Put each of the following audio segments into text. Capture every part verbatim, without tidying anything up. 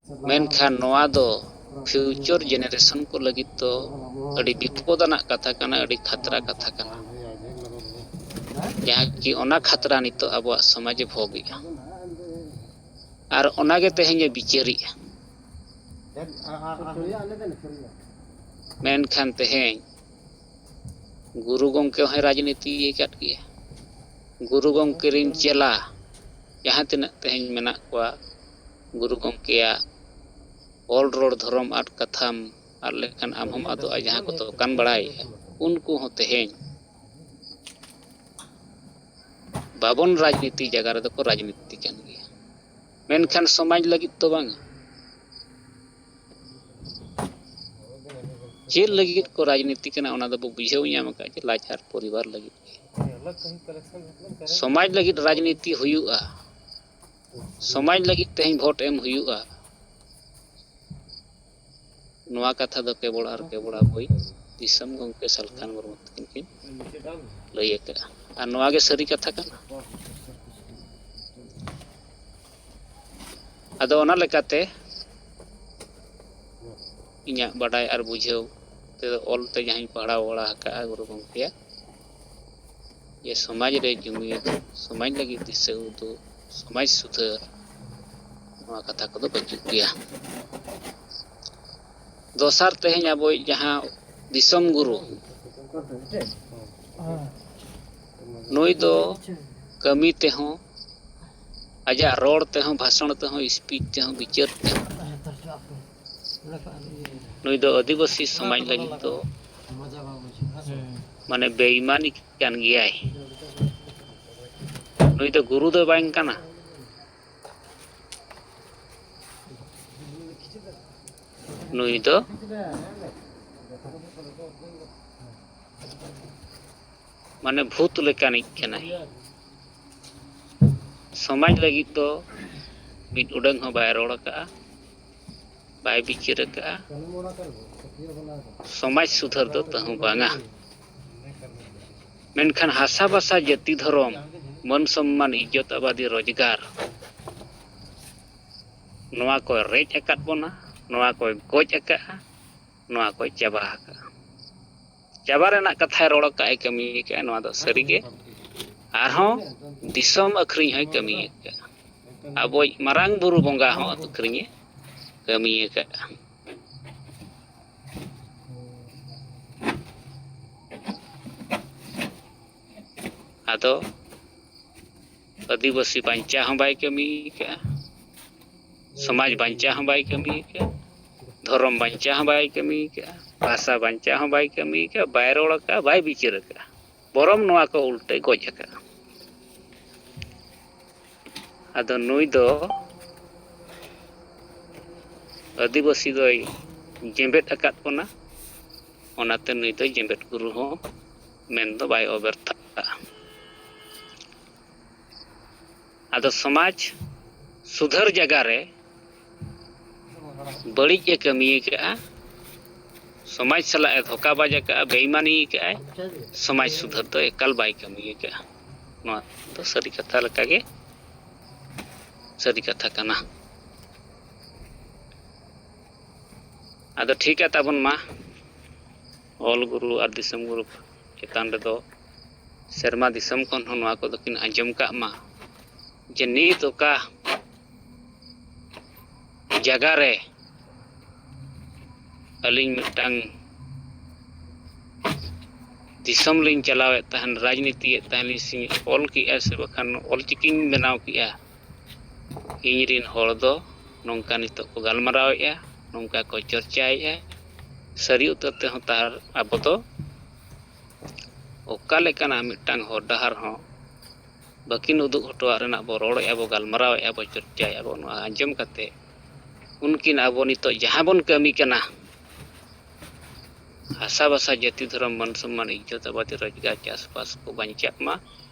ᱢᱮᱱᱠᱷᱟᱱ ᱱᱚᱣᱟ ᱫᱚ future generation ᱠᱚ ᱞᱟᱹᱜᱤᱫ ᱫᱚ ᱟᱹᱰᱤ ᱵᱤᱯᱚᱫ ᱟᱱᱟᱜ ᱠᱟᱛᱷᱟ ᱠᱟᱱᱟ, ᱟᱹᱰᱤ ᱠᱷᱟᱛᱨᱟ ᱠᱟᱛᱷᱟ ᱠᱟᱱᱟ, ᱡᱟᱦᱟᱸ ᱠᱤ ᱚᱱᱟ ᱠᱷᱟᱛᱨᱟ ᱱᱤᱛᱚᱜ ᱟᱵᱚᱣᱟᱜ ᱥᱚᱢᱟᱡᱽ ᱮ ᱵᱷᱳᱜᱮᱜᱼᱟ᱾ ᱟᱨ ᱚᱱᱟᱜᱮ ᱛᱮᱦᱮᱧ ᱮ ᱵᱤᱪᱟᱹᱨᱮᱜᱼᱟ᱾ ᱢᱮᱱᱠᱷᱟᱱ ᱛᱮᱦᱮᱧ ᱜᱩᱨᱩ ᱜᱚᱢᱠᱮ ᱦᱚᱸᱭ ᱨᱟᱡᱽᱱᱤᱛᱤ ᱟᱠᱟᱫ ᱜᱮᱭᱟ᱾ ᱜᱩᱨᱩ ᱜᱚᱢᱠᱮ ᱨᱤᱱ ᱪᱮᱞᱟ ᱡᱟᱦᱟᱸ ᱛᱤᱱᱟᱹᱜ ᱛᱮᱦᱮᱧ ᱢᱮᱱᱟᱜ ᱠᱚᱣᱟ, ᱜᱩᱨᱩ ᱜᱚᱢᱠᱮᱭᱟᱜ ᱚᱞ ᱨᱚᱲ ᱫᱷᱚᱨᱚᱢ ᱟᱫ ᱠᱟᱛᱷᱟᱢ ᱟᱫ ᱞᱮᱠᱷᱟᱱ ᱟᱢ ᱦᱚᱢ ᱟᱫᱚᱜᱼᱟ ᱡᱟᱦᱟᱸ ᱠᱚ ᱫᱚᱠᱟᱱ ᱵᱟᱲᱟᱭᱮᱫᱼᱟ, ᱩᱱᱠᱩ ᱦᱚᱸ ᱛᱮᱦᱮᱧ ᱵᱟᱵᱚᱱ ᱨᱟᱡᱽᱱᱤᱛᱤ ᱡᱟᱭᱜᱟ ᱨᱮᱫᱚ ᱠᱚ ᱨᱟᱡᱽᱱᱤᱛᱤ ᱠᱟᱱ ᱜᱮᱭᱟ, ᱢᱮᱱᱠᱷᱟᱱ ᱥᱚᱢᱟᱡᱽ ᱞᱟᱹᱜᱤᱫ ᱫᱚ ᱵᱟᱝᱟ᱾ ᱪᱮᱫ ᱞᱟᱹᱜᱤᱫ ᱠᱚ ᱨᱟᱡᱽᱱᱤᱛᱤ ᱠᱟᱱᱟ, ᱚᱱᱟ ᱫᱚᱵᱚ ᱵᱩᱡᱷᱟᱹᱣ ᱧᱟᱢ ᱟᱠᱟᱫ ᱡᱮ ᱞᱟᱡ ᱟᱨ ᱯᱚᱨᱤᱵᱟᱨ ᱞᱟᱹᱜᱤᱫ ᱜᱮ᱾ ᱥᱚᱢᱟᱡᱽ ᱞᱟᱹᱜᱤᱫ ᱨᱟᱡᱽᱱᱤᱛᱤ ᱦᱩᱭᱩᱜᱼᱟ, ᱥᱚᱢᱟᱡᱽ ᱞᱟᱹᱜᱤᱫ ᱛᱮᱦᱮᱧ ᱵᱷᱳᱴ ᱮᱢ ᱦᱩᱭᱩᱜᱼᱟ, ᱱᱚᱣᱟ ᱠᱟᱛᱷᱟ ᱫᱚ ᱠᱮᱵᱚᱞ ᱟᱨ ᱠᱮᱵᱚᱞ ᱟᱵᱚᱭᱤᱡ ᱫᱤᱥᱚᱢ ᱜᱚᱢᱠᱮ ᱥᱟᱞᱠᱷᱟᱱ ᱢᱩᱨᱢᱩ ᱛᱟᱹᱠᱤᱱ ᱠᱤᱱ ᱞᱟᱹᱭ ᱟᱠᱟᱫᱼᱟ᱾ ᱟᱨ ᱱᱚᱣᱟ ᱜᱮ ᱥᱟᱹᱨᱤ ᱠᱟᱛᱷᱟ ᱠᱟᱱᱟ᱾ ᱟᱫᱚ ᱚᱱᱟ ᱞᱮᱠᱟᱛᱮ ᱤᱧᱟᱹᱜ ᱵᱟᱰᱟᱭ ᱟᱨ ᱵᱩᱡᱷᱟᱹᱣ ᱛᱮᱫᱚ, ᱚᱞ ᱛᱮ ᱡᱟᱦᱟᱸᱧ ᱯᱟᱲᱦᱟᱣ ᱵᱟᱲᱟ ᱟᱠᱟᱫᱼᱟ ᱜᱩᱨᱩ ᱜᱚᱢᱠᱮᱭᱟᱜ, ᱡᱮ ᱥᱚᱢᱟᱡᱽ ᱨᱮ ᱡᱩᱢᱤᱫ, ᱥᱚᱢᱟᱡᱽ ᱞᱟᱹᱜᱤᱫ ᱫᱤᱥᱟᱹ ᱩᱫᱩᱜ, ᱥᱚᱢᱟᱡᱽ ᱥᱩᱫᱷᱟᱹᱨ, ᱱᱚᱣᱟ ᱠᱟᱛᱷᱟ ᱠᱚᱫᱚ ᱵᱟᱹᱪᱩᱜ ᱜᱮᱭᱟ᱾ ᱫᱚᱥᱟᱨ, ᱛᱮᱦᱮᱧ ᱟᱵᱚᱭᱤᱡ ᱡᱟᱦᱟᱸ ᱫᱤᱥᱚᱢ ᱜᱩᱨᱩ, ᱱᱩᱭ ᱫᱚ ᱠᱟᱹᱢᱤ ᱛᱮᱦᱚᱸ, ᱟᱡᱟᱜ ᱨᱚᱲ ᱛᱮᱦᱚᱸ, ᱵᱷᱟᱥᱚᱱ ᱛᱮᱦᱚᱸ, speech ᱛᱮᱦᱚᱸ, ᱵᱤᱪᱟᱹᱨ ᱛᱮᱦᱚᱸ, ᱱᱩᱭ ᱫᱚ ᱟᱹᱫᱤᱵᱟᱹᱥᱤ ᱥᱚᱢᱟᱡᱽ ᱞᱟᱹᱜᱤᱫ ᱫᱚ, ᱢᱟᱱᱮ, ᱵᱮᱭᱤᱢᱟᱱᱤ ᱠᱟᱱ ᱜᱮᱭᱟᱭ᱾ ᱱᱩᱭ ᱫᱚ ᱜᱩᱨᱩ ᱫᱚ ᱵᱟᱝ ᱠᱟᱱᱟ᱾ ᱱᱩᱭ ᱫᱚ ᱢᱟᱱᱮ ᱵᱷᱩᱛ ᱞᱮᱠᱟᱱᱤᱡ ᱠᱟᱱᱟᱭ᱾ ᱥᱚᱢᱟᱡᱽ ᱞᱟᱹᱜᱤᱫ ᱫᱚ ᱢᱤᱫ ᱩᱰᱟᱹᱝ ᱦᱚᱸ ᱵᱟᱭ ᱨᱚᱲ ᱟᱠᱟᱫᱼᱟ, ᱵᱟᱭ ᱵᱤᱪᱟᱹᱨ ᱟᱠᱟᱫᱼᱟ᱾ ᱥᱚᱢᱟᱡᱽ ᱥᱩᱫᱷᱟᱹᱨ ᱫᱚ ᱛᱟᱹᱦᱩ ᱵᱟᱝᱟ᱾ ᱢᱮᱱᱠᱷᱟᱱ ᱦᱟᱥᱟ ᱵᱷᱟᱥᱟ, ᱡᱟᱹᱛᱤ ᱫᱷᱚᱨᱚᱢ, ᱢᱟᱹᱱ ᱥᱚᱢᱢᱟᱱ, ᱤᱡᱽᱡᱚᱛ ᱟᱵᱟᱫᱤ, ᱨᱳᱡᱽᱜᱟᱨ, ᱱᱚᱣᱟ ᱠᱚᱭ ᱨᱮᱡ ᱟᱠᱟᱫ ᱵᱚᱱᱟ, ᱱᱚᱣᱟ ᱠᱚᱭ ᱜᱚᱡ ᱟᱠᱟᱫᱼᱟ, ᱱᱚᱣᱟ ᱠᱚᱭ ᱪᱟᱵᱟ ᱟᱠᱟᱫᱼᱟ᱾ ᱪᱟᱵᱟ ᱨᱮᱱᱟᱜ ᱠᱟᱛᱷᱟᱭ ᱨᱚᱲ ᱟᱠᱟᱫ ᱮ ᱠᱟᱹᱢᱤ ᱟᱠᱟᱫᱼᱟ, ᱱᱚᱣᱟ ᱫᱚ ᱥᱟᱹᱨᱤᱜᱮ᱾ ᱟᱨᱦᱚᱸ ᱫᱤᱥᱚᱢ ᱟᱹᱠᱷᱨᱤᱧ ᱦᱚᱸᱭ ᱠᱟᱹᱢᱤ ᱟᱠᱟᱫᱼᱟ᱾ ᱟᱵᱚᱭᱤᱡ ᱢᱟᱨᱟᱝ ᱵᱩᱨᱩ ᱵᱚᱸᱜᱟ ᱦᱚᱸ ᱟᱹᱠᱷᱨᱤᱧᱮ ᱠᱟᱹᱢᱤ ᱟᱠᱟᱫᱼᱟ᱾ ᱟᱫᱚ ᱟᱹᱫᱤᱵᱟᱹᱥᱤ ᱵᱟᱧᱪᱟᱣ ᱦᱚᱸ ᱵᱟᱭ ᱠᱟᱹᱢᱤ ᱟᱠᱟᱫᱼᱟ, ᱥᱚᱢᱟᱡᱽ ᱵᱟᱧᱪᱟᱣ ᱦᱚᱸ ᱵᱟᱭ ᱠᱟᱹᱢᱤ ᱟᱠᱟᱫᱼᱟ, ᱫᱷᱚᱨᱚᱢ ᱵᱟᱧᱪᱟᱣ ᱦᱚᱸ ᱵᱟᱭ ᱠᱟᱹᱢᱤ ᱟᱠᱟᱫᱼᱟ, ᱵᱷᱟᱥᱟ ᱵᱟᱧᱪᱟᱣ ᱦᱚᱸ ᱵᱟᱭ ᱠᱟᱹᱢᱤ ᱟᱠᱟᱫᱼᱟ, ᱵᱟᱭ ᱨᱚᱲ ᱟᱠᱟᱫᱼᱟ, ᱵᱟᱭ ᱵᱤᱪᱟᱹᱨ ᱟᱠᱟᱫᱼᱟ᱾ ᱵᱚᱨᱚᱝ ᱱᱚᱣᱟ ᱠᱚ ᱩᱞᱴᱟᱹᱭ ᱜᱚᱡ ᱟᱠᱟᱫᱼᱟ᱾ ᱟᱫᱚ ᱱᱩᱭ ᱫᱚ ᱟᱹᱫᱤᱵᱟᱹᱥᱤ ᱫᱚᱭ ᱡᱮᱢᱵᱮᱫ ᱟᱠᱟᱫ ᱵᱚᱱᱟ, ᱚᱱᱟᱛᱮ ᱱᱩᱭ ᱫᱚ ᱡᱮᱢᱵᱮᱫ ᱜᱩᱨᱩ ᱦᱚᱸ ᱢᱮᱱ ᱫᱚ ᱵᱟᱭ ᱚᱵᱮᱨᱛᱷᱟᱜᱼᱟ᱾ ᱟᱫᱚ ᱥᱚᱢᱟᱡᱽ ᱥᱩᱫᱷᱟᱹᱨ ᱡᱟᱭᱜᱟ ᱨᱮ ᱵᱟᱹᱲᱤᱡ ᱮ ᱠᱟᱹᱢᱤ ᱟᱠᱟᱫᱼᱟ, ᱥᱚᱢᱟᱡᱽ ᱥᱟᱞᱟᱜ ᱮ ᱫᱷᱳᱠᱟᱵᱟᱡᱽ ᱟᱠᱟᱫᱼᱟ, ᱵᱮᱭᱤᱢᱟᱱᱤ ᱟᱠᱟᱫᱼᱟᱭ, ᱥᱚᱢᱟᱡᱽ ᱥᱩᱫᱷᱟᱹᱨ ᱫᱚ ᱮᱠᱟᱞ ᱵᱟᱭ ᱠᱟᱹᱢᱤ ᱟᱠᱟᱫᱼᱟ᱾ ᱱᱚᱣᱟ ᱫᱚ ᱥᱟᱹᱨᱤ ᱠᱟᱛᱷᱟ ᱞᱮᱠᱟᱜᱮ ᱥᱟᱹᱨᱤ ᱠᱟᱛᱷᱟ ᱠᱟᱱᱟ᱾ ᱟᱫᱚ ᱴᱷᱤᱠᱟ ᱛᱟᱵᱚᱱ ᱢᱟ, ᱚᱞ ᱜᱩᱨᱩ ᱟᱨ ᱫᱤᱥᱚᱢ ᱜᱩᱨᱩ ᱪᱮᱛᱟᱱ ᱨᱮᱫᱚ ᱥᱮᱨᱢᱟ ᱫᱤᱥᱚᱢ ᱠᱷᱚᱱ ᱦᱚᱸ ᱱᱚᱣᱟ ᱠᱚᱫᱚ ᱠᱤᱱ ᱟᱸᱡᱚᱢ ᱠᱟᱜ ᱢᱟ, ᱡᱮ ᱱᱤᱛ ᱚᱠᱟ ᱡᱟᱭᱜᱟ ᱨᱮ ᱟᱹᱞᱤᱧ ᱢᱤᱫᱴᱟᱝ ᱫᱤᱥᱚᱢ ᱞᱤᱧ ᱪᱟᱞᱟᱣᱮᱫ ᱛᱟᱦᱮᱱ, ᱨᱟᱡᱽᱱᱤᱛᱤᱭᱮᱫ ᱛᱟᱦᱮᱱ ᱞᱤᱧ, ᱥᱮ ᱚᱞ ᱠᱮᱜᱼᱟ ᱥᱮ ᱵᱟᱠᱷᱟᱱ ᱚᱞ ᱪᱤᱠᱤᱧ ᱵᱮᱱᱟᱣ ᱠᱮᱜᱼᱟ, ᱤᱧ ᱨᱤᱱ ᱦᱚᱲ ᱫᱚ ᱱᱚᱝᱠᱟ ᱱᱤᱛᱚᱜ ᱠᱚ ᱜᱟᱞᱢᱟᱨᱟᱣᱮᱫᱼᱟ, ᱱᱚᱝᱠᱟ ᱠᱚ ᱪᱚᱨᱪᱟᱭᱮᱫᱼᱟ᱾ ᱥᱟᱹᱨᱤ ᱩᱛᱟᱹᱨ ᱛᱮᱦᱚᱸ ᱛᱟᱦᱟᱨ ᱟᱵᱚ ᱫᱚ ᱚᱠᱟ ᱞᱮᱠᱟᱱᱟᱜ ᱢᱤᱫᱴᱟᱝ ᱦᱚᱨ ᱰᱟᱦᱟᱨ ᱦᱚᱸ ᱵᱟᱹᱠᱤᱱ ᱩᱫᱩᱜ ᱦᱚᱴᱚᱣᱟᱜ ᱨᱮᱱᱟᱜ ᱵᱚ ᱨᱚᱲᱮᱫᱼᱟ, ᱵᱚ ᱜᱟᱞᱢᱟᱨᱟᱣᱮᱫᱼᱟ, ᱵᱚ ᱪᱚᱨᱪᱟᱭᱮᱫᱼᱟ ᱵᱚ᱾ ᱱᱚᱣᱟ ᱟᱸᱡᱚᱢ ᱠᱟᱛᱮ ᱩᱱᱠᱤᱱ ᱟᱵᱚ ᱱᱤᱛᱚᱜ ᱡᱟᱦᱟᱸ ᱵᱚᱱ ᱠᱟᱹᱢᱤ ᱠᱟᱱᱟ, ᱦᱟᱥᱟ ᱵᱷᱟᱥᱟ, ᱡᱟᱹᱛᱤ, ᱫᱷᱚᱨᱚᱢ, ᱢᱟᱹᱱ ᱥᱚᱢᱢᱟᱱ, ᱤᱡᱽᱡᱚᱛ, ᱟᱵᱟᱫᱤ, ᱨᱳᱡᱽᱜᱟᱨ, ᱪᱟᱥᱵᱟᱥ ᱠᱚ ᱵᱟᱧᱪᱟᱜ ᱢᱟ,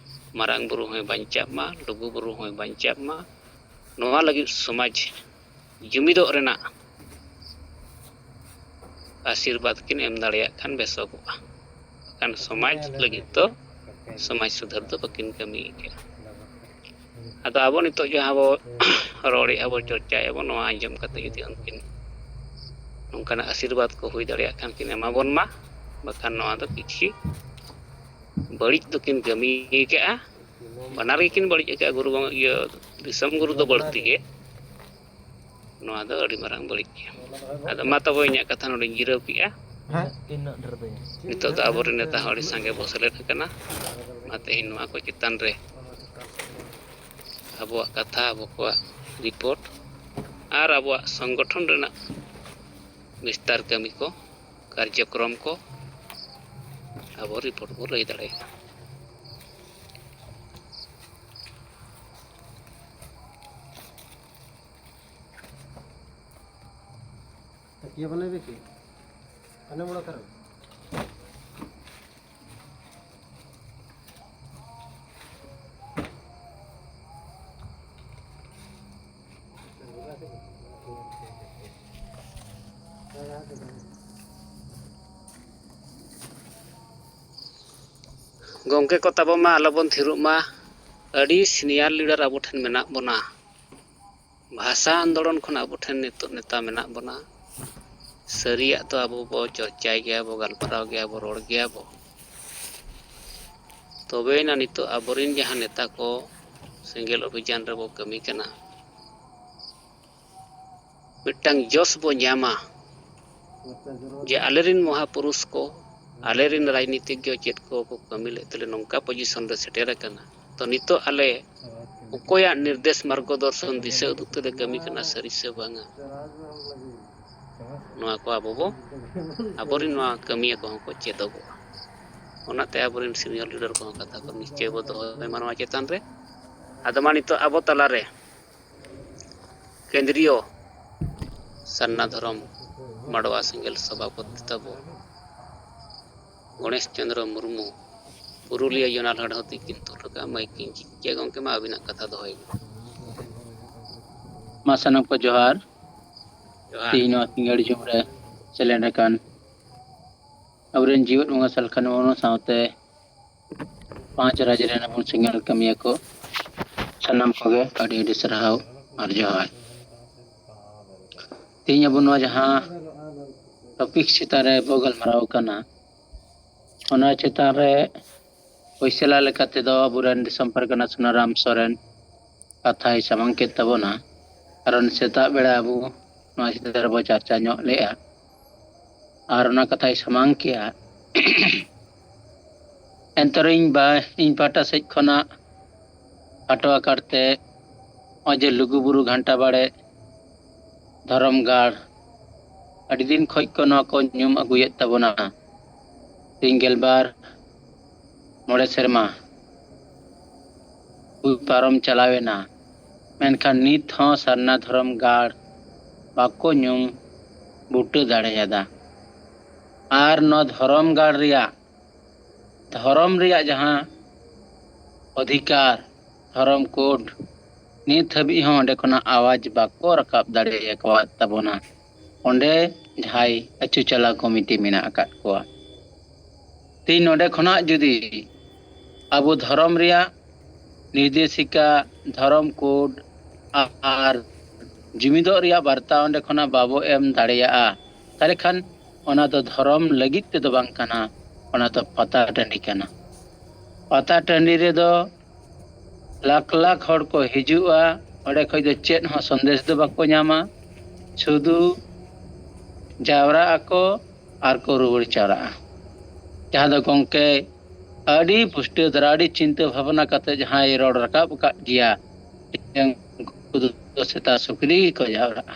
ᱢᱟᱨᱟᱝ ᱵᱩᱨᱩ ᱦᱚᱸᱭ ᱵᱟᱧᱪᱟᱜ ᱢᱟ, ᱞᱩᱜᱩ ᱵᱩᱨᱩ ᱦᱚᱸᱭ ᱵᱟᱧᱪᱟᱜ ᱢᱟ᱾ ᱱᱚᱣᱟ ᱞᱟᱹᱜᱤᱫ ᱥᱚᱢᱟᱡᱽ ᱡᱩᱢᱤᱫᱚᱜ ᱨᱮᱱᱟᱜ ᱟᱥᱤᱨᱵᱟᱫᱽ ᱠᱤᱱ ᱮᱢ ᱫᱟᱲᱮᱭᱟᱜ ᱠᱷᱟᱱ ᱵᱮᱥᱚᱜᱚᱜᱼᱟ᱾ ᱵᱟᱠᱷᱟᱱ ᱥᱚᱢᱟᱡᱽ ᱞᱟᱹᱜᱤᱫ ᱫᱚ, ᱥᱚᱢᱟᱡᱽ ᱥᱩᱫᱷᱟᱹᱨ ᱫᱚ ᱵᱟᱹᱠᱤᱱ ᱠᱟᱹᱢᱤ ᱠᱮᱫᱼᱟ᱾ ᱟᱫᱚ ᱟᱵᱚ ᱱᱤᱛᱚᱜ ᱡᱟᱦᱟᱸ ᱵᱚ ᱨᱚᱲᱮᱫᱼᱟ ᱵᱚ, ᱪᱚᱨᱪᱟᱭᱮᱫᱼᱟ ᱵᱚ, ᱱᱚᱣᱟ ᱟᱸᱡᱚᱢ ᱠᱟᱛᱮ ᱡᱩᱫᱤ ᱩᱱᱠᱤᱱ ᱱᱚᱝᱠᱟᱱᱟᱜ ᱟᱥᱤᱨᱵᱟᱫᱽ ᱠᱚ ᱦᱩᱭ ᱫᱟᱲᱮᱭᱟᱜ ᱠᱷᱟᱱ ᱠᱤᱱ ᱮᱢᱟ ᱵᱚᱱ ᱢᱟ, ᱵᱟᱠᱷᱟᱱ ᱱᱚᱣᱟ ᱫᱚ ᱠᱤᱪᱷᱤ ᱵᱟᱹᱲᱤᱡ ᱫᱚᱠᱤᱱ ᱠᱟᱹᱢᱤ ᱟᱠᱟᱫᱼᱟ᱾ ᱵᱟᱱᱟᱨ ᱜᱮᱠᱤᱱ ᱵᱟᱹᱲᱤᱡ ᱟᱠᱟᱫᱼᱟ, ᱜᱩᱨᱩ ᱜᱚᱢ-, ᱤᱭᱟᱹ, ᱫᱤᱥᱚᱢ ᱜᱩᱨᱩ ᱫᱚ ᱵᱟᱹᱲᱛᱤ ᱜᱮ᱾ ᱱᱚᱣᱟ ᱫᱚ ᱟᱹᱰᱤ ᱢᱟᱨᱟᱝ ᱵᱟᱹᱲᱤᱡ ᱜᱮᱭᱟ᱾ ᱟᱫᱚ ᱢᱟ ᱛᱚᱵᱮ ᱤᱧᱟᱹᱜ ᱠᱟᱛᱷᱟ ᱱᱚᱰᱮᱧ ᱡᱤᱨᱟᱹᱣ ᱠᱮᱜᱼᱟ᱾ ᱦᱮᱸ? ᱱᱤᱛᱚᱜ ᱫᱚ ᱟᱵᱚᱨᱮᱱ ᱱᱮᱛᱟ ᱦᱚᱸ ᱟᱹᱰᱤ ᱥᱟᱸᱜᱮ ᱵᱚ ᱥᱮᱞᱮᱫ ᱟᱠᱟᱱᱟ᱾ ᱢᱟ ᱛᱮᱦᱮᱧ ᱱᱚᱣᱟ ᱠᱚ ᱪᱮᱛᱟᱱ ᱨᱮ ᱟᱵᱚᱣᱟᱜ ᱠᱟᱛᱷᱟ, ᱟᱵᱚ ᱠᱚᱣᱟᱜ ᱨᱤᱯᱳᱨᱴ ᱟᱨ ᱟᱵᱚᱣᱟᱜ ᱥᱚᱝᱜᱚᱴᱷᱚᱱ ᱨᱮᱱᱟᱜ ᱵᱤᱥᱛᱟᱨ ᱠᱟᱹᱢᱤ ᱠᱚ, ᱠᱟᱨᱡᱚᱠᱨᱚᱢ ᱠᱚ ᱟᱵᱚ ᱨᱤᱯᱳᱨᱴ ᱵᱚ ᱞᱟᱹᱭ ᱫᱟᱲᱮᱭᱟᱜᱼᱟ᱾ ᱛᱟᱹᱠᱤᱭᱟᱹ ᱵᱟᱱᱟᱭ ᱵᱮᱠᱤ? ᱠᱟᱱᱮ ᱢᱚᱲᱟ ᱠᱟᱨᱚᱱ᱾ ᱜᱚᱢᱠᱮ ᱠᱚ ᱛᱟᱵᱚ ᱢᱟ ᱟᱞᱚᱵᱚᱱ ᱛᱷᱤᱨᱚᱜ ᱢᱟ, ᱟᱹᱰᱤ ᱥᱤᱱᱤᱭᱟᱨ ᱞᱤᱰᱟᱨ ᱟᱵᱚ ᱴᱷᱮᱱ ᱢᱮᱱᱟᱜ ᱵᱚᱱᱟ᱾ ᱵᱷᱟᱥᱟ ᱟᱱᱫᱳᱞᱚᱱ ᱠᱷᱚᱱ ᱟᱵᱚ ᱴᱷᱮᱱ ᱱᱤᱛᱚᱜ ᱱᱮᱛᱟ ᱢᱮᱱᱟᱜ ᱵᱚᱱᱟ᱾ ᱥᱟᱹᱨᱤᱭᱟᱜ ᱫᱚ ᱟᱵᱚ ᱵᱚ ᱪᱚᱨᱪᱟᱭ ᱜᱮᱭᱟ ᱵᱚ, ᱜᱟᱞᱢᱟᱨᱟᱣ ᱜᱮᱭᱟ ᱵᱚ, ᱨᱚᱲ ᱜᱮᱭᱟ ᱵᱚ᱾ ᱛᱚᱵᱮᱭᱮᱱᱟ ᱱᱤᱛᱚᱜ ᱟᱵᱚᱨᱮᱱ ᱡᱟᱦᱟᱸ ᱱᱮᱛᱟ ᱠᱚ ᱥᱮᱸᱜᱮᱞ ᱚᱵᱷᱤᱡᱟᱱ ᱨᱮᱵᱚ ᱠᱟᱹᱢᱤ ᱠᱟᱱᱟ, ᱢᱤᱫᱴᱟᱝ ᱡᱚᱥ ᱵᱚ ᱧᱟᱢᱟ ᱡᱮ ᱟᱞᱮᱨᱮᱱ ᱢᱚᱦᱟᱯᱩᱨᱩᱥ ᱠᱚ, ᱟᱞᱮᱨᱮᱱ ᱨᱟᱡᱽᱱᱤᱛᱤᱡᱽᱧᱚ ᱪᱮᱫ ᱠᱚ ᱠᱚ ᱠᱟᱹᱢᱤ ᱞᱮᱫ ᱛᱮᱞᱮ ᱱᱚᱝᱠᱟ ᱯᱚᱡᱤᱥᱚᱱ ᱨᱮ ᱥᱮᱴᱮᱨ ᱟᱠᱟᱱᱟ᱾ ᱛᱚ ᱱᱤᱛᱚᱜ ᱟᱞᱮ ᱚᱠᱚᱭᱟᱜ ᱱᱤᱨᱫᱮᱥ ᱢᱟᱨᱜᱚᱫᱚᱨᱥᱚᱱ ᱫᱤᱥᱟᱹ ᱩᱫᱩᱜ ᱛᱮᱞᱮ ᱠᱟᱹᱢᱤ ᱠᱟᱱᱟ, ᱥᱟᱹᱨᱤ ᱥᱮ ᱵᱟᱝᱟ? ᱱᱚᱣᱟ ᱠᱚ ᱟᱵᱚ ᱵᱚ, ᱟᱵᱚᱨᱮᱱ ᱱᱚᱣᱟ ᱠᱟᱹᱢᱤᱭᱟᱹ ᱠᱚᱦᱚᱸ ᱠᱚ ᱪᱮᱫᱚᱜᱚᱜᱼᱟ᱾ ᱚᱱᱟᱛᱮ ᱟᱵᱚᱨᱮᱱ ᱥᱤᱱᱤᱭᱚᱨ ᱞᱤᱰᱟᱨ ᱠᱚᱦᱚᱸ ᱠᱟᱛᱷᱟ ᱠᱚ ᱱᱤᱥᱪᱚᱭ ᱵᱚ ᱫᱚᱦᱚᱭ ᱢᱟ ᱱᱚᱣᱟ ᱪᱮᱛᱟᱱ ᱨᱮ᱾ ᱟᱫᱚ ᱢᱟ ᱱᱤᱛᱚᱜ ᱟᱵᱚ ᱛᱟᱞᱟᱨᱮ ᱠᱮᱱᱫᱨᱤᱭᱚ ᱥᱟᱨᱱᱟ ᱫᱷᱚᱨᱚᱢ ᱢᱟᱰᱣᱟ ᱥᱮᱸᱜᱮᱞ ᱥᱚᱵᱷᱟᱯᱚᱛᱤ ᱛᱟᱵᱚ ᱜᱚᱬᱮᱥ ᱪᱚᱸᱫᱽᱨᱚ ᱢᱩᱨᱢᱩ, ᱯᱩᱨᱩᱞᱤᱭᱟᱹ ᱡᱚᱱᱟᱞ ᱦᱟᱹᱰᱦᱟᱹ ᱛᱤᱠᱤᱱ ᱛᱚᱞ ᱨᱟᱠᱟᱵ ᱢᱟᱹᱭ ᱠᱤᱱ ᱪᱤᱠᱟᱹ ᱜᱚᱢᱠᱮ ᱢᱟ ᱟᱹᱵᱤᱱᱟᱜ ᱠᱟᱛᱷᱟ ᱫᱚᱦᱚᱭ ᱵᱤᱱ᱾ ᱢᱟ ᱥᱟᱱᱟᱢ ᱠᱚ ᱡᱚᱦᱟᱨ᱾ ᱡᱚᱦᱟᱨ᱾ ᱛᱮᱦᱮᱧ ᱱᱚᱣᱟ ᱥᱤᱸᱜᱟᱹᱲ ᱡᱚᱢ ᱨᱮ ᱥᱮᱞᱮᱫ ᱟᱠᱟᱱ ᱟᱵᱚᱨᱮᱱ ᱡᱤᱣᱮᱫ ᱵᱚᱸᱜᱟ ᱥᱟᱞᱠᱷᱟᱱ ᱢᱩᱨᱢᱩ ᱥᱟᱶᱛᱮ ᱯᱟᱸᱪ ᱨᱟᱡᱽ ᱨᱮᱱ ᱟᱵᱚ ᱥᱮᱸᱜᱮᱞ ᱠᱟᱹᱢᱤᱭᱟᱹ ᱠᱚ ᱥᱟᱱᱟᱢ ᱠᱚᱜᱮ ᱟᱹᱰᱤ ᱟᱹᱰᱤ ᱥᱟᱨᱦᱟᱣ᱾ ᱟᱨ ᱡᱚᱦᱟᱨ᱾ ᱛᱮᱦᱮᱧ ᱟᱵᱚ ᱱᱚᱣᱟ ᱡᱟᱦᱟᱸ topic ᱪᱮᱛᱟᱱ ᱨᱮ ᱵᱚ ᱜᱟᱞᱢᱟᱨᱟᱣ ᱠᱟᱱᱟ, ᱚᱱᱟ ᱪᱮᱛᱟᱱ ᱨᱮ ᱯᱚᱭᱥᱟᱞᱟ ᱞᱮᱠᱟ ᱛᱮᱫᱚ ᱟᱵᱚᱨᱮᱱ ᱫᱤᱥᱚᱢ ᱯᱟᱨᱜᱟᱱᱟ ᱥᱩᱱᱟᱨᱟᱢ ᱥᱚᱨᱮᱱ ᱠᱟᱛᱷᱟᱭ ᱥᱟᱢᱟᱝ ᱠᱮᱫ ᱛᱟᱵᱚᱱᱟ᱾ ᱠᱟᱨᱚᱱ ᱥᱮᱛᱟᱜ ᱵᱮᱲᱟ ᱟᱵᱚ ᱱᱚᱣᱟ ᱪᱮᱛᱟᱱ ᱨᱮᱵᱚ ᱪᱟᱨᱪᱟ ᱧᱚᱜ ᱞᱮᱜᱼᱟ᱾ ᱟᱨ ᱚᱱᱟ ᱠᱟᱛᱷᱟᱭ ᱥᱟᱢᱟᱝ ᱠᱮᱜᱼᱟ᱾ ᱮᱱᱛᱮ ᱨᱮᱦᱚᱸ ᱤᱧ ᱵᱟ-, ᱤᱧ ᱯᱟᱦᱴᱟ ᱥᱮᱫ ᱠᱷᱚᱱᱟᱜ ᱠᱷᱟᱴᱚ ᱟᱠᱟᱨ ᱛᱮ ᱱᱚᱜᱼᱚᱭ ᱡᱮ ᱞᱩᱜᱩᱵᱩᱨᱩ ᱜᱷᱟᱱᱴᱟ ᱵᱟᱲᱮ ᱫᱷᱚᱨᱚᱢ ᱜᱟᱲ, ᱟᱹᱰᱤ ᱫᱤᱱ ᱠᱷᱚᱡ ᱠᱚ ᱱᱚᱣᱟ ᱠᱚ ᱧᱩᱢ ᱟᱹᱜᱩᱭᱮᱫ ᱛᱟᱵᱚᱱᱟ᱾ ᱛᱤᱦᱤᱧ ᱜᱮᱞᱵᱟᱨ ᱢᱚᱬᱮ ᱥᱮᱨᱢᱟ ᱦᱩᱭ ᱯᱟᱨᱚᱢ ᱪᱟᱞᱟᱣᱮᱱᱟ, ᱢᱮᱱᱠᱷᱟᱱ ᱱᱤᱛ ᱦᱚᱸ ᱥᱟᱨᱱᱟ ᱫᱷᱚᱨᱚᱢ ᱜᱟᱲ ᱵᱟᱠᱚ ᱧᱩᱢ ᱵᱩᱴᱟᱹ ᱫᱟᱲᱮᱭᱟᱫᱟ᱾ ᱟᱨ ᱱᱚᱣᱟ ᱫᱷᱚᱨᱚᱢ ᱜᱟᱲ ᱨᱮᱭᱟᱜ, ᱫᱷᱚᱨᱚᱢ ᱨᱮᱭᱟᱜ ᱡᱟᱦᱟᱸ ᱚᱫᱷᱤᱠᱟᱨ, ᱫᱷᱚᱨᱚᱢ code, ᱱᱤᱛ ᱦᱟᱹᱵᱤᱡ ᱦᱚᱸ ᱚᱸᱰᱮ ᱠᱷᱚᱱᱟᱜ ᱟᱣᱟᱡᱽ ᱵᱟᱠᱚ ᱨᱟᱠᱟᱵ ᱫᱟᱲᱮ ᱟᱠᱟᱫ ᱛᱟᱵᱚᱱᱟ᱾ ᱚᱸᱰᱮ ᱡᱟᱦᱟᱸᱭ ᱟᱹᱪᱩ ᱪᱟᱞᱟᱣ ᱠᱚᱢᱤᱴᱤ ᱢᱮᱱᱟᱜ ᱟᱠᱟᱫ ᱠᱚᱣᱟ, ᱛᱮᱦᱮᱧ ᱱᱚᱰᱮ ᱠᱷᱚᱱᱟᱜ ᱡᱩᱫᱤ ᱟᱵᱚ ᱫᱷᱚᱨᱚᱢ ᱨᱮᱭᱟᱜ ᱱᱤᱨᱫᱮᱥᱤᱠᱟ, ᱫᱷᱚᱨᱚᱢ code ᱟᱨ ᱡᱩᱢᱤᱫᱚᱜ ᱨᱮᱭᱟᱜ ᱵᱟᱨᱛᱟ ᱚᱸᱰᱮ ᱠᱷᱚᱱᱟᱜ ᱵᱟᱵᱚ ᱮᱢ ᱫᱟᱲᱮᱭᱟᱜᱼᱟ, ᱛᱟᱦᱚᱞᱮ ᱠᱷᱟᱱ ᱚᱱᱟ ᱫᱚ ᱫᱷᱚᱨᱚᱢ ᱞᱟᱹᱜᱤᱫ ᱛᱮᱫᱚ ᱵᱟᱝ ᱠᱟᱱᱟ, ᱚᱱᱟ ᱫᱚ ᱯᱟᱛᱟ ᱴᱟᱺᱰᱤ ᱠᱟᱱᱟ᱾ ᱯᱟᱛᱟ ᱴᱟᱺᱰᱤ ᱨᱮᱫᱚ ᱞᱟᱠᱷ ᱞᱟᱠᱷ ᱦᱚᱲ ᱠᱚ ᱦᱤᱡᱩᱜᱼᱟ, ᱚᱸᱰᱮ ᱠᱷᱚᱡ ᱫᱚ ᱪᱮᱫ ᱦᱚᱸ ᱥᱚᱱᱫᱮᱥ ᱫᱚ ᱵᱟᱠᱚ ᱧᱟᱢᱟ, ᱥᱩᱫᱷᱩ ᱡᱟᱣᱨᱟᱜ ᱟᱠᱚ ᱟᱨ ᱠᱚ ᱨᱩᱣᱟᱹᱲ ᱪᱟᱞᱟᱜᱼᱟ᱾ ᱡᱟᱦᱟᱸ ᱫᱚ ᱜᱚᱢᱠᱮ ᱟᱹᱰᱤ ᱯᱩᱥᱴᱟᱹᱣ ᱫᱷᱟᱨᱟ, ᱟᱹᱰᱤ ᱪᱤᱱᱛᱟᱹ ᱵᱷᱟᱵᱽᱱᱟ ᱠᱟᱛᱮ ᱡᱟᱦᱟᱸᱭ ᱨᱚᱲ ᱨᱟᱠᱟᱵ ᱟᱠᱟᱫ ᱜᱮᱭᱟ, ᱩᱱᱠᱩ ᱫᱚ ᱥᱮᱛᱟ ᱥᱩᱠᱨᱤ ᱜᱮᱠᱚ ᱡᱟᱣᱨᱟᱜᱼᱟ᱾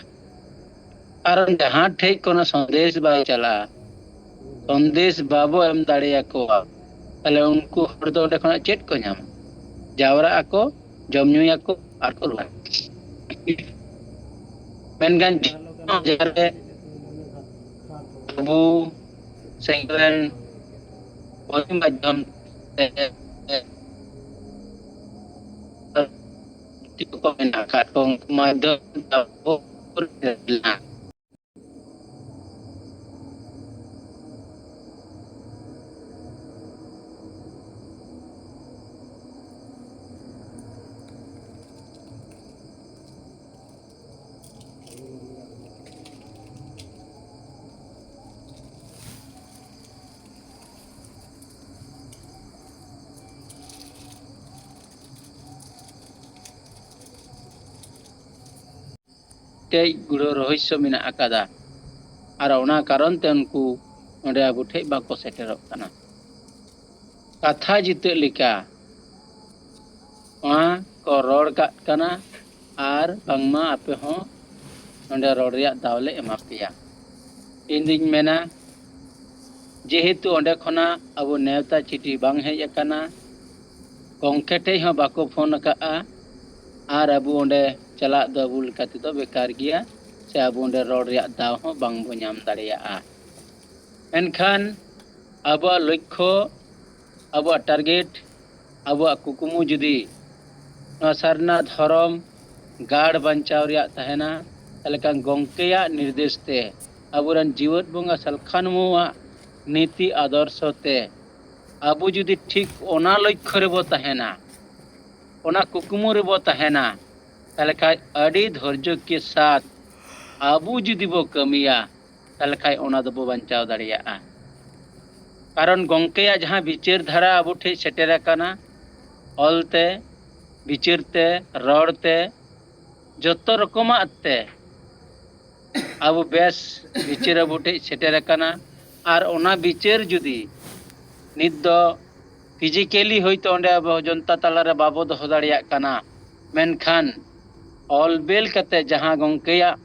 ᱟᱨ ᱡᱟᱦᱟᱸ ᱴᱷᱮᱡ ᱠᱳᱱᱳ ᱥᱚᱱᱫᱮᱥ ᱵᱟᱭ ᱪᱟᱞᱟᱜᱼᱟ, ᱥᱚᱱᱫᱮᱥ ᱵᱟᱵᱚ ᱮᱢ ᱫᱟᱲᱮᱭᱟᱠᱚᱣᱟ, ᱛᱟᱦᱞᱮ ᱩᱱᱠᱩ ᱦᱚᱲ ᱫᱚ ᱚᱸᱰᱮ ᱠᱷᱚᱱᱟᱜ ᱪᱮᱫ ᱠᱚ ᱧᱟᱢᱟ? ᱡᱟᱣᱨᱟᱜ ᱟᱠᱚ, ᱡᱚᱢ ᱧᱩᱭᱟᱠᱚ ᱟᱨ ᱠᱚ ᱨᱩᱣᱟᱹᱲᱟ᱾ ᱢᱮᱱᱠᱷᱟᱱ ᱡᱟᱦᱟᱸ ᱨᱮ ᱟᱵᱚ ᱥᱮᱸᱜᱮᱞ ᱨᱮᱱ ᱦᱚᱭ ᱢᱟᱫᱽᱫᱷᱚᱢ ᱛᱮ ᱠᱚ ᱢᱮᱱᱟᱜ ᱟᱠᱟᱫ ᱠᱚ, ᱩᱱᱠᱩ ᱢᱟᱫᱽᱫᱷᱚᱢ ᱛᱮ ᱟᱵᱚ ᱢᱤᱫᱴᱮᱡ ᱜᱩᱲᱦᱟᱹ ᱨᱚᱦᱚᱥᱭᱚ ᱢᱮᱱᱟᱜ ᱟᱠᱟᱫᱟ᱾ ᱟᱨ ᱚᱱᱟ ᱠᱟᱨᱚᱱ ᱛᱮ ᱩᱱᱠᱩ ᱱᱚᱰᱮ ᱟᱵᱚ ᱴᱷᱮᱡ ᱵᱟᱠᱚ ᱥᱮᱴᱮᱨᱚᱜ ᱠᱟᱱᱟ᱾ ᱠᱟᱛᱷᱟ ᱡᱤᱛᱟᱹᱜ ᱞᱮᱠᱟ ᱚᱱᱟ ᱠᱚ ᱨᱚᱲ ᱠᱟᱜ ᱠᱟᱱᱟ᱾ ᱟᱨ ᱵᱟᱝᱢᱟ ᱟᱯᱮ ᱦᱚᱸ ᱱᱚᱰᱮ ᱨᱚᱲ ᱨᱮᱭᱟᱜ ᱫᱟᱣ ᱞᱮ ᱮᱢᱟ ᱯᱮᱭᱟ᱾ ᱤᱧ ᱫᱩᱧ ᱢᱮᱱᱟ, ᱡᱮᱦᱮᱛᱩ ᱚᱸᱰᱮ ᱠᱷᱚᱱᱟᱜ ᱟᱵᱚ ᱱᱮᱣᱛᱟ ᱪᱤᱴᱷᱤ ᱵᱟᱝ ᱦᱮᱡ ᱟᱠᱟᱱᱟ, ᱜᱚᱢᱠᱮ ᱴᱷᱮᱡ ᱦᱚᱸ ᱵᱟᱠᱚ ᱯᱷᱳᱱ ᱟᱠᱟᱫᱼᱟ, ᱟᱨ ᱟᱵᱚ ᱚᱸᱰᱮ ᱪᱟᱞᱟᱜ ᱫᱚ ᱟᱵᱚ ᱞᱮᱠᱟ ᱛᱮᱫᱚ ᱵᱮᱠᱟᱨ ᱜᱮᱭᱟ, ᱥᱮ ᱟᱵᱚ ᱚᱸᱰᱮ ᱨᱚᱲ ᱨᱮᱭᱟᱜ ᱫᱟᱣ ᱦᱚᱸ ᱵᱟᱝ ᱵᱚ ᱧᱟᱢ ᱫᱟᱲᱮᱭᱟᱜᱼᱟ᱾ ᱢᱮᱱᱠᱷᱟᱱ ᱟᱵᱚᱣᱟᱜ ᱞᱚᱠᱠᱷᱚ, ᱟᱵᱚᱣᱟᱜ ᱴᱟᱨᱜᱮᱴ, ᱟᱵᱚᱣᱟᱜ ᱠᱩᱠᱢᱩ ᱡᱩᱫᱤ ᱱᱚᱣᱟ ᱥᱟᱨᱱᱟ ᱫᱷᱚᱨᱚᱢ ᱜᱟᱲ ᱵᱟᱧᱪᱟᱣ ᱨᱮᱭᱟᱜ ᱛᱟᱦᱮᱱᱟ, ᱛᱟᱦᱚᱞᱮ ᱠᱷᱟᱱ ᱜᱚᱢᱠᱮᱭᱟᱜ ᱱᱤᱨᱫᱮᱥ ᱛᱮ ᱟᱵᱚᱨᱮᱱ ᱡᱤᱣᱮᱫ ᱵᱚᱸᱜᱟ ᱥᱟᱞᱠᱷᱟᱱ ᱢᱩᱨᱢᱩᱣᱟᱜ ᱱᱤᱛᱤ ᱟᱫᱚᱨᱥᱚ ᱛᱮ ᱟᱵᱚ ᱡᱩᱫᱤ ᱴᱷᱤᱠ ᱚᱱᱟ ᱞᱚᱠᱠᱷᱚ ᱨᱮᱵᱚ ᱛᱟᱦᱮᱱᱟ, ᱚᱱᱟ ᱠᱩᱠᱢᱩ ᱨᱮᱵᱚ ᱛᱟᱦᱮᱱᱟ, ᱛᱟᱦᱚᱞᱮ ᱠᱷᱟᱡ ᱟᱹᱰᱤ ᱫᱷᱳᱨᱡᱚ ᱠᱮ ᱥᱟᱛ ᱟᱵᱚ ᱡᱩᱫᱤ ᱵᱚ ᱠᱟᱹᱢᱤᱭᱟ, ᱛᱟᱦᱚᱞᱮ ᱠᱷᱟᱡ ᱚᱱᱟ ᱫᱚᱵᱚ ᱵᱟᱧᱪᱟᱣ ᱫᱟᱲᱮᱭᱟᱜᱼᱟ᱾ ᱠᱟᱨᱚᱱ ᱜᱚᱢᱠᱮᱭᱟᱜ ᱡᱟᱦᱟᱸ ᱵᱤᱪᱟᱹᱨ ᱫᱷᱟᱨᱟ ᱟᱵᱚ ᱴᱷᱮᱡ ᱥᱮᱴᱮᱨ ᱟᱠᱟᱱᱟ, ᱚᱞ ᱛᱮ, ᱵᱤᱪᱟᱹᱨ ᱛᱮ, ᱨᱚᱲ ᱛᱮ, ᱡᱚᱛᱚ ᱨᱚᱠᱚᱢᱟᱜ ᱛᱮ ᱟᱵᱚ ᱵᱮᱥ ᱵᱤᱪᱟᱹᱨ ᱟᱵᱚ ᱴᱷᱮᱡ ᱥᱮᱴᱮᱨ ᱟᱠᱟᱱᱟ᱾ ᱟᱨ ᱚᱱᱟ ᱵᱤᱪᱟᱹᱨ ᱡᱩᱫᱤ ᱱᱤᱛ ᱫᱚ ᱯᱷᱤᱡᱤᱠᱮᱞᱤ ᱦᱚᱭᱛᱳ ᱚᱸᱰᱮ ᱟᱵᱚ ᱡᱚᱱᱛᱟ ᱛᱟᱞᱟᱨᱮ ᱵᱟᱵᱚ ᱫᱚᱦᱚ ᱫᱟᱲᱮᱭᱟᱜ ᱠᱟᱱᱟ, ᱢᱮᱱᱠᱷᱟᱱ ᱚᱞ ᱵᱮᱞ ᱠᱟᱛᱮ ᱡᱟᱦᱟᱸ ᱜᱚᱢᱠᱮᱭᱟᱜ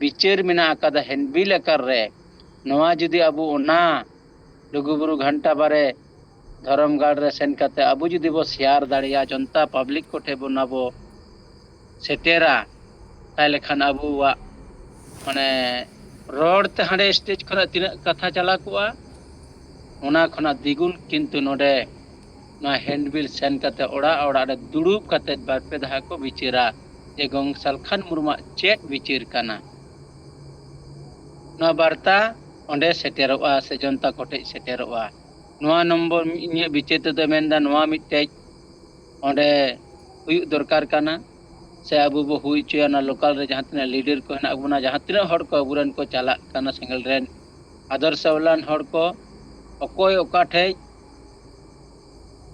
ᱵᱤᱪᱟᱹᱨ ᱢᱮᱱᱟᱜ ᱟᱠᱟᱫᱟ ᱦᱮᱱᱰᱵᱤᱞ ᱟᱠᱟᱨ ᱨᱮ, ᱱᱚᱣᱟ ᱡᱩᱫᱤ ᱟᱵᱚ ᱚᱱᱟ ᱞᱩᱜᱩᱵᱩᱨᱩ ᱜᱷᱟᱱᱴᱟ ᱵᱟᱨᱮ ᱫᱷᱚᱨᱚᱢ ᱜᱟᱲ ᱨᱮ ᱥᱮᱱ ᱠᱟᱛᱮ ᱟᱵᱚ ᱡᱩᱫᱤ ᱵᱚ ᱥᱮᱭᱟᱨ ᱫᱟᱲᱮᱭᱟᱜᱼᱟ, ᱡᱚᱱᱛᱟ ᱯᱟᱵᱽᱞᱤᱠ ᱠᱚᱴᱷᱮᱱ ᱵᱚ ᱚᱱᱟ ᱵᱚ ᱥᱮᱴᱮᱨᱟ, ᱛᱟᱦᱞᱮ ᱠᱷᱟᱱ ᱟᱵᱚᱣᱟᱜ ᱢᱟᱱᱮ ᱨᱚᱲ ᱛᱮ ᱦᱟᱸᱰᱮ ᱥᱴᱮᱡᱽ ᱠᱷᱚᱱᱟᱜ ᱛᱤᱱᱟᱹᱜ ᱠᱟᱛᱷᱟ ᱪᱟᱞᱟᱣ ᱠᱚᱜᱼᱟ, ᱚᱱᱟ ᱠᱷᱚᱱᱟᱜ ᱫᱤᱜᱩᱱ ᱠᱤᱱᱛᱩ ᱱᱚᱰᱮ ᱱᱚᱣᱟ ᱦᱮᱱᱰᱵᱤᱞ ᱥᱮᱱ ᱠᱟᱛᱮ ᱚᱲᱟᱜ ᱚᱲᱟᱜ ᱨᱮ ᱫᱩᱲᱩᱵ ᱠᱟᱛᱮ ᱵᱟᱨ ᱯᱮ ᱫᱷᱟᱣ ᱠᱚ ᱵᱤᱪᱟᱹᱨᱟ ᱡᱮ ᱜᱚᱝ ᱥᱟᱞᱠᱷᱟᱱ ᱢᱩᱨᱢᱩᱣᱟᱜ ᱪᱮᱫ ᱵᱤᱪᱟᱹᱨ ᱠᱟᱱᱟ᱾ ᱱᱚᱣᱟ ᱵᱟᱨᱛᱟ ᱚᱸᱰᱮ ᱥᱮᱴᱮᱨᱚᱜᱼᱟ ᱥᱮ ᱡᱚᱱᱛᱟ ᱠᱚᱴᱷᱮᱡ ᱥᱮᱴᱮᱨᱚᱜᱼᱟ᱾ ᱱᱚᱣᱟ ᱱᱚᱢᱵᱚᱨ ᱤᱧᱟᱹᱜ ᱵᱤᱪᱟᱹᱨ ᱛᱮᱫᱚ ᱢᱮᱱᱫᱟ ᱱᱚᱣᱟ ᱢᱤᱫᱴᱮᱡ ᱚᱸᱰᱮ ᱦᱩᱭᱩᱜ ᱫᱚᱨᱠᱟᱨ ᱠᱟᱱᱟ, ᱥᱮ ᱟᱵᱚ ᱵᱚ ᱦᱩᱭ ᱦᱚᱪᱚᱭᱟ᱾ ᱚᱱᱟ ᱞᱳᱠᱟᱞ ᱨᱮ ᱡᱟᱦᱟᱸ ᱛᱤᱱᱟᱹᱜ ᱞᱤᱰᱟᱨ ᱠᱚ ᱦᱮᱱᱟᱜ ᱵᱚᱱᱟ, ᱡᱟᱦᱟᱸ ᱛᱤᱱᱟᱹᱜ ᱦᱚᱲ ᱠᱚ ᱟᱵᱚᱨᱮᱱ ᱠᱚ ᱪᱟᱞᱟᱜ ᱠᱟᱱᱟ ᱥᱮᱸᱜᱮᱞ ᱨᱮᱱ ᱟᱫᱚᱨᱥᱚᱣᱟᱞᱟᱱ ᱦᱚᱲ ᱠᱚ, ᱚᱠᱚᱭ ᱚᱠᱟ ᱴᱷᱮᱡ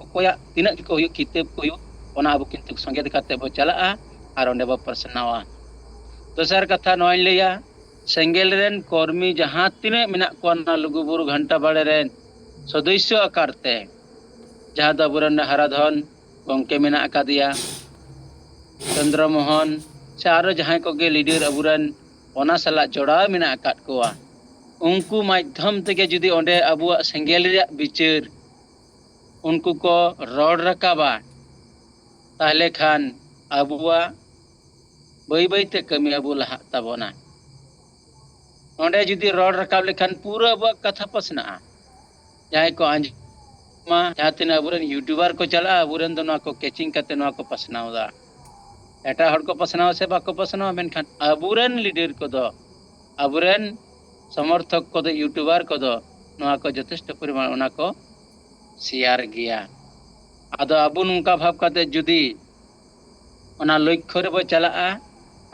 ᱚᱠᱚᱭᱟᱜ ᱛᱤᱱᱟᱹᱜ ᱜᱮᱠᱚ ᱦᱩᱭᱩᱜ, ᱠᱤᱛᱟᱹᱵ ᱠᱚ ᱦᱩᱭᱩᱜ, ᱚᱱᱟ ᱟᱵᱚ ᱠᱤᱱᱛᱩ ᱥᱚᱸᱜᱮ ᱠᱟᱛᱮ ᱵᱚ ᱪᱟᱞᱟᱜᱼᱟ ᱟᱨ ᱚᱸᱰᱮ ᱵᱚ ᱯᱟᱥᱱᱟᱣᱟ᱾ ᱫᱚᱥᱟᱨ ᱠᱟᱛᱷᱟ ᱱᱚᱣᱟᱧ ᱞᱟᱹᱭᱟ, ᱥᱮᱸᱜᱮᱞ ᱨᱮᱱ ᱠᱚᱨᱢᱤ ᱡᱟᱦᱟᱸ ᱛᱤᱱᱟᱹᱜ ᱢᱮᱱᱟᱜ ᱠᱚᱣᱟ ᱱᱚᱣᱟ ᱞᱩᱜᱩᱵᱩᱨᱩ ᱜᱷᱟᱱᱴᱟ ᱵᱟᱲᱮ ᱨᱮᱱ ᱥᱚᱫᱚᱥᱥᱚ ᱟᱠᱟᱨ ᱛᱮ, ᱡᱟᱦᱟᱸ ᱫᱚ ᱟᱵᱚᱨᱮᱱ ᱦᱟᱨᱟᱫᱷᱚᱱ ᱜᱚᱢᱠᱮ ᱢᱮᱱᱟᱜ ᱟᱠᱟᱫᱮᱭᱟ, ᱪᱚᱱᱫᱨᱚ ᱢᱳᱦᱚᱱ, ᱥᱮ ᱟᱨᱚ ᱡᱟᱦᱟᱸᱭ ᱠᱚᱜᱮ ᱞᱤᱰᱟᱨ ᱟᱵᱚᱨᱮᱱ ᱚᱱᱟ ᱥᱟᱞᱟᱜ ᱡᱚᱲᱟᱣ ᱢᱮᱱᱟᱜ ᱟᱠᱟᱫ ᱠᱚᱣᱟ, ᱩᱱᱠᱩ ᱢᱟᱫᱽᱫᱷᱚᱢ ᱛᱮᱜᱮ ᱡᱩᱫᱤ ᱚᱸᱰᱮ ᱟᱵᱚᱣᱟᱜ ᱥᱮᱸᱜᱮᱞ ᱨᱮᱭᱟᱜ ᱵᱤᱪᱟᱹᱨ ᱩᱱᱠᱩ ᱠᱚ ᱨᱚᱲ ᱨᱟᱠᱟᱵᱟ, ᱛᱟᱦᱚᱞᱮ ᱠᱷᱟᱱ ᱟᱵᱚᱣᱟᱜ ᱵᱟᱹᱭ ᱵᱟᱹᱭᱛᱮ ᱠᱟᱹᱢᱤ ᱟᱵᱚ ᱞᱟᱦᱟᱜ ᱛᱟᱵᱚᱱᱟ᱾ ᱚᱸᱰᱮ ᱡᱩᱫᱤ ᱨᱚᱲ ᱨᱟᱠᱟᱵ ᱞᱮᱠᱷᱟᱱ ᱯᱩᱨᱟᱹ ᱟᱵᱚᱣᱟᱜ ᱠᱟᱛᱷᱟ ᱯᱟᱥᱱᱟᱜᱼᱟ᱾ ᱡᱟᱦᱟᱸᱭ ᱠᱚ ᱟᱸᱡᱚᱢᱟ, ᱡᱟᱦᱟᱸ ᱛᱤᱱᱟᱹᱜ ᱟᱵᱚᱨᱮᱱ YouTuber ᱠᱚ ᱪᱟᱞᱟᱜᱼᱟ, ᱟᱵᱚᱨᱮᱱ ᱫᱚ ᱱᱚᱣᱟ ᱠᱚ catching ᱠᱟᱛᱮ ᱱᱚᱣᱟ ᱠᱚ ᱯᱟᱥᱱᱟᱣ ᱮᱫᱟ᱾ ᱮᱴᱟᱜ ᱦᱚᱲ ᱠᱚ ᱯᱟᱥᱱᱟᱣᱟ ᱥᱮ ᱵᱟᱠᱚ ᱯᱟᱥᱱᱟᱣᱟ, ᱢᱮᱱᱠᱷᱟᱱ ᱟᱵᱚᱨᱮᱱ ᱞᱤᱰᱟᱨ ᱠᱚᱫᱚ, ᱟᱵᱚᱨᱮᱱ ᱥᱚᱢᱚᱨᱛᱷᱚᱠ ᱠᱚᱫᱚ, YouTuber ᱠᱚᱫᱚ ᱱᱚᱣᱟ ᱠᱚ ᱡᱚᱛᱷᱮᱥᱴᱚ ᱯᱚᱨᱤᱢᱟᱱ ᱚᱱᱟ ᱠᱚ ᱥᱮᱭᱟᱨ ᱜᱮᱭᱟ᱾ ᱟᱫᱚ ᱟᱵᱚ ᱱᱚᱝᱠᱟ ᱵᱷᱟᱵᱽ ᱠᱟᱛᱮ ᱡᱩᱫᱤ ᱚᱱᱟ ᱞᱚᱠᱠᱷᱚ ᱨᱮᱵᱚ ᱪᱟᱞᱟᱜᱼᱟ,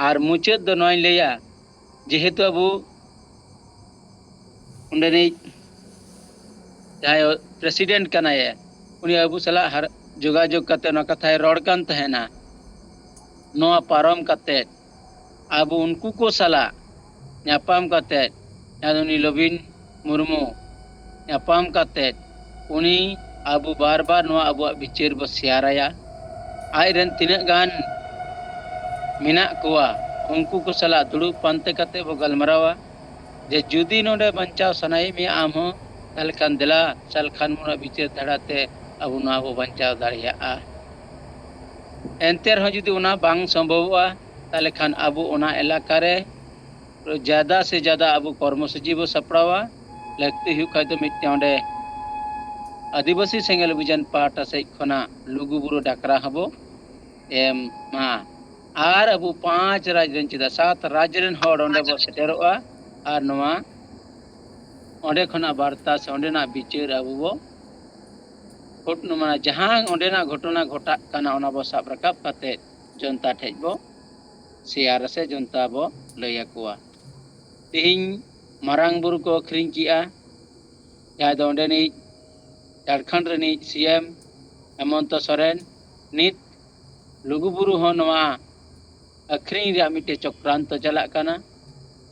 ᱟᱨ ᱢᱩᱪᱟᱹᱫ ᱫᱚ ᱱᱚᱣᱟᱧ ᱞᱟᱹᱭᱟ, ᱡᱮᱦᱮᱛᱩ ᱟᱵᱚ ᱚᱸᱰᱮᱱᱤᱡ ᱡᱟᱦᱟᱸᱭ president ᱠᱟᱱᱟᱭᱮ, ᱩᱱᱤ ᱟᱵᱚ ᱥᱟᱞᱟᱜ ᱦᱟᱨ-, ᱡᱳᱜᱟᱡᱳᱜᱽ ᱠᱟᱛᱮ ᱚᱱᱟ ᱠᱟᱛᱷᱟᱭ ᱨᱚᱲ ᱠᱟᱱ ᱛᱟᱦᱮᱱᱟ᱾ ᱱᱚᱣᱟ ᱯᱟᱨᱚᱢ ᱠᱟᱛᱮ ᱟᱵᱚ ᱩᱱᱠᱩ ᱠᱚ ᱥᱟᱞᱟᱜ ᱧᱟᱯᱟᱢ ᱠᱟᱛᱮ, ᱡᱟᱦᱟᱸ ᱫᱚ ᱩᱱᱤ ᱞᱚᱵᱤᱱ ᱢᱩᱨᱢᱩ ᱧᱟᱯᱟᱢ ᱠᱟᱛᱮ ᱩᱱᱤ ᱟᱵᱚ ᱵᱟᱨ ᱵᱟᱨ ᱱᱚᱣᱟ ᱟᱵᱚᱣᱟᱜ ᱵᱤᱪᱟᱹᱨ ᱵᱚ ᱥᱮᱭᱟᱨᱟᱭᱟ᱾ ᱟᱡ ᱨᱮᱱ ᱛᱤᱱᱟᱹᱜ ᱜᱟᱱ ᱢᱮᱱᱟᱜ ᱠᱚᱣᱟ, ᱩᱱᱠᱩ ᱠᱚ ᱥᱟᱞᱟᱜ ᱫᱩᱲᱩᱵ ᱯᱟᱱᱛᱮ ᱠᱟᱛᱮ ᱵᱚ ᱜᱟᱞᱢᱟᱨᱟᱣᱟ ᱡᱮ ᱡᱩᱫᱤ ᱱᱚᱰᱮ ᱵᱟᱧᱪᱟᱣ ᱥᱟᱱᱟᱭᱮᱫ ᱢᱮᱭᱟ ᱟᱢ ᱦᱚᱸ, ᱛᱟᱦᱚᱞᱮ ᱠᱷᱟᱱ ᱫᱮᱞᱟ ᱥᱟᱞᱠᱷᱟᱱ ᱢᱩᱨᱢᱩᱣᱟᱜ ᱵᱤᱪᱟᱹᱨ ᱫᱷᱟᱨᱟ ᱛᱮ ᱟᱵᱚ ᱱᱚᱣᱟ ᱵᱚ ᱵᱟᱧᱪᱟᱣ ᱫᱟᱲᱮᱭᱟᱜᱼᱟ᱾ ᱮᱱᱛᱮ ᱨᱮᱦᱚᱸ ᱡᱩᱫᱤ ᱚᱱᱟ ᱵᱟᱝ ᱥᱚᱢᱵᱷᱚᱵᱚᱜᱼᱟ, ᱛᱟᱦᱚᱞᱮ ᱠᱷᱟᱱ ᱟᱵᱚ ᱚᱱᱟ ᱮᱞᱟᱠᱟ ᱨᱮ ᱡᱟᱫᱟ ᱥᱮ ᱡᱟᱫᱟ ᱟᱵᱚ ᱠᱚᱨᱢᱚᱥᱩᱪᱤ ᱵᱚ ᱥᱟᱯᱲᱟᱣᱟ᱾ ᱞᱟᱹᱠᱛᱤ ᱦᱩᱭᱩᱜ ᱠᱷᱟᱡ ᱫᱚ ᱢᱤᱫᱴᱮᱱ ᱚᱸᱰᱮ ᱟᱹᱫᱤᱵᱟᱹᱥᱤ ᱥᱮᱸᱜᱮᱞ ᱚᱵᱷᱤᱡᱟᱱ ᱯᱟᱦᱴᱟ ᱥᱮᱫ ᱠᱷᱚᱱᱟᱜ ᱞᱩᱜᱩᱵᱩᱨᱩ ᱰᱟᱠᱨᱟ ᱦᱚᱸᱵᱚ ᱮᱢᱟ᱾ ᱟᱨ ᱟᱵᱚ ᱯᱟᱸᱪ ᱨᱟᱡᱽ ᱨᱮᱱ, ᱪᱮᱫᱟᱜ ᱥᱟᱛ ᱨᱟᱡᱽ ᱨᱮᱱ ᱦᱚᱲ ᱚᱸᱰᱮ ᱵᱚ ᱥᱮᱴᱮᱨᱚᱜᱼᱟ᱾ ᱟᱨ ᱱᱚᱣᱟ ᱚᱸᱰᱮ ᱠᱷᱚᱱᱟᱜ ᱵᱟᱨᱛᱟ ᱥᱮ ᱚᱸᱰᱮᱱᱟᱜ ᱵᱤᱪᱟᱹᱨ ᱟᱵᱚ ᱵᱚ ᱜᱷᱚᱴ-, ᱢᱟᱱᱮ ᱡᱟᱦᱟᱸ ᱚᱸᱰᱮᱱᱟᱜ ᱜᱷᱚᱴᱚᱱᱟ ᱜᱷᱚᱴᱟᱜ ᱠᱟᱱᱟ, ᱚᱱᱟ ᱵᱚ ᱥᱟᱵ ᱨᱟᱠᱟᱵ ᱠᱟᱛᱮ ᱡᱚᱱᱛᱟ ᱴᱷᱮᱡ ᱵᱚ ᱥᱮᱭᱟᱨ ᱥᱮ ᱡᱚᱱᱛᱟ ᱵᱚ ᱞᱟᱹᱭ ᱟᱠᱚᱣᱟ᱾ ᱛᱮᱦᱮᱧ ᱢᱟᱨᱟᱝ ᱵᱩᱨᱩ ᱠᱚ ᱟᱹᱠᱷᱨᱤᱧ ᱠᱮᱜᱼᱟ, ᱡᱟᱦᱟᱸᱭ ᱫᱚ ᱚᱸᱰᱮᱱᱤᱡ ᱡᱷᱟᱲᱠᱷᱚᱸᱰ ᱨᱤᱱᱤᱡ CM ᱦᱮᱢᱚᱱᱛᱚ ᱥᱚᱨᱮᱱ᱾ ᱱᱤᱛ ᱞᱩᱜᱩᱵᱩᱨᱩ ᱦᱚᱸ ᱱᱚᱣᱟ ᱟᱹᱠᱷᱨᱤᱧ ᱨᱮᱭᱟᱜ ᱢᱤᱫᱴᱮᱡ ᱪᱚᱠᱨᱟᱱᱛᱚ ᱪᱟᱞᱟᱜ ᱠᱟᱱᱟ,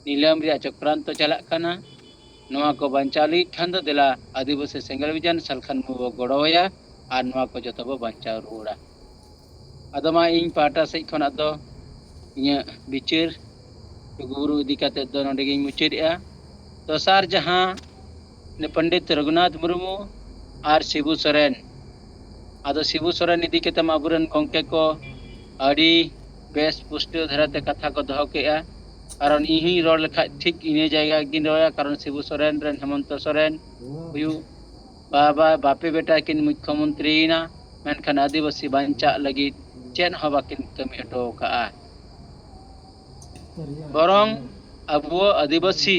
ᱱᱤᱞᱟᱹᱢ ᱨᱮᱭᱟᱜ ᱪᱚᱠᱨᱟᱱᱛᱚ ᱪᱟᱞᱟᱜ ᱠᱟᱱᱟ᱾ ᱱᱚᱣᱟ ᱠᱚ ᱵᱟᱧᱪᱟᱣ ᱞᱟᱹᱜᱤᱫ ᱠᱷᱟᱱ ᱫᱚ ᱫᱮᱞᱟ ᱟᱹᱫᱤᱵᱟᱹᱥᱤ ᱥᱮᱸᱜᱮᱞ ᱚᱵᱷᱤᱡᱟᱱ ᱥᱟᱞᱠᱷᱟᱱ ᱢᱩᱨᱢᱩ ᱵᱚ ᱜᱚᱲᱚᱣᱟᱭᱟ ᱟᱨ ᱱᱚᱣᱟ ᱠᱚ ᱡᱚᱛᱚ ᱵᱚ ᱵᱟᱧᱪᱟᱣ ᱨᱩᱣᱟᱹᱲᱟ᱾ ᱟᱫᱚ ᱢᱟ ᱤᱧ ᱯᱟᱦᱴᱟ ᱥᱮᱫ ᱠᱷᱚᱱᱟᱜ ᱫᱚ ᱤᱧᱟᱹᱜ ᱵᱤᱪᱟᱹᱨ ᱞᱩᱜᱩᱵᱩᱨᱩ ᱤᱫᱤ ᱠᱟᱛᱮᱫ ᱫᱚ ᱱᱚᱰᱮ ᱜᱤᱧ ᱢᱩᱪᱟᱹᱫᱮᱜᱼᱟ᱾ ᱫᱚᱥᱟᱨ ᱡᱟᱦᱟᱸ ᱯᱚᱱᱰᱤᱛ ᱨᱚᱜᱷᱩᱱᱟᱛᱷ ᱢᱩᱨᱢᱩ ᱟᱨ ᱥᱤᱵᱩ ᱥᱚᱨᱮᱱ, ᱟᱫᱚ ᱥᱤᱵᱩ ᱥᱚᱨᱮᱱ ᱤᱫᱤ ᱠᱟᱛᱮ ᱢᱟ ᱟᱵᱚᱨᱮᱱ ᱜᱚᱢᱠᱮ ᱠᱚ ᱟᱹᱰᱤ ᱵᱮᱥ ᱯᱩᱥᱴᱟᱹᱣ ᱫᱷᱟᱨᱟᱛᱮ ᱠᱟᱛᱷᱟ ᱠᱚ ᱫᱚᱦᱚ ᱠᱮᱜᱼᱟ᱾ ᱠᱟᱨᱚᱱ ᱤᱧ ᱦᱚᱧ ᱨᱚᱲ ᱞᱮᱠᱷᱟᱡ ᱴᱷᱤᱠ ᱤᱱᱟᱹ ᱡᱟᱭᱜᱟ ᱜᱤᱧ ᱨᱚᱲᱟ, ᱠᱟᱨᱚᱱ ᱥᱤᱵᱩ ᱥᱚᱨᱮᱱ ᱨᱮᱱ ᱦᱮᱢᱚᱱᱛᱚ ᱥᱚᱨᱮᱱ ᱦᱩᱭᱩᱜ, ᱵᱟᱵᱟ ᱵᱟᱯᱮ ᱵᱮᱴᱟ ᱠᱤᱱ ᱢᱩᱠᱠᱷᱚ ᱢᱚᱱᱛᱨᱤᱭᱮᱱᱟ, ᱢᱮᱱᱠᱷᱟᱱ ᱟᱹᱫᱤᱵᱟᱹᱥᱤ ᱵᱟᱧᱪᱟᱜ ᱞᱟᱹᱜᱤᱫ ᱪᱮᱫ ᱦᱚᱸ ᱵᱟᱹᱠᱤᱱ ᱠᱟᱹᱢᱤ ᱦᱚᱴᱚ ᱟᱠᱟᱫᱼᱟ᱾ ᱵᱚᱨᱚᱝ ᱟᱵᱚ ᱟᱹᱫᱤᱵᱟᱹᱥᱤ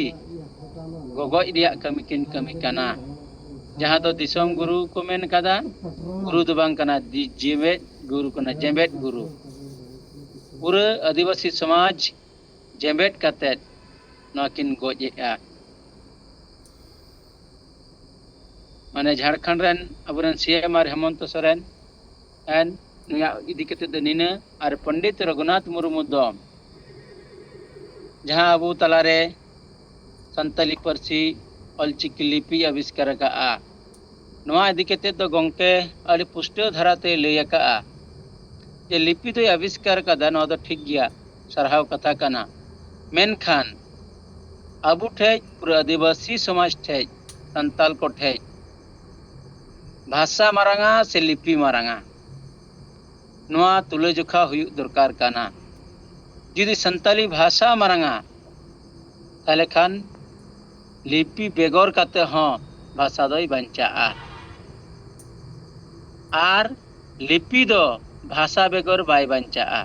ᱜᱚᱜᱚᱡ ᱨᱮᱭᱟᱜ ᱠᱟᱹᱢᱤ ᱠᱤᱱ ᱠᱟᱹᱢᱤ ᱠᱟᱱᱟ, ᱡᱟᱦᱟᱸ ᱫᱚ ᱫᱤᱥᱚᱢ ᱜᱩᱨᱩ ᱠᱚ ᱢᱮᱱ ᱠᱟᱫᱟ, ᱜᱩᱨᱩ ᱫᱚ ᱵᱟᱝ ᱠᱟᱱᱟ, ᱫᱤ-, ᱡᱮᱵᱮᱫ ᱜᱩᱨᱩ ᱠᱟᱱᱟ, ᱡᱮᱵᱮᱫ ᱜᱩᱨᱩ᱾ ᱯᱩᱨᱟᱹ ᱟᱹᱫᱤᱵᱟᱹᱥᱤ ᱥᱚᱢᱟᱡᱽ ᱡᱮᱵᱮᱫ ᱠᱟᱛᱮᱫ ᱱᱚᱣᱟ ᱠᱤᱱ ᱜᱚᱡ ᱮᱫᱼᱟ᱾ ᱢᱟᱱᱮ ᱡᱷᱟᱲᱠᱷᱚᱸᱰ ᱨᱮᱱ ᱟᱵᱚᱨᱮᱱ ᱥᱤ ᱮᱢ ᱟᱨ ᱦᱮᱢᱚᱱᱛᱚ ᱥᱚᱨᱮᱱ, ᱮᱱ, ᱱᱩᱭᱟᱜ ᱤᱫᱤ ᱠᱟᱛᱮᱫ ᱫᱚ ᱱᱤᱱᱟᱹ, ᱟᱨ ᱯᱚᱱᱰᱤᱛ ᱨᱚᱜᱷᱩᱱᱟᱛᱷ ᱢᱩᱨᱢᱩ ᱫᱚ ᱡᱟᱦᱟᱸ ᱟᱵᱚ ᱛᱟᱞᱟᱨᱮ ᱥᱟᱱᱛᱟᱞᱤ ᱯᱟᱹᱨᱥᱤ ᱚᱞᱪᱤᱠᱤ ᱞᱤᱯᱤ ᱟᱵᱤᱥᱠᱟᱨ ᱟᱠᱟᱫᱼᱟ, ᱱᱚᱣᱟ ᱤᱫᱤ ᱠᱟᱛᱮᱫ ᱫᱚ ᱜᱚᱢᱠᱮ ᱟᱹᱰᱤ ᱯᱩᱥᱴᱟᱹᱣ ᱫᱷᱟᱨᱟᱛᱮᱭ ᱞᱟᱹᱭ ᱟᱠᱟᱫᱼᱟ ᱡᱮ ᱞᱤᱯᱤ ᱫᱚᱭ ᱟᱵᱤᱥᱠᱟᱨ ᱟᱠᱟᱫᱟ, ᱱᱚᱣᱟ ᱫᱚ ᱴᱷᱤᱠ ᱜᱮᱭᱟ, ᱥᱟᱨᱦᱟᱣ ᱠᱟᱛᱷᱟ ᱠᱟᱱᱟ᱾ ᱢᱮᱱᱠᱷᱟᱱ ᱟᱵᱚ ᱴᱷᱮᱡ, ᱯᱩᱨᱟᱹ ᱟᱹᱫᱤᱵᱟᱹᱥᱤ ᱥᱚᱢᱟᱡᱽ ᱴᱷᱮᱡ, ᱥᱟᱱᱛᱟᱞ ᱠᱚ ᱴᱷᱮᱡ ᱵᱷᱟᱥᱟ ᱢᱟᱨᱟᱝᱟ ᱥᱮ ᱞᱤᱯᱤ ᱢᱟᱨᱟᱝᱟ, ᱱᱚᱣᱟ ᱛᱩᱞᱟᱹᱡᱚᱠᱷᱟ ᱦᱩᱭᱩᱜ ᱫᱚᱨᱠᱟᱨ ᱠᱟᱱᱟ᱾ ᱡᱩᱫᱤ ᱥᱟᱱᱛᱟᱞᱤ ᱵᱷᱟᱥᱟ ᱢᱟᱨᱟᱝᱟ, ᱛᱟᱦᱞᱮ ᱠᱷᱟᱱ ᱞᱤᱯᱤ ᱵᱮᱜᱚᱨ ᱠᱟᱛᱮ ᱦᱚᱸ ᱵᱷᱟᱥᱟ ᱫᱚᱭ ᱵᱟᱧᱪᱟᱜᱼᱟ᱾ ᱟᱨ ᱞᱤᱯᱤ ᱫᱚ ᱵᱷᱟᱥᱟ ᱵᱮᱜᱚᱨ ᱵᱟᱭ ᱵᱟᱧᱪᱟᱜᱼᱟ᱾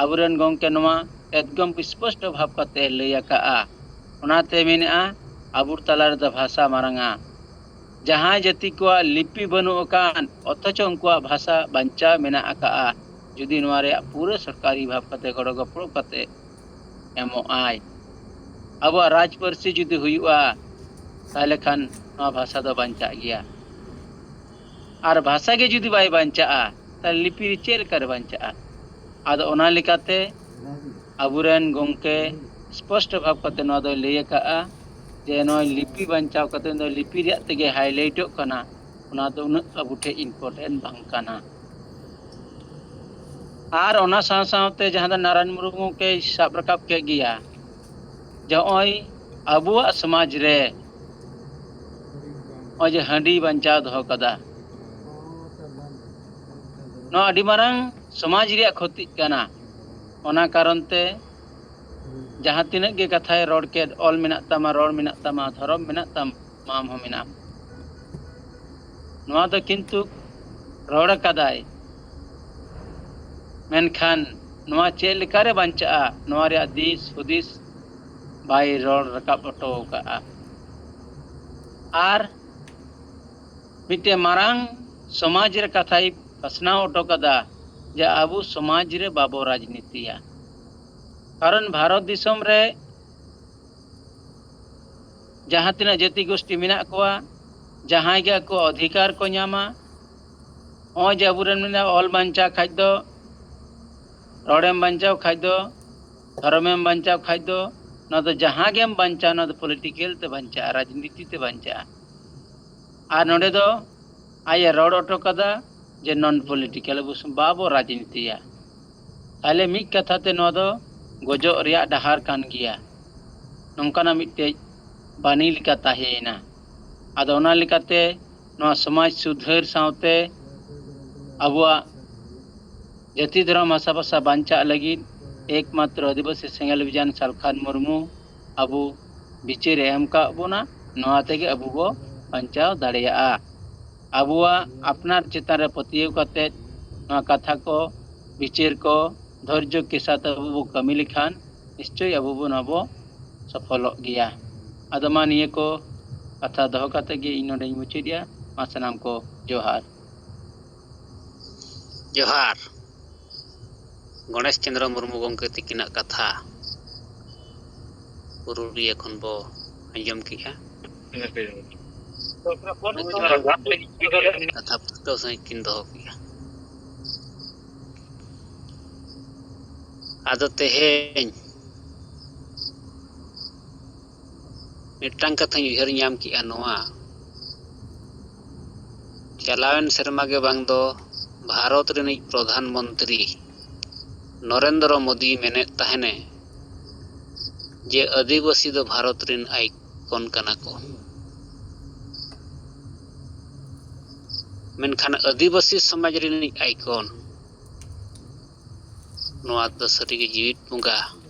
ᱟᱵᱚᱨᱮᱱ ᱜᱚᱢᱠᱮ ᱱᱚᱣᱟ ᱮᱠᱫᱚᱢ ᱥᱯᱚᱥᱴᱚ ᱵᱷᱟᱵᱽ ᱠᱟᱛᱮ ᱞᱟᱹᱭ ᱟᱠᱟᱜᱼᱟ᱾ ᱚᱱᱟᱛᱮ ᱢᱮᱱᱮᱜᱼᱟ, ᱟᱵᱚ ᱛᱟᱞᱟ ᱨᱮᱫᱚ ᱵᱷᱟᱥᱟ ᱢᱟᱨᱟᱝᱟ᱾ ᱡᱟᱦᱟᱸᱭ ᱡᱟᱹᱛᱤ ᱠᱚᱣᱟᱜ ᱞᱤᱯᱤ ᱵᱟᱹᱱᱩᱜ ᱟᱠᱟᱱ, ᱚᱛᱷᱚᱪᱚ ᱩᱱᱠᱩᱣᱟᱜ ᱵᱷᱟᱥᱟ ᱵᱟᱧᱪᱟᱣ ᱢᱮᱱᱟᱜ ᱟᱠᱟᱜᱼᱟ, ᱡᱩᱫᱤ ᱱᱚᱣᱟ ᱨᱮᱭᱟᱜ ᱯᱩᱨᱟᱹ ᱥᱚᱨᱠᱟᱨᱤ ᱵᱷᱟᱵᱽ ᱠᱟᱛᱮ ᱜᱚᱲᱚ ᱜᱚᱯᱚᱲᱚ ᱠᱟᱛᱮ ᱮᱢᱚᱜ ᱟᱭ᱾ ᱟᱵᱚᱣᱟᱜ ᱨᱟᱡᱽ ᱯᱟᱹᱨᱥᱤ ᱡᱩᱫᱤ ᱦᱩᱭᱩᱜᱼᱟ, ᱛᱟᱦᱞᱮ ᱠᱷᱟᱱ ᱱᱚᱣᱟ ᱵᱷᱟᱥᱟ ᱫᱚ ᱵᱟᱧᱪᱟᱜ ᱜᱮᱭᱟ᱾ ᱟᱨ ᱵᱷᱟᱥᱟ ᱜᱮ ᱡᱩᱫᱤ ᱵᱟᱭ ᱵᱟᱧᱪᱟᱜᱼᱟ, ᱛᱟᱦᱞᱮ ᱞᱤᱯᱤ ᱪᱮᱫ ᱞᱮᱠᱟᱨᱮ ᱵᱟᱧᱪᱟᱜᱼᱟ? ᱟᱫᱚ ᱚᱱᱟ ᱞᱮᱠᱟᱛᱮ ᱟᱵᱚᱨᱮᱱ ᱜᱚᱢᱠᱮ ᱥᱯᱚᱥᱴᱚ ᱵᱷᱟᱵᱽ ᱠᱟᱛᱮ ᱱᱚᱣᱟ ᱫᱚᱭ ᱞᱟᱹᱭ ᱟᱠᱟᱫᱼᱟ ᱡᱮ ᱱᱚᱜᱼᱚᱭ ᱞᱤᱯᱤ ᱵᱟᱧᱪᱟᱣ ᱠᱟᱛᱮ ᱫᱚ ᱞᱤᱯᱤ ᱨᱮᱭᱟᱜ ᱛᱮᱜᱮ ᱦᱟᱭᱞᱟᱭᱤᱴᱚᱜ ᱠᱟᱱᱟ, ᱚᱱᱟ ᱫᱚ ᱩᱱᱟᱹᱜ ᱟᱵᱚ ᱴᱷᱮᱱ ᱤᱢᱯᱚᱨᱴᱮᱱᱴ ᱵᱟᱝ ᱠᱟᱱᱟ᱾ ᱟᱨ ᱚᱱᱟ ᱥᱟᱶ ᱥᱟᱶᱛᱮ ᱡᱟᱦᱟᱸ ᱫᱚ ᱱᱟᱨᱟᱭᱚᱱ ᱢᱩᱨᱢᱩ ᱜᱚᱢᱠᱮᱭ ᱥᱟᱵ ᱨᱟᱠᱟᱵ ᱠᱮᱫ ᱜᱮᱭᱟ, ᱡᱮ ᱱᱚᱜᱼᱚᱭ ᱟᱵᱚᱣᱟᱜ ᱥᱚᱢᱟᱡᱽ ᱨᱮ ᱱᱚᱜᱼᱚᱭ ᱡᱮ ᱦᱟᱺᱰᱤ ᱵᱟᱧᱪᱟᱣ ᱫᱚᱦᱚ ᱠᱟᱫᱟ, ᱱᱚᱣᱟ ᱟᱹᱰᱤ ᱢᱟᱨᱟᱝ ᱥᱚᱢᱟᱡᱽ ᱨᱮᱭᱟᱜ ᱠᱷᱚᱛᱤᱜ ᱠᱟᱱᱟ᱾ ᱚᱱᱟ ᱠᱟᱨᱚᱱ ᱛᱮ ᱡᱟᱦᱟᱸ ᱛᱤᱱᱟᱹᱜ ᱜᱮ ᱠᱟᱛᱷᱟᱭ ᱨᱚᱲ ᱠᱮᱫ, ᱚᱞ ᱢᱮᱱᱟᱜ ᱛᱟᱢᱟ, ᱨᱚᱲ ᱢᱮᱱᱟᱜ ᱛᱟᱢᱟ, ᱫᱷᱚᱨᱚᱢ ᱢᱮᱱᱟᱜ ᱛᱟᱢᱟ, ᱟᱢ ᱦᱚᱸ ᱢᱮᱱᱟᱢ᱾ ᱱᱚᱣᱟ ᱫᱚ ᱠᱤᱱᱛᱩ ᱨᱚᱲ ᱟᱠᱟᱫᱟᱭ, ᱢᱮᱱᱠᱷᱟᱱ ᱱᱚᱣᱟ ᱪᱮᱫ ᱞᱮᱠᱟᱨᱮ ᱵᱟᱧᱪᱟᱜᱼᱟ, ᱱᱚᱣᱟ ᱨᱮᱭᱟᱜ ᱫᱤᱥ ᱦᱩᱫᱤᱥ ᱵᱟᱭ ᱨᱚᱲ ᱨᱟᱠᱟᱵ ᱦᱚᱴᱚ ᱟᱠᱟᱫᱼᱟ᱾ ᱟᱨ ᱢᱤᱫᱴᱮᱱ ᱢᱟᱨᱟᱝ ᱥᱚᱢᱟᱡᱽ ᱨᱮ ᱠᱟᱛᱷᱟᱭ ᱯᱟᱥᱱᱟᱣ ᱦᱚᱴᱚ ᱠᱟᱫᱟ ᱡᱮ ᱟᱵᱚ ᱥᱚᱢᱟᱡᱽ ᱨᱮ ᱵᱟᱵᱚ ᱨᱟᱡᱽᱱᱤᱛᱤᱭᱟ᱾ ᱠᱟᱨᱚᱱ ᱵᱷᱟᱨᱚᱛ ᱫᱤᱥᱚᱢ ᱨᱮ ᱡᱟᱦᱟᱸ ᱛᱤᱱᱟᱹᱜ ᱡᱟᱹᱛᱤ ᱜᱳᱥᱴᱤ ᱢᱮᱱᱟᱜ ᱠᱚᱣᱟ, ᱡᱟᱦᱟᱸᱭ ᱜᱮ ᱟᱠᱚ ᱚᱫᱷᱤᱠᱟᱨ ᱠᱚ ᱧᱟᱢᱟ᱾ ᱱᱚᱜᱼᱚᱭ ᱡᱮ ᱟᱵᱚᱨᱮᱱ ᱢᱮᱱᱟᱜᱼᱟ, ᱚᱞ ᱵᱟᱧᱪᱟᱣ ᱠᱷᱟᱡ ᱫᱚ, ᱨᱚᱲᱮᱢ ᱵᱟᱧᱪᱟᱣ ᱠᱷᱟᱡ ᱫᱚ, ᱫᱷᱚᱨᱚᱢᱮᱢ ᱵᱟᱧᱪᱟᱣ ᱠᱷᱟᱡ ᱫᱚ, ᱱᱚᱣᱟ ᱫᱚ ᱡᱟᱦᱟᱸ ᱜᱮᱢ ᱵᱟᱧᱪᱟᱣ, ᱱᱚᱣᱟ ᱫᱚ ᱯᱚᱞᱤᱴᱤᱠᱮᱞ ᱛᱮ ᱵᱟᱧᱪᱟᱜᱼᱟ, ᱨᱟᱡᱽᱱᱤᱛᱤ ᱛᱮ ᱵᱟᱧᱪᱟᱜᱼᱟ᱾ ᱟᱨ ᱱᱚᱰᱮ ᱫᱚ ᱟᱡ ᱮ ᱨᱚᱲ ᱦᱚᱴᱚ ᱠᱟᱫᱟ ᱡᱮ ᱱᱚᱱ ᱯᱚᱞᱤᱴᱤᱠᱮᱞ, ᱟᱵᱚ ᱥᱩ-, ᱵᱟᱵᱚ ᱨᱟᱡᱽᱱᱤᱛᱤᱭᱟ᱾ ᱛᱟᱦᱞᱮ ᱢᱤᱫ ᱠᱟᱛᱷᱟ ᱛᱮ ᱱᱚᱣᱟ ᱫᱚ ᱜᱚᱡᱚᱜ ᱨᱮᱭᱟᱜ ᱰᱟᱦᱟᱨ ᱠᱟᱱ ᱜᱮᱭᱟ, ᱱᱚᱝᱠᱟᱱᱟᱜ ᱢᱤᱫᱴᱮᱡ ᱵᱟᱹᱱᱤ ᱞᱮᱠᱟ ᱛᱟᱦᱮᱸᱭᱮᱱᱟ᱾ ᱟᱫᱚ ᱚᱱᱟ ᱞᱮᱠᱟᱛᱮ ᱱᱚᱣᱟ ᱥᱚᱢᱟᱡᱽ ᱥᱩᱫᱷᱟᱹᱨ ᱥᱟᱶᱛᱮ ᱟᱵᱚᱣᱟᱜ ᱡᱟᱹᱛᱤ ᱫᱷᱚᱨᱚᱢ ᱦᱟᱥᱟ ᱵᱷᱟᱥᱟ ᱵᱟᱧᱪᱟᱜ ᱞᱟᱹᱜᱤᱫ ᱮᱠᱢᱟᱛᱨᱚ ᱟᱹᱫᱤᱵᱟᱹᱥᱤ ᱥᱮᱸᱜᱮᱞ ᱚᱵᱷᱤᱡᱟᱱ ᱥᱟᱞᱠᱷᱟᱱ ᱢᱩᱨᱢᱩ ᱟᱵᱚ ᱵᱤᱪᱟᱹᱨ ᱮ ᱮᱢ ᱠᱟᱜ ᱵᱚᱱᱟ, ᱱᱚᱣᱟ ᱛᱮᱜᱮ ᱟᱵᱚ ᱵᱚ ᱵᱟᱧᱪᱟᱣ ᱫᱟᱲᱮᱭᱟᱜᱼᱟ᱾ ᱟᱵᱚᱣᱟᱜ ᱟᱯᱱᱟᱨ ᱪᱮᱛᱟᱱ ᱨᱮ ᱯᱟᱹᱛᱭᱟᱹᱣ ᱠᱟᱛᱮ ᱱᱚᱣᱟ ᱠᱟᱛᱷᱟ ᱠᱚ, ᱵᱤᱪᱟᱹᱨ ᱠᱚ ᱫᱷᱳᱨᱡᱚ ᱠᱮ ᱥᱟᱛᱷ ᱟᱵᱚ ᱵᱚ ᱠᱟᱹᱢᱤ ᱞᱮᱠᱷᱟᱱ ᱱᱤᱥᱪᱚᱭ ᱟᱵᱚ ᱵᱚ ᱱᱚᱣᱟ ᱵᱚ ᱥᱚᱯᱷᱚᱞᱚᱜ ᱜᱮᱭᱟ᱾ ᱟᱫᱚ ᱢᱟ ᱱᱤᱭᱟᱹ ᱠᱚ ᱠᱟᱛᱷᱟ ᱫᱚᱦᱚ ᱠᱟᱛᱮ ᱜᱮ ᱤᱧ ᱱᱚᱰᱮᱧ ᱢᱩᱪᱟᱹᱫᱮᱜᱼᱟ᱾ ᱢᱟ ᱥᱟᱱᱟᱢ ᱠᱚ ᱡᱚᱦᱟᱨ᱾ ᱡᱚᱦᱟᱨ᱾ ᱜᱚᱬᱮᱥ ᱪᱚᱸᱫᱽᱨᱚ ᱢᱩᱨᱢᱩ ᱜᱚᱢᱠᱮ ᱛᱤᱠᱤᱱᱟᱜ ᱠᱟᱛᱷᱟ ᱯᱩᱨᱩᱞᱤᱭᱟᱹ ᱠᱷᱚᱱ ᱵᱚ ᱟᱸᱡᱚᱢ ᱠᱮᱜᱼᱟ᱾ ᱠᱟᱛᱷᱟ ᱯᱩᱥᱴᱟᱹᱣ ᱥᱟᱺᱦᱤᱡ ᱠᱤᱱ ᱫᱚᱦᱚ ᱠᱮᱜᱼᱟ᱾ ᱟᱫᱚ ᱛᱮᱦᱮᱧ ᱢᱤᱫᱴᱟᱝ ᱠᱟᱛᱷᱟᱧ ᱩᱭᱦᱟᱹᱨ ᱧᱟᱢ ᱠᱮᱜᱼᱟ, ᱱᱚᱣᱟ ᱪᱟᱞᱟᱣᱮᱱ ᱥᱮᱨᱢᱟ ᱜᱮ ᱵᱟᱝ ᱫᱚ ᱵᱷᱟᱨᱚᱛ ᱨᱤᱱᱤᱡ ᱯᱨᱚᱫᱷᱟᱱ ᱢᱚᱱᱛᱨᱤ ᱱᱚᱨᱮᱱᱫᱨᱚ ᱢᱳᱫᱤ ᱢᱮᱱᱮᱫ ᱛᱟᱦᱮᱱᱮ ᱡᱮ ᱟᱹᱫᱤᱵᱟᱹᱥᱤ ᱫᱚ ᱵᱷᱟᱨᱚᱛ ᱨᱤᱱ ᱟᱭᱠᱚᱱ ᱠᱟᱱᱟ ᱠᱚ᱾ ᱢᱮᱱᱠᱷᱟᱱ ᱟᱹᱫᱤᱵᱟᱹᱥᱤ ᱥᱚᱢᱟᱡᱽ ᱨᱤᱱᱤᱡ ᱟᱭᱠᱚᱱ ᱱᱚᱣᱟ ᱫᱚ ᱥᱟᱹᱨᱤᱜᱮ ᱡᱤᱣᱤᱫ ᱵᱚᱸᱜᱟ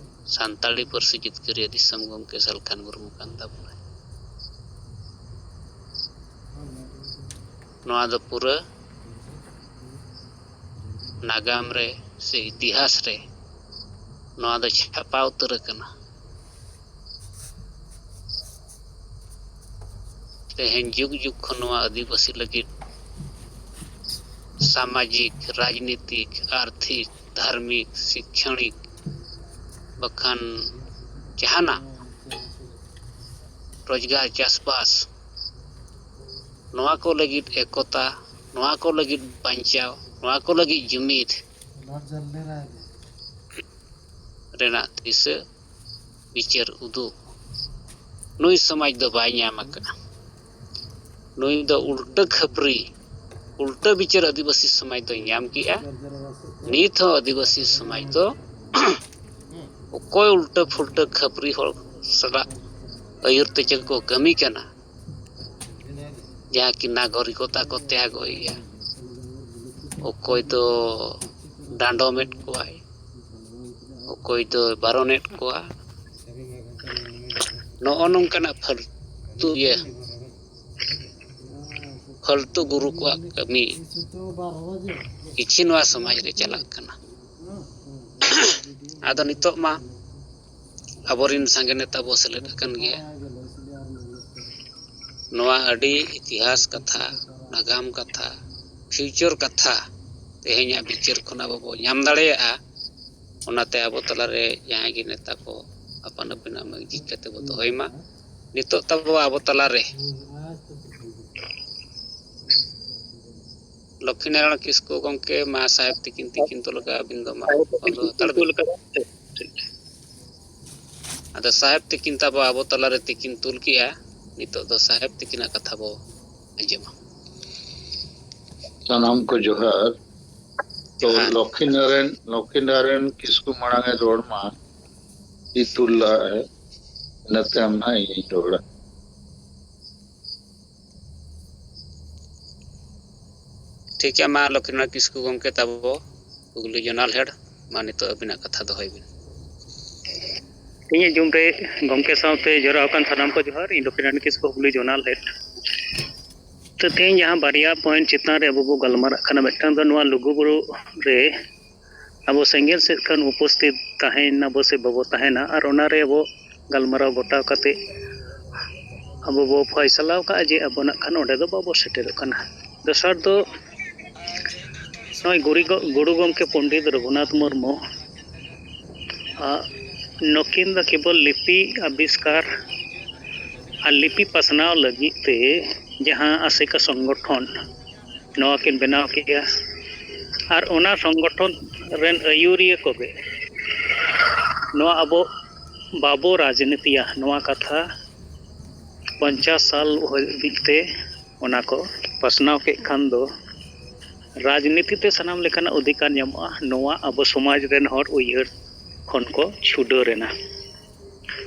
ᱥᱟᱱᱛᱟᱲᱤ ᱯᱟᱹᱨᱥᱤ ᱡᱤᱛᱠᱟᱹᱨᱤᱭᱟᱹ ᱫᱤᱥᱚᱢ ᱜᱚᱢᱠᱮ ᱥᱟᱞᱠᱷᱟᱱ ᱢᱩᱨᱢᱩ ᱠᱟᱱ ᱛᱟᱵᱚᱱᱟᱭ᱾ ᱱᱚᱣᱟ ᱫᱚ ᱯᱩᱨᱟᱹ ᱱᱟᱜᱟᱢ ᱨᱮ ᱥᱮ ᱤᱛᱤᱦᱟᱥ ᱨᱮ ᱱᱚᱣᱟ ᱫᱚ ᱪᱷᱟᱯᱟ ᱩᱛᱟᱹᱨ ᱟᱠᱟᱱᱟ᱾ ᱛᱮᱦᱮᱧ ᱡᱩᱜᱽ ᱡᱩᱜᱽ ᱠᱷᱚᱱ ᱱᱚᱣᱟ ᱟᱹᱫᱤᱵᱟᱹᱥᱤ ᱞᱟᱹᱜᱤᱫ ᱥᱟᱢᱟᱡᱤᱠ, ᱨᱟᱡᱽᱱᱤᱛᱤᱠ, ᱟᱨᱛᱷᱤᱠ, ᱫᱷᱟᱨᱢᱤᱠ, ᱥᱤᱠᱷᱚᱬᱤᱠ, ᱵᱟᱠᱷᱟᱱ ᱡᱟᱦᱟᱱᱟᱜ ᱨᱳᱡᱽᱜᱟᱨ, ᱪᱟᱥᱵᱟᱥ, ᱱᱚᱣᱟ ᱠᱚ ᱞᱟᱹᱜᱤᱫ ᱮᱠᱚᱛᱟ, ᱱᱚᱣᱟ ᱠᱚ ᱞᱟᱹᱜᱤᱫ ᱵᱟᱧᱪᱟᱣ, ᱱᱚᱣᱟ ᱠᱚ ᱞᱟᱹᱜᱤᱫ ᱡᱩᱢᱤᱫ ᱨᱮᱱᱟᱜ ᱫᱤᱥᱟᱹ ᱵᱤᱪᱟᱹᱨ ᱩᱫᱩᱜ ᱱᱩᱭ ᱥᱚᱢᱟᱡᱽ ᱫᱚ ᱵᱟᱭ ᱧᱟᱢ ᱟᱠᱟᱫᱼᱟ᱾ ᱱᱩᱭ ᱫᱚ ᱩᱞᱴᱟᱹ ᱠᱷᱟᱹᱯᱨᱤ, ᱩᱞᱴᱟᱹ ᱵᱤᱪᱟᱹᱨ ᱟᱹᱫᱤᱵᱟᱹᱥᱤ ᱥᱚᱢᱟᱡᱽ ᱫᱚᱭ ᱧᱟᱢ ᱠᱮᱜᱼᱟ᱾ ᱱᱤᱛ ᱦᱚᱸ ᱟᱹᱫᱤᱵᱟᱹᱥᱤ ᱥᱚᱢᱟᱡᱽ ᱫᱚ ᱚᱠᱚᱭ ᱩᱞᱴᱟᱹ ᱯᱷᱩᱞᱴᱟᱹ ᱠᱷᱟᱹᱯᱨᱤ ᱦᱚᱲ ᱥᱟᱞᱟᱜ ᱟᱹᱭᱩᱨ ᱛᱮ ᱪᱮᱫ ᱠᱚ ᱠᱟᱹᱢᱤ ᱠᱟᱱᱟ, ᱡᱟᱦᱟᱸ ᱠᱤ ᱱᱟᱜᱚᱨᱤᱠᱚᱛᱟ ᱠᱚ ᱛᱮᱭᱟᱜᱚᱜᱼᱟ, ᱚᱠᱚᱭ ᱫᱚ ᱰᱟᱸᱰᱚᱢᱮᱫ ᱠᱚᱣᱟᱭ, ᱚᱠᱚᱭ ᱫᱚᱭ ᱵᱟᱨᱚᱱᱮᱫ ᱠᱚᱣᱟ᱾ ᱱᱚᱜᱼᱚ ᱱᱚᱝᱠᱟᱱᱟᱜ ᱯᱷᱟᱞᱛᱩ ᱤᱭᱟᱹ, ᱯᱷᱟᱞᱛᱩ ᱜᱩᱨᱩ ᱠᱚᱣᱟᱜ ᱠᱟᱹᱢᱤ ᱠᱤᱪᱷᱤ ᱱᱚᱣᱟ ᱥᱚᱢᱟᱡᱽ ᱨᱮ ᱪᱟᱞᱟᱜ ᱠᱟᱱᱟ᱾ ᱟᱫᱚ ᱱᱤᱛᱚᱜ ᱢᱟ ᱟᱵᱚᱨᱮᱱ ᱥᱟᱸᱜᱮ ᱱᱮᱛᱟ ᱵᱚ ᱥᱮᱞᱮᱫ ᱟᱠᱟᱱ ᱜᱮᱭᱟ᱾ ᱱᱚᱣᱟ ᱟᱹᱰᱤ ᱤᱛᱤᱦᱟᱥ ᱠᱟᱛᱷᱟ, ᱱᱟᱜᱟᱢ ᱠᱟᱛᱷᱟ, ᱯᱷᱤᱭᱩᱪᱟᱨ ᱠᱟᱛᱷᱟ ᱛᱮᱦᱮᱧᱟᱜ ᱵᱤᱪᱟᱹᱨ ᱠᱷᱚᱱ ᱟᱵᱚ ᱵᱚ ᱧᱟᱢ ᱫᱟᱲᱮᱭᱟᱜᱼᱟ᱾ ᱚᱱᱟᱛᱮ ᱟᱵᱚ ᱛᱟᱞᱟᱨᱮ ᱡᱟᱦᱟᱸᱭ ᱜᱮ ᱱᱮᱛᱟ ᱠᱚ ᱟᱯᱟᱱ ᱟᱹᱯᱤᱱᱟᱜ ᱢᱟᱹᱭ ᱡᱤᱛ ᱠᱟᱛᱮ ᱵᱚ ᱫᱚᱦᱚᱭ ᱢᱟ᱾ ᱱᱤᱛᱚᱜ ᱛᱟᱵᱚ ᱟᱵᱚ ᱛᱟᱞᱟᱨᱮ ᱞᱚᱠᱠᱷᱤᱱᱟᱨᱟᱭᱚᱬ ᱠᱤᱥᱠᱩ ᱜᱚᱢᱠᱮ ᱢᱟ ᱥᱟᱦᱮᱵ ᱛᱤᱠᱤᱱ ᱛᱤᱠᱤᱱ ᱛᱩᱞ ᱟᱠᱟᱫ, ᱟᱹᱵᱤᱱ ᱫᱚ ᱢᱟ ᱚᱞ ᱦᱟᱛᱟᱲ ᱵᱤᱱ᱾ ᱟᱫᱚ ᱥᱟᱦᱮᱵ ᱛᱤᱠᱤᱱ ᱛᱟᱵᱚ ᱟᱵᱚ ᱛᱟᱞᱟᱨᱮ ᱛᱤᱠᱤᱱ ᱛᱩᱞ ᱠᱮᱜᱼᱟ᱾ ᱱᱤᱛᱚᱜ ᱫᱚ ᱥᱟᱦᱮᱵ ᱛᱤᱠᱤᱱᱟᱜ ᱠᱟᱛᱷᱟ ᱵᱚ ᱟᱸᱡᱚᱢᱟ᱾ ᱥᱟᱱᱟᱢ ᱠᱚ ᱡᱚᱦᱟᱨ᱾ ᱛᱚ ᱡᱚᱦᱟᱨ᱾ ᱞᱚᱠᱠᱷᱤᱱᱟᱨᱟᱭᱚᱬ ᱞᱚᱠᱠᱷᱤᱱᱟᱨᱟᱭᱚᱬ ᱠᱤᱥᱠᱩ ᱢᱟᱲᱟᱝ ᱮ ᱨᱚᱲ ᱢᱟ, ᱤᱛᱩᱞ ᱞᱟᱦᱟ ᱮ, ᱤᱱᱟᱹ ᱛᱟᱭᱚᱢ ᱱᱟᱦᱟᱜ ᱤᱧᱤᱧ ᱨᱚᱲᱟ᱾ ᱴᱷᱤᱠ ᱜᱮᱭᱟ, ᱢᱟ ᱞᱚᱠᱠᱷᱤᱱᱟᱨᱟᱭᱚᱬ ᱠᱤᱥᱠᱩ ᱜᱚᱢᱠᱮ ᱛᱟᱵᱚ ᱠᱩᱠᱞᱤ ᱡᱚᱱᱟᱞ ᱦᱮᱰ, ᱢᱟ ᱱᱤᱛᱚᱜ ᱟᱹᱵᱤᱱᱟᱜ ᱠᱟᱛᱷᱟ ᱫᱚᱦᱚᱭ ᱵᱤᱱ᱾ ᱤᱧᱟᱹᱜ ᱧᱩᱛᱩᱢ ᱨᱮ ᱜᱚᱢᱠᱮ ᱥᱟᱶᱛᱮ ᱡᱚᱲᱟᱣ ᱟᱠᱟᱱ ᱥᱟᱱᱟᱢ ᱠᱚ ᱡᱚᱦᱟᱨ᱾ ᱤᱧ ᱞᱚᱠᱠᱷᱤᱱᱟᱨᱟᱭᱚᱬ ᱠᱤᱥᱠᱩ ᱦᱩᱜᱽᱞᱤ ᱡᱚᱱᱟᱞ ᱦᱮᱰ᱾ ᱛᱚ ᱛᱮᱦᱮᱧ ᱡᱟᱦᱟᱸ ᱵᱟᱨᱭᱟ ᱯᱚᱭᱮᱱᱴ ᱪᱮᱛᱟᱱ ᱨᱮ ᱟᱵᱚ ᱵᱚ ᱜᱟᱞᱢᱟᱨᱟᱜ ᱠᱟᱱᱟ, ᱢᱤᱫᱴᱟᱝ ᱫᱚ ᱱᱚᱣᱟ ᱞᱩᱜᱩᱵᱩᱨᱩ ᱨᱮ ᱟᱵᱚ ᱥᱮᱸᱜᱮᱞ ᱥᱮᱫ ᱠᱷᱚᱱ ᱩᱯᱚᱥᱛᱷᱤᱛ ᱛᱟᱦᱮᱸᱭᱮᱱᱟ ᱵᱚ ᱥᱮ ᱵᱟᱵᱚ ᱛᱟᱦᱮᱱᱟ, ᱟᱨ ᱚᱱᱟ ᱨᱮ ᱟᱵᱚ ᱜᱟᱞᱢᱟᱨᱟᱣ ᱜᱚᱴᱟ ᱠᱟᱛᱮ ᱟᱵᱚ ᱵᱚ ᱯᱷᱚᱭᱥᱟᱞᱟ ᱟᱠᱟᱫᱼᱟ ᱡᱮ ᱟᱵᱚ ᱱᱟᱜ ᱠᱷᱟᱱ ᱚᱸᱰᱮ ᱫᱚ ᱵᱟᱵᱚ ᱥᱮᱴᱮᱨᱚᱜ ᱠᱟᱱᱟ᱾ ᱫᱚᱥᱟᱨ ᱫᱚ ᱱᱚᱜᱼᱚᱭ ᱜᱩᱨᱤ ᱜᱚ- ᱜᱩᱨᱩ ᱜᱚᱢᱠᱮ ᱯᱚᱱᱰᱤᱛ ᱨᱚᱜᱷᱩᱱᱟᱛᱷ ᱢᱩᱨᱢᱩ ᱟᱜ ᱱᱩᱠᱤᱱ ᱫᱚ ᱠᱮᱵᱚᱞ ᱞᱤᱯᱤ ᱟᱵᱤᱥᱠᱟᱨ ᱟᱨ ᱞᱤᱯᱤ ᱯᱟᱥᱱᱟᱣ ᱞᱟᱹᱜᱤᱫ ᱛᱮ ᱡᱟᱦᱟᱸ ᱟᱥᱮᱠᱟ ᱥᱚᱝᱜᱚᱴᱷᱚᱱ ᱱᱚᱣᱟ ᱠᱤᱱ ᱵᱮᱱᱟᱣ ᱠᱮᱜᱼᱟ, ᱟᱨ ᱚᱱᱟ ᱥᱚᱝᱜᱚᱴᱷᱚᱱ ᱨᱮᱱ ᱟᱹᱭᱩᱨᱤᱭᱟᱹ ᱠᱚᱜᱮ ᱱᱚᱣᱟ ᱟᱵᱚ ᱵᱟᱵᱚ ᱨᱟᱡᱽᱱᱤᱛᱤᱭᱟ ᱱᱚᱣᱟ ᱠᱟᱛᱷᱟ ᱯᱚᱧᱪᱟᱥ ᱥᱟᱞ ᱦᱟᱹᱵᱤᱡ ᱛᱮ ᱚᱱᱟ ᱠᱚ ᱯᱟᱥᱱᱟᱣ ᱠᱮᱫ ᱠᱷᱟᱱ ᱫᱚ ᱨᱟᱡᱽᱱᱤᱛᱤ ᱛᱮ ᱥᱟᱱᱟᱢ ᱞᱮᱠᱟᱱᱟᱜ ᱚᱫᱷᱤᱠᱟᱨ ᱧᱟᱢᱚᱜᱼᱟ, ᱱᱚᱣᱟ ᱟᱵᱚ ᱥᱚᱢᱟᱡᱽ ᱨᱮᱱ ᱦᱚᱲ ᱩᱭᱦᱟᱹᱨ ᱠᱷᱚᱱ ᱠᱚ ᱪᱷᱩᱰᱟᱹᱨ ᱮᱱᱟ᱾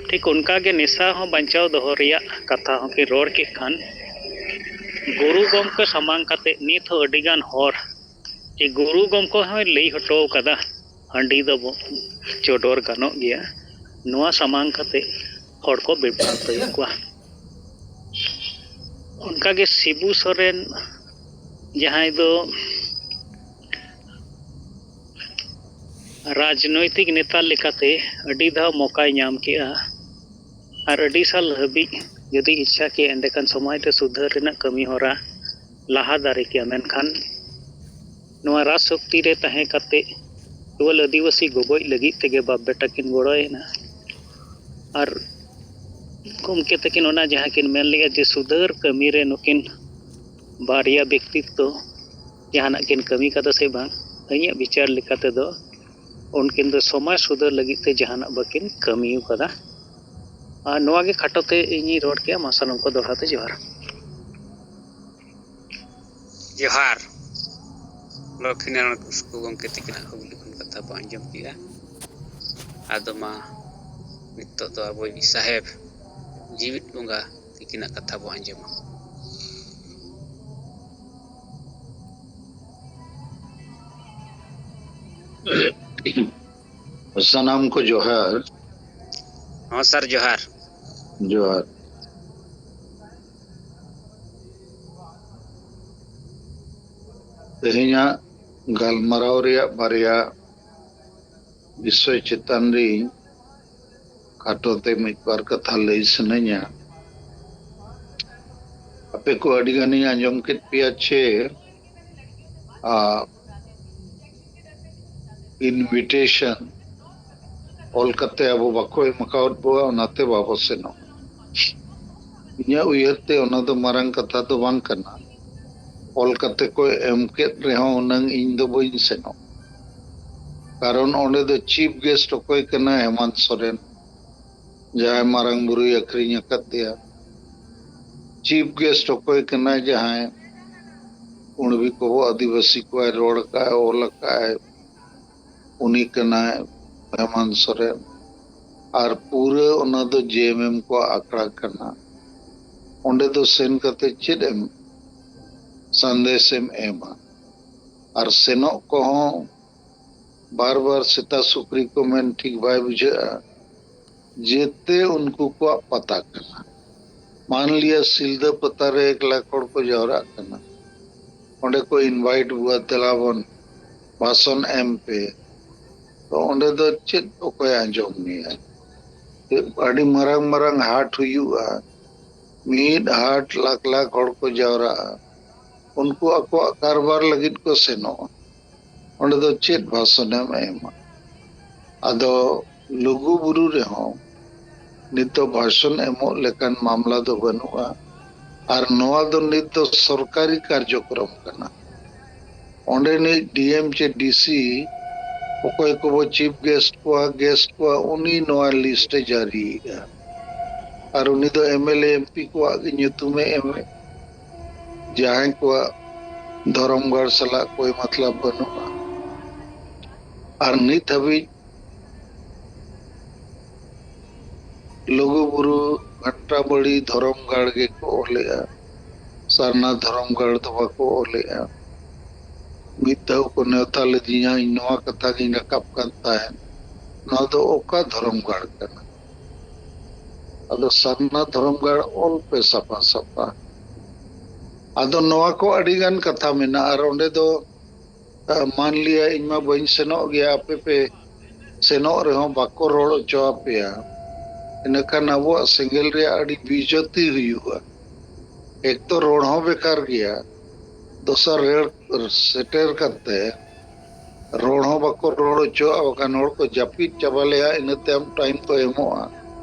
ᱴᱷᱤᱠ ᱚᱱᱠᱟ ᱜᱮ ᱱᱮᱥᱟ ᱦᱚᱸ ᱵᱟᱧᱪᱟᱣ ᱫᱚᱦᱚ ᱨᱮᱭᱟᱜ ᱠᱟᱛᱷᱟ ᱦᱚᱸᱠᱤᱱ ᱨᱚᱲ ᱠᱮᱫ ᱠᱷᱟᱱ, ᱜᱩᱨᱩ ᱜᱚᱢᱠᱮ ᱥᱟᱢᱟᱝ ᱠᱟᱛᱮ ᱱᱤᱛ ᱦᱚᱸ ᱟᱹᱰᱤ ᱜᱟᱱ ᱦᱚᱲ ᱡᱮ ᱜᱩᱨᱩ ᱜᱚᱢᱠᱮ ᱦᱚᱸᱭ ᱞᱟᱹᱭ ᱦᱚᱴᱚ ᱠᱟᱫᱟ, ᱦᱟᱺᱰᱤ ᱫᱚ ᱵᱚ ᱪᱚᱰᱚᱨ ᱜᱟᱱᱚᱜ ᱜᱮᱭᱟ, ᱱᱚᱣᱟ ᱥᱟᱢᱟᱝ ᱠᱟᱛᱮ ᱦᱚᱲ ᱠᱚ ᱵᱤᱵᱷᱨᱟᱱᱛᱚᱭᱮᱫ ᱠᱚᱣᱟ᱾ ᱚᱱᱠᱟᱜᱮ ᱥᱤᱵᱩ ᱥᱚᱨᱮᱱ ᱡᱟᱦᱟᱸᱭ ᱫᱚ ᱨᱟᱡᱽᱱᱳᱭᱛᱤᱠ ᱱᱮᱛᱟ ᱞᱮᱠᱟᱛᱮ ᱟᱹᱰᱤ ᱫᱷᱟᱣ ᱢᱚᱠᱟᱭ ᱧᱟᱢ ᱠᱮᱜᱼᱟ, ᱟᱨ ᱟᱹᱰᱤ ᱥᱟᱞ ᱦᱟᱹᱵᱤᱡ ᱡᱩᱫᱤ ᱤᱪᱪᱷᱟ ᱠᱮᱭᱟ, ᱮᱸᱰᱮᱠᱷᱟᱱ ᱥᱚᱢᱟᱡᱽ ᱨᱮ ᱥᱩᱫᱷᱟᱹᱨ ᱨᱮᱱᱟᱜ ᱠᱟᱹᱢᱤ ᱦᱚᱨᱟ ᱞᱟᱦᱟ ᱫᱟᱲᱮ ᱠᱮᱭᱟ᱾ ᱢᱮᱱᱠᱷᱟᱱ ᱱᱚᱣᱟ ᱨᱟᱡᱽ ᱥᱚᱠᱛᱤ ᱨᱮ ᱛᱟᱦᱮᱸ ᱠᱟᱛᱮ ᱠᱮᱵᱚᱞ ᱟᱹᱫᱤᱵᱟᱹᱥᱤ ᱜᱚᱵᱚᱡ ᱞᱟᱹᱜᱤᱫ ᱛᱮᱜᱮ ᱵᱟᱯ ᱵᱮᱴᱟ ᱠᱤᱱ ᱜᱚᱲᱚᱭᱮᱱᱟ᱾ ᱟᱨ ᱜᱚᱢᱠᱮ ᱛᱟᱹᱠᱤᱱ ᱚᱱᱟ ᱡᱟᱦᱟᱸ ᱠᱤᱱ ᱢᱮᱱ ᱞᱮᱜᱼᱟ ᱡᱮ ᱥᱩᱫᱷᱟᱹᱨ ᱠᱟᱹᱢᱤ ᱨᱮ ᱱᱩᱠᱤᱱ ᱵᱟᱨᱭᱟ ᱵᱮᱠᱛᱤᱛᱛᱚ ᱡᱟᱦᱟᱱᱟᱜ ᱠᱤᱱ ᱠᱟᱹᱢᱤ ᱠᱟᱫᱟ ᱥᱮ ᱵᱟᱝ, ᱤᱧᱟᱹᱜ ᱵᱤᱪᱟᱹᱨ ᱞᱮᱠᱟ ᱛᱮᱫᱚ ᱩᱱᱠᱤᱱ ᱫᱚ ᱥᱚᱢᱟᱡᱽ ᱥᱩᱫᱷᱟᱹᱨ ᱞᱟᱹᱜᱤᱫ ᱛᱮ ᱡᱟᱦᱟᱱᱟᱜ ᱵᱟᱹᱠᱤᱱ ᱠᱟᱹᱢᱤ ᱟᱠᱟᱫᱟ᱾ ᱟᱨ ᱱᱚᱣᱟ ᱜᱮ ᱠᱷᱟᱴᱚ ᱛᱮ ᱤᱧᱤᱧ ᱨᱚᱲ ᱠᱮᱜᱼᱟ᱾ ᱢᱟ ᱥᱟᱱᱟᱢ ᱠᱚ ᱫᱚᱦᱲᱟ ᱛᱮ ᱡᱚᱦᱟᱨ᱾ ᱡᱚᱦᱟᱨ᱾ ᱞᱚᱠᱠᱷᱤᱱᱟᱨᱟᱭᱚᱬ ᱠᱤᱥᱠᱩ ᱜᱚᱢᱠᱮ ᱛᱤᱠᱤᱱᱟᱜ ᱦᱩᱜᱽᱞᱤ ᱠᱷᱚᱱ ᱠᱟᱛᱷᱟ ᱵᱚ ᱟᱸᱡᱚᱢ ᱠᱮᱜᱼᱟ᱾ ᱟᱫᱚ ᱢᱟ ᱱᱤᱛᱚᱜ ᱫᱚ ᱟᱵᱚᱭᱤᱡ ᱥᱟᱦᱮᱵᱽ ᱡᱤᱣᱤᱫ ᱵᱚᱸᱜᱟ ᱛᱤᱠᱤᱱᱟᱜ ᱠᱟᱛᱷᱟ ᱵᱚ ᱟᱸᱡᱚᱢᱟ᱾ ᱥᱟᱱᱟᱢ ᱠᱚ ᱡᱚᱦᱟᱨ᱾ ᱦᱚᱸ ᱥᱟᱨ, ᱡᱚᱦᱟᱨ᱾ ᱡᱚᱦᱟᱨ᱾ ᱛᱮᱦᱮᱧᱟᱜ ᱜᱟᱞᱢᱟᱨᱟᱣ ᱨᱮᱭᱟᱜ ᱵᱟᱨᱭᱟ ᱵᱤᱥᱚᱭ ᱪᱮᱛᱟᱱ ᱨᱮ ᱠᱷᱟᱴᱚ ᱛᱮ ᱢᱤᱫ ᱵᱟᱨ ᱠᱟᱛᱷᱟ ᱞᱟᱹᱭ ᱥᱟᱱᱟᱧᱟ᱾ ᱟᱯᱮ ᱠᱚ ᱟᱹᱰᱤ ᱜᱟᱱᱤᱧ ᱟᱸᱡᱚᱢ ᱠᱮᱫ ᱯᱮᱭᱟ ᱪᱮ, ᱟ, invitation ᱚᱞ ᱠᱟᱛᱮ ᱟᱵᱚ ᱵᱟᱠᱚ ᱮᱢ ᱟᱠᱟᱣᱟᱫ ᱵᱚᱣᱟ, ᱚᱱᱟᱛᱮ ᱵᱟᱵᱚ ᱥᱮᱱᱚᱜ᱾ ᱤᱧᱟᱹᱜ ᱩᱭᱦᱟᱹᱨ ᱛᱮ ᱚᱱᱟ ᱫᱚ ᱢᱟᱨᱟᱝ ᱠᱟᱛᱷᱟ ᱫᱚ ᱵᱟᱝ ᱠᱟᱱᱟ᱾ ᱚᱞ ᱠᱟᱛᱮ ᱠᱚ ᱮᱢ ᱠᱮᱫ ᱨᱮᱦᱚᱸ ᱦᱩᱱᱟᱹᱝ ᱤᱧ ᱫᱚ ᱵᱟᱹᱧ ᱥᱮᱱᱚᱜ, ᱠᱟᱨᱚᱱ ᱚᱸᱰᱮ ᱫᱚ chief guest ᱚᱠᱚᱭ ᱠᱟᱱᱟᱭ? ᱦᱮᱢᱟᱱᱛ ᱥᱚᱨᱮᱱ, ᱡᱟᱦᱟᱸᱭ ᱢᱟᱨᱟᱝ ᱵᱩᱨᱩᱭ ᱟᱹᱠᱷᱨᱤᱧ ᱟᱠᱟᱫᱮᱭᱟ᱾ Chief guest ᱚᱠᱚᱭ ᱠᱟᱱᱟᱭ? ᱡᱟᱦᱟᱸᱭ ᱠᱩᱬᱵᱤ ᱠᱚ, ᱟᱹᱫᱤᱵᱟᱹᱥᱤ ᱠᱚᱣᱟᱭ ᱨᱚᱲ ᱟᱠᱟᱫ, ᱚᱞ ᱟᱠᱟᱫ, ᱩᱱᱤ ᱠᱟᱱᱟᱭ ᱦᱮᱢᱟᱱᱛ ᱥᱚᱨᱮᱱ᱾ ᱟᱨ ᱯᱩᱨᱟᱹ ᱚᱱᱟ ᱫᱚ JMM ᱠᱚᱣᱟᱜ ᱟᱠᱷᱲᱟ ᱠᱟᱱᱟ᱾ ᱚᱸᱰᱮ ᱫᱚ ᱥᱮᱱ ᱠᱟᱛᱮ ᱪᱮᱫ ᱮᱢ ᱥᱟᱸᱫᱮᱥ ᱮᱢ ᱮᱢᱟ? ᱟᱨ ᱥᱮᱱᱚᱜ ᱠᱚᱦᱚᱸ ᱵᱟᱨ ᱵᱟᱨ ᱥᱮᱛᱟ ᱥᱩᱠᱨᱤ ᱠᱚ ᱢᱮᱱ ᱴᱷᱤᱠ ᱵᱟᱭ ᱵᱩᱡᱷᱟᱹᱜᱼᱟ᱾ ᱡᱮᱛᱮ ᱩᱱᱠᱩ ᱠᱚᱣᱟᱜ ᱯᱟᱛᱟ ᱠᱟᱱᱟ᱾ ᱢᱟᱱᱞᱤᱭᱟ ᱥᱤᱞᱫᱟᱹ ᱯᱟᱛᱟ ᱨᱮ ᱮᱠ ᱞᱟᱠᱷ ᱦᱚᱲ ᱠᱚ ᱡᱟᱣᱨᱟᱜ ᱠᱟᱱᱟ, ᱚᱸᱰᱮ ᱠᱚ invite ᱵᱚᱣᱟ, "ᱫᱮᱞᱟ ᱵᱚᱱ ᱵᱷᱟᱥᱚᱱ ᱮᱢ ᱯᱮ", ᱛᱚ ᱚᱸᱰᱮ ᱫᱚ ᱪᱮᱫ ᱚᱠᱚᱭ ᱟᱸᱡᱚᱢ ᱢᱮᱭᱟ? ᱟᱹᱰᱤ ᱢᱟᱨᱟᱝ ᱢᱟᱨᱟᱝ ᱦᱟᱴ ᱦᱩᱭᱩᱜᱼᱟ, ᱢᱤᱫ ᱦᱟᱴ ᱞᱟᱠᱷ ᱞᱟᱠᱷ ᱦᱚᱲ ᱠᱚ ᱡᱟᱣᱨᱟᱜᱼᱟ, ᱩᱱᱠᱩ ᱟᱠᱚᱣᱟᱜ ᱠᱟᱨᱵᱟᱨ ᱞᱟᱹᱜᱤᱫ ᱠᱚ ᱥᱮᱱᱚᱜᱼᱟ, ᱚᱸᱰᱮ ᱫᱚ ᱪᱮᱫ ᱵᱷᱟᱥᱚᱱᱮᱢ ᱮᱢᱟ? ᱟᱫᱚ ᱞᱩᱜᱩ ᱵᱩᱨᱩ ᱨᱮᱦᱚᱸ ᱱᱤᱛ ᱫᱚ ᱵᱷᱟᱥᱚᱱ ᱮᱢᱚᱜ ᱞᱮᱠᱟᱱ ᱢᱟᱢᱞᱟ ᱫᱚ ᱵᱟᱹᱱᱩᱜᱼᱟ᱾ ᱟᱨ ᱱᱚᱣᱟ ᱫᱚ ᱱᱤᱛ ᱫᱚ ᱥᱚᱨᱠᱟᱨᱤ ᱠᱟᱨᱡᱚᱠᱨᱚᱢ ᱠᱟᱱᱟ᱾ ᱚᱸᱰᱮᱱᱤᱡ ᱰᱤ ᱮᱢ ᱪᱮ ᱰᱤ ᱥᱤ ᱚᱠᱚᱭ ᱠᱚᱵᱚ ᱪᱤᱯ ᱜᱮᱥᱴ ᱠᱚᱣᱟ, ᱜᱮᱥᱴ ᱠᱚᱣᱟ, ᱩᱱᱤ ᱱᱚᱣᱟ ᱞᱤᱥᱴ ᱮ ᱡᱟᱹᱨᱤᱭᱮᱜᱼᱟ᱾ ᱟᱨ ᱩᱱᱤ ᱫᱚ M L A M P ᱠᱚᱣᱟᱜ ᱜᱮ ᱧᱩᱛᱩᱢᱮ ᱮᱢᱮᱫ, ᱡᱟᱦᱟᱸᱭ ᱠᱚᱣᱟᱜ ᱫᱷᱚᱨᱚᱢ ᱜᱟᱲ ᱥᱟᱞᱟᱜ ᱠᱳᱭ ᱢᱚᱛᱞᱚᱵ ᱵᱟᱹᱱᱩᱜᱼᱟ᱾ ᱟᱨ ᱱᱤᱛ ᱦᱟᱹᱵᱤᱡ ᱞᱩᱜᱩ ᱵᱩᱨᱩ ᱜᱷᱟᱱᱴᱟ ᱵᱟᱲᱤ ᱫᱷᱚᱨᱚᱢ ᱜᱟᱲ ᱜᱮᱠᱚ ᱚᱞᱮᱜᱼᱟ, ᱥᱟᱨᱱᱟ ᱫᱷᱚᱨᱚᱢ ᱜᱟᱲ ᱫᱚ ᱵᱟᱠᱚ ᱚᱞᱮᱜᱼᱟ᱾ ᱢᱤᱫ ᱫᱷᱟᱣ ᱠᱚ ᱱᱮᱣᱛᱟ ᱞᱤᱫᱤᱧᱟ, ᱤᱧ ᱱᱚᱣᱟ ᱠᱟᱛᱷᱟ ᱜᱤᱧ ᱨᱟᱠᱟᱵ ᱠᱟᱱ ᱛᱟᱦᱮᱸᱫ, ᱱᱚᱣᱟ ᱫᱚ ᱚᱠᱟ ᱫᱷᱚᱨᱚᱢ ᱜᱟᱲ ᱠᱟᱱᱟ? ᱟᱫᱚ ᱥᱟᱨᱱᱟ ᱫᱷᱚᱨᱚᱢ ᱜᱟᱲ ᱚᱞ ᱯᱮ ᱥᱟᱯᱷᱟ ᱥᱟᱯᱷᱟ᱾ ᱟᱫᱚ ᱱᱚᱣᱟ ᱠᱚ ᱟᱹᱰᱤ ᱜᱟᱱ ᱠᱟᱛᱷᱟ ᱢᱮᱱᱟᱜᱼᱟ᱾ ᱟᱨ ᱚᱸᱰᱮ ᱫᱚ, ᱟ, ᱢᱟᱱ ᱞᱤᱭᱟ ᱤᱧ ᱢᱟ ᱵᱟᱹᱧ ᱥᱮᱱᱚᱜ ᱜᱮᱭᱟ, ᱟᱯᱮ ᱯᱮ ᱥᱮᱱᱚᱜ ᱨᱮᱦᱚᱸ ᱵᱟᱠᱚ ᱨᱚᱲ ᱦᱚᱪᱚ ᱟᱯᱮᱭᱟ, ᱤᱱᱟᱹᱠᱷᱟᱱ ᱟᱵᱚᱣᱟᱜ ᱥᱮᱸᱜᱮᱞ ᱨᱮᱭᱟᱜ ᱟᱹᱰᱤ ᱵᱤᱡᱚᱛᱤ ᱦᱩᱭᱩᱜᱼᱟ᱾ ᱮᱠ ᱛᱚ ᱨᱚᱲ ᱦᱚᱸ ᱵᱮᱠᱟᱨ ᱜᱮᱭᱟ, ᱫᱚᱥᱟᱨ ᱨᱮᱲ ᱥᱮᱴᱮᱨ ᱠᱟᱛᱮ ᱨᱚᱲ ᱦᱚᱸ ᱵᱟᱠᱚ ᱨᱚᱲ ᱦᱚᱪᱚᱣᱟᱜᱼᱟ, ᱵᱟᱠᱷᱟᱱ ᱦᱚᱲ ᱠᱚ ᱡᱟᱹᱯᱤᱫ ᱪᱟᱵᱟ ᱞᱮᱭᱟ, ᱤᱱᱟᱹ ᱛᱟᱭᱚᱢ ᱴᱟᱭᱤᱢ ᱠᱚ ᱮᱢᱚᱜᱼᱟ᱾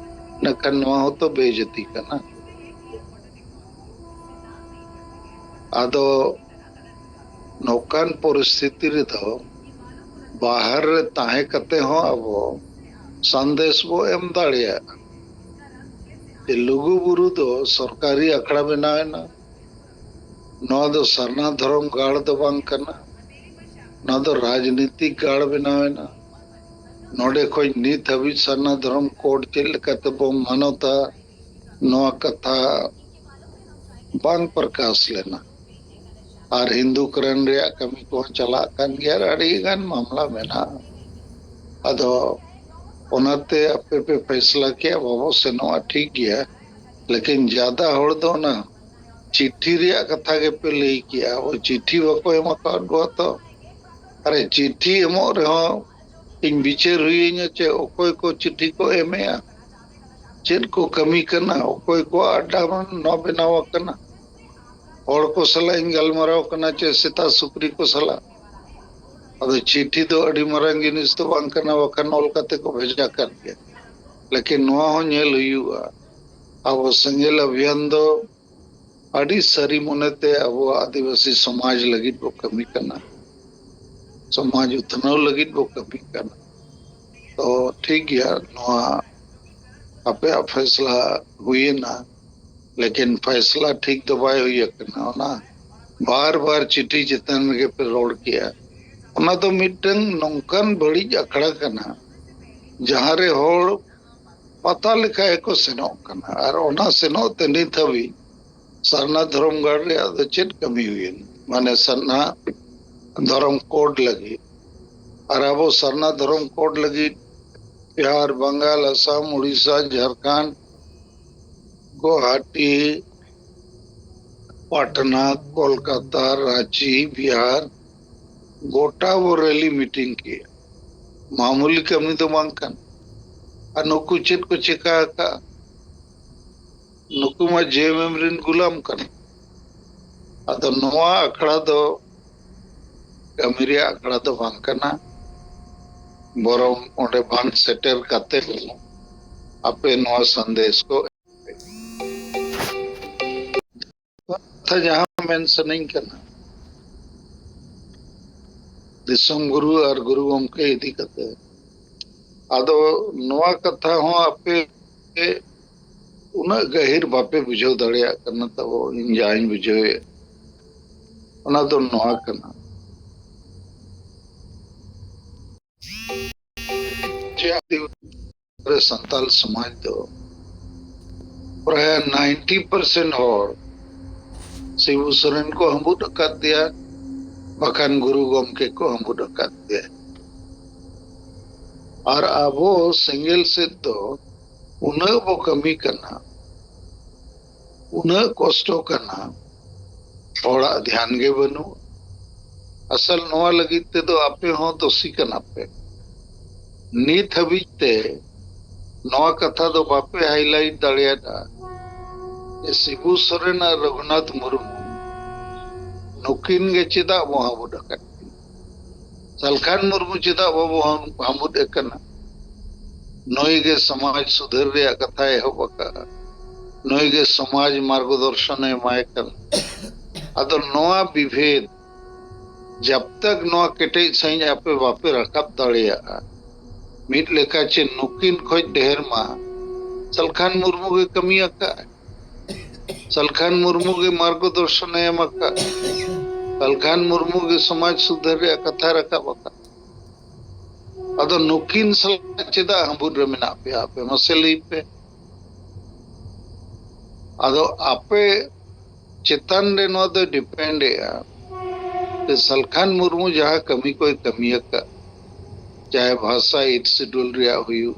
ᱤᱱᱟᱹᱠᱷᱟᱱ ᱱᱚᱣᱟ ᱦᱚᱸᱛᱚ ᱵᱮᱡᱟᱹᱛᱤ ᱠᱟᱱᱟ᱾ ᱟᱫᱚ ᱱᱚᱝᱠᱟᱱ ᱯᱚᱨᱤᱥᱛᱷᱤᱛᱤ ᱨᱮᱫᱚ ᱵᱟᱦᱟᱨ ᱨᱮ ᱛᱟᱦᱮᱸ ᱠᱟᱛᱮ ᱦᱚᱸ ᱟᱵᱚ ᱥᱟᱸᱫᱮᱥ ᱵᱚ ᱮᱢ ᱫᱟᱲᱮᱭᱟᱜᱼᱟ ᱡᱮ ᱞᱩᱜᱩ ᱵᱩᱨᱩ ᱫᱚ ᱥᱚᱨᱠᱟᱨᱤ ᱟᱠᱷᱲᱟ ᱵᱮᱱᱟᱣ ᱮᱱᱟ, ᱱᱚᱣᱟ ᱫᱚ ᱥᱟᱨᱱᱟ ᱫᱷᱚᱨᱚᱢ ᱜᱟᱲ ᱫᱚ ᱵᱟᱝ ᱠᱟᱱᱟ, ᱱᱚᱣᱟ ᱫᱚ ᱨᱟᱡᱽᱱᱤᱛᱤᱠ ᱜᱟᱲ ᱵᱮᱱᱟᱣ ᱮᱱᱟ᱾ ᱱᱚᱰᱮ ᱠᱷᱚᱱ ᱱᱤᱛ ᱦᱟᱹᱵᱤᱡ ᱥᱟᱨᱱᱟ ᱫᱷᱚᱨᱚᱢ ᱠᱳᱰ ᱪᱮᱫ ᱞᱮᱠᱟᱛᱮ ᱵᱚᱱ ᱢᱟᱱᱚᱛᱟ, ᱱᱚᱣᱟ ᱠᱟᱛᱷᱟ ᱵᱟᱝ ᱯᱨᱚᱠᱟᱥ ᱞᱮᱱᱟ᱾ ᱟᱨ ᱦᱤᱱᱫᱩ ᱠᱨᱟᱭᱤᱢ ᱨᱮᱭᱟᱜ ᱠᱟᱹᱢᱤ ᱠᱚᱦᱚᱸ ᱪᱟᱞᱟᱜ ᱠᱟᱱ ᱜᱮᱭᱟ ᱟᱨ ᱟᱹᱰᱤ ᱜᱟᱱ ᱢᱟᱢᱞᱟ ᱢᱮᱱᱟᱜᱼᱟ᱾ ᱟᱫᱚ ᱚᱱᱟᱛᱮ ᱟᱯᱮ ᱯᱮ ᱯᱷᱮᱥᱞᱟ ᱠᱮᱜᱼᱟ, ᱵᱟᱵᱚ ᱥᱮᱱᱚᱜᱼᱟ, ᱴᱷᱤᱠ ᱜᱮᱭᱟ, ᱞᱮᱠᱤᱱ ᱡᱟᱫᱟ ᱦᱚᱲ ᱫᱚ ᱚᱱᱟ ᱪᱤᱴᱷᱤ ᱨᱮᱭᱟᱜ ᱠᱟᱛᱷᱟ ᱜᱮᱯᱮ ᱞᱟᱹᱭ ᱠᱮᱜᱼᱟ᱾ ᱚ, ᱪᱤᱴᱷᱤ ᱵᱟᱠᱚ ᱮᱢ ᱟᱠᱟᱫ ᱠᱚᱣᱟ ᱛᱚ᱾ ᱟᱨᱮ, ᱪᱤᱴᱷᱤ ᱮᱢᱚᱜ ᱨᱮᱦᱚᱸ ᱤᱧ ᱵᱤᱪᱟᱹᱨ ᱦᱩᱭᱟᱹᱧᱟ ᱪᱮ ᱚᱠᱚᱭ ᱠᱚ ᱪᱤᱴᱷᱤ ᱠᱚ ᱮᱢᱮᱜᱼᱟ, ᱪᱮᱫ ᱠᱚ ᱠᱟᱹᱢᱤ ᱠᱟᱱᱟ, ᱚᱠᱚᱭ ᱠᱚᱣᱟᱜ ᱟᱰᱰᱟ ᱱᱚᱣᱟ ᱵᱮᱱᱟᱣ ᱟᱠᱟᱱᱟ, ᱦᱚᱲ ᱠᱚ ᱥᱟᱞᱟᱜ ᱤᱧ ᱜᱟᱞᱢᱟᱨᱟᱣ ᱠᱟᱱᱟ ᱪᱮ ᱥᱮᱛᱟ ᱥᱩᱠᱨᱤ ᱠᱚ ᱥᱟᱞᱟᱜ᱾ ᱟᱫᱚ ᱪᱤᱴᱷᱤ ᱫᱚ ᱟᱹᱰᱤ ᱢᱟᱨᱟᱝ ᱡᱤᱱᱤᱥ ᱫᱚ ᱵᱟᱝ ᱠᱟᱱᱟ, ᱵᱟᱠᱷᱟᱱ ᱚᱞ ᱠᱟᱛᱮ ᱠᱚ ᱵᱷᱮᱡᱟ ᱠᱟᱜ ᱜᱮᱭᱟ᱾ ᱞᱮᱠᱤᱱ ᱱᱚᱣᱟ ᱦᱚᱸ ᱧᱮᱞ ᱦᱩᱭᱩᱜᱼᱟ, ᱟᱵᱚ ᱥᱮᱸᱜᱮᱞ ᱚᱵᱷᱤᱭᱟᱱ ᱫᱚ ᱟᱹᱰᱤ ᱥᱟᱹᱨᱤ ᱢᱚᱱᱮᱛᱮ ᱟᱵᱚᱣᱟᱜ ᱟᱹᱫᱤᱵᱟᱹᱥᱤ ᱥᱚᱢᱟᱡᱽ ᱞᱟᱹᱜᱤᱫ ᱵᱚ ᱠᱟᱹᱢᱤ ᱠᱟᱱᱟ᱾ ᱥᱚᱢᱟᱡᱽ ᱩᱛᱱᱟᱹᱣ ᱞᱟᱹᱜᱤᱫ ᱵᱚ ᱠᱟᱹᱢᱤ ᱠᱟᱱᱟ᱾ ᱛᱚ ᱴᱷᱤᱠ ᱜᱮᱭᱟ, ᱱᱚᱣᱟ ᱟᱯᱮᱭᱟᱜ ᱯᱷᱮᱥᱞᱟ ᱦᱩᱭᱮᱱᱟ, ᱞᱮᱠᱤᱱ ᱯᱷᱮᱥᱞᱟ ᱴᱷᱤᱠ ᱫᱚ ᱵᱟᱭ ᱦᱩᱭ ᱟᱠᱟᱱᱟ᱾ ᱚᱱᱟ ᱵᱟᱨ ᱵᱟᱨ ᱪᱤᱴᱷᱤ ᱪᱮᱛᱟᱱ ᱨᱮᱜᱮ ᱯᱮ ᱨᱚᱲ ᱠᱮᱜᱼᱟ᱾ ᱚᱱᱟ ᱫᱚ ᱢᱤᱫᱴᱟᱝ ᱱᱚᱝᱠᱟᱱ ᱵᱟᱹᱲᱤᱡ ᱟᱠᱷᱲᱟ ᱠᱟᱱᱟ, ᱡᱟᱦᱟᱸ ᱨᱮ ᱦᱚᱲ ᱯᱟᱛᱟ ᱞᱮᱠᱟ ᱜᱮᱠᱚ ᱥᱮᱱᱚᱜ ᱠᱟᱱᱟ᱾ ᱟᱨ ᱚᱱᱟ ᱥᱮᱱᱚᱜ ᱛᱮ ᱱᱤᱛ ᱦᱟᱹᱵᱤᱡ ᱥᱟᱨᱱᱟ ᱫᱷᱚᱨᱚᱢ ᱜᱟᱲ ᱨᱮᱭᱟᱜ ᱫᱚ ᱪᱮᱫ ᱠᱟᱹᱢᱤ ᱦᱩᱭᱮᱱ? ᱢᱟᱱᱮ ᱥᱟᱨᱱᱟ ᱫᱷᱚᱨᱚᱢ ᱠᱳᱰ ᱞᱟᱹᱜᱤᱫ, ᱟᱨ ᱟᱵᱚ ᱥᱟᱨᱱᱟ ᱫᱷᱚᱨᱚᱢ ᱠᱳᱰ ᱞᱟᱹᱜᱤᱫ ᱵᱤᱦᱟᱨ, ᱵᱟᱝᱜᱟᱞ, ᱟᱥᱟᱢ, ᱩᱲᱤᱥᱥᱟ, ᱡᱷᱟᱲᱠᱷᱚᱸᱰ, ᱜᱩᱣᱟᱦᱟᱴᱤ, ᱯᱟᱴᱱᱟ, ᱠᱳᱞᱠᱟᱛᱟ, ᱨᱟᱸᱪᱤ, ᱵᱤᱦᱟᱨ, ᱜᱚᱴᱟ ᱵᱚ ᱨᱮᱞᱤ ᱢᱤᱴᱤᱝ ᱠᱮᱜᱼᱟ᱾ ᱢᱟᱢᱩᱞᱤ ᱠᱟᱹᱢᱤ ᱫᱚ ᱵᱟᱝ ᱠᱟᱱᱟ᱾ ᱟᱨ ᱱᱩᱠᱩ ᱪᱮᱫ ᱠᱚ ᱪᱮᱠᱟ ᱟᱠᱟᱫᱼᱟ? ᱱᱩᱠᱩ ᱢᱟ ᱡᱮ ᱮᱢ ᱮᱢ ᱨᱮᱱ ᱜᱩᱞᱟᱢ ᱠᱟᱱᱟ᱾ ᱟᱫᱚ ᱱᱚᱣᱟ ᱟᱠᱷᱲᱟ ᱫᱚ ᱠᱟᱹᱢᱤ ᱨᱮᱭᱟᱜ ᱟᱠᱷᱲᱟ ᱫᱚ ᱵᱟᱝ ᱠᱟᱱᱟ, ᱵᱚᱨᱚᱝ ᱚᱸᱰᱮ ᱵᱟᱝ ᱥᱮᱴᱮᱨ ᱠᱟᱛᱮ ᱟᱯᱮ ᱱᱚᱣᱟ ᱥᱟᱸᱫᱮᱥ ᱠᱚ ᱠᱟᱛᱷᱟ ᱡᱟᱦᱟᱸ ᱢᱮᱱ ᱥᱟᱱᱟᱧ ᱠᱟᱱᱟ ᱫᱤᱥᱚᱢ ᱜᱩᱨᱩ ᱟᱨ ᱜᱩᱨᱩ ᱜᱚᱢᱠᱮ ᱤᱫᱤ ᱠᱟᱛᱮ, ᱟᱫᱚ ᱱᱚᱣᱟ ᱠᱟᱛᱷᱟ ᱦᱚᱸ ᱟᱯᱮ ᱩᱱᱟᱹᱜ ᱜᱟᱹᱦᱤᱨ ᱵᱟᱯᱮ ᱵᱩᱡᱷᱟᱹᱣ ᱫᱟᱲᱮᱭᱟᱜ ᱠᱟᱱᱟ᱾ ᱛᱟᱵᱚ ᱤᱧ ᱡᱟᱦᱟᱸᱧ ᱵᱩᱡᱷᱟᱹᱣᱮᱫ, ᱚᱱᱟ ᱫᱚ ᱱᱚᱣᱟ ᱠᱟᱱᱟ ᱡᱮ ᱨᱮ ᱥᱟᱱᱛᱟᱞ ᱥᱚᱢᱟᱡᱽ ᱫᱚ ᱯᱨᱟᱭ ᱱᱟᱭᱤᱱᱴᱤ ᱯᱟᱨᱥᱮᱱᱴ ᱦᱚᱲ ᱥᱤᱵᱩ ᱥᱚᱨᱮᱱ ᱠᱚ ᱦᱟᱹᱢᱵᱩᱫ ᱟᱠᱟᱫ ᱫᱮᱭᱟ, ᱵᱟᱠᱷᱟᱱ ᱜᱩᱨᱩ ᱜᱚᱢᱠᱮ ᱠᱚ ᱦᱟᱹᱢᱵᱩᱫ ᱟᱠᱟᱫ ᱫᱮᱭᱟ᱾ ᱟᱨ ᱟᱵᱚ ᱥᱮᱸᱜᱮᱞ ᱥᱮᱫ ᱫᱚ ᱩᱱᱟᱹᱜ ᱵᱚ ᱠᱟᱹᱢᱤ ᱠᱟᱱᱟ, ᱩᱱᱟᱹᱜ ᱠᱚᱥᱴᱚ ᱠᱟᱱᱟ, ᱦᱚᱲᱟᱜ ᱫᱷᱮᱭᱟᱱ ᱜᱮ ᱵᱟᱹᱱᱩᱜ᱾ ᱟᱥᱚᱞ ᱱᱚᱣᱟ ᱞᱟᱹᱜᱤᱫ ᱛᱮᱫᱚ ᱟᱯᱮ ᱦᱚᱸ ᱫᱳᱥᱤ ᱠᱟᱱᱟ ᱯᱮ᱾ ᱱᱤᱛ ᱦᱟᱹᱵᱤᱡ ᱛᱮ ᱱᱚᱣᱟ ᱠᱟᱛᱷᱟ ᱫᱚ ᱵᱟᱯᱮ ᱦᱟᱭᱞᱟᱭᱤᱴ ᱫᱟᱲᱮᱭᱟᱫᱟ ᱡᱮ ᱥᱤᱵᱩ ᱥᱚᱨᱮᱱ ᱟᱨ ᱨᱚᱜᱷᱩᱱᱟᱛᱷ ᱢᱩᱨᱢᱩ ᱱᱩᱠᱤᱱ ᱜᱮ ᱪᱮᱫᱟᱜ ᱵᱚ ᱦᱟᱹᱵᱩᱫ ᱟᱠᱟᱫ ᱠᱤᱱᱟ? ᱥᱟᱞᱠᱷᱟᱱ ᱢᱩᱨᱢᱩ ᱪᱮᱫᱟᱜ ᱵᱟᱵᱚ ᱦᱟᱹᱵᱩᱫ ᱮ ᱠᱟᱱᱟ? ᱱᱩᱭ ᱜᱮ ᱥᱚᱢᱟᱡᱽ ᱥᱩᱫᱷᱟᱹᱨ ᱨᱮᱭᱟᱜ ᱠᱟᱛᱷᱟᱭ ᱮᱦᱚᱵ ᱟᱠᱟᱫᱼᱟ, ᱱᱩᱭ ᱜᱮ ᱥᱚᱢᱟᱡᱽ ᱢᱟᱨᱜᱚᱫᱚᱨᱥᱚᱱᱮ ᱮᱢᱟᱭ ᱠᱟᱱᱟ᱾ ᱟᱫᱚ ᱱᱚᱣᱟ ᱵᱤᱵᱷᱮᱫ ᱡᱟᱵ ᱛᱟᱠ ᱱᱚᱣᱟ ᱠᱮᱴᱮᱡ ᱥᱟᱺᱦᱤᱡ ᱟᱯᱮ ᱵᱟᱯᱮ ᱨᱟᱠᱟᱵ ᱫᱟᱲᱮᱭᱟᱜᱼᱟ, ᱢᱤᱫ ᱞᱮᱠᱟ ᱪᱮ ᱱᱩᱠᱤᱱ ᱠᱷᱚᱡ ᱰᱷᱮᱨ ᱢᱟ ᱥᱟᱞᱠᱷᱟᱱ ᱢᱩᱨᱢᱩ ᱜᱮ ᱠᱟᱹᱢᱤ ᱟᱠᱟᱫ᱾ ᱥᱟᱞᱠᱷᱟᱱ ᱢᱩᱨᱢᱩ ᱜᱮ ᱢᱟᱨᱜᱚᱫᱚᱨᱥᱚᱱᱮ ᱮᱢ ᱟᱠᱟᱫ᱾ ᱥᱟᱞᱠᱷᱟᱱ ᱢᱩᱨᱢᱩ ᱜᱮ ᱥᱚᱢᱟᱡᱽ ᱥᱩᱫᱷᱟᱹᱨ ᱨᱮᱭᱟᱜ ᱠᱟᱛᱷᱟ ᱨᱟᱠᱟᱵ ᱟᱠᱟᱫ᱾ ᱟᱫᱚ ᱱᱩᱠᱤᱱ ᱥᱟᱞᱟᱜ ᱪᱮᱫᱟᱜ ᱦᱟᱹᱵᱩᱫ ᱨᱮ ᱢᱮᱱᱟᱜ ᱯᱮᱭᱟ ᱟᱯᱮ? ᱢᱟᱥᱮ ᱞᱟᱹᱭ ᱯᱮ᱾ ᱟᱫᱚ ᱟᱯᱮ ᱪᱮᱛᱟᱱ ᱨᱮ ᱱᱚᱣᱟ ᱫᱚ ᱰᱤᱯᱮᱱᱰ ᱮᱜᱼᱟ ᱡᱮ ᱥᱟᱞᱠᱷᱟᱱ ᱢᱩᱨᱢᱩ ᱡᱟᱦᱟᱸ ᱠᱟᱹᱢᱤ ᱠᱚᱭ ᱠᱟᱹᱢᱤ ᱟᱠᱟᱫ, ᱪᱟᱦᱮ ᱵᱷᱟᱥᱟ ᱮᱭᱤᱴ ᱥᱤᱰᱩᱞ ᱨᱮᱭᱟᱜ ᱦᱩᱭᱩᱜ,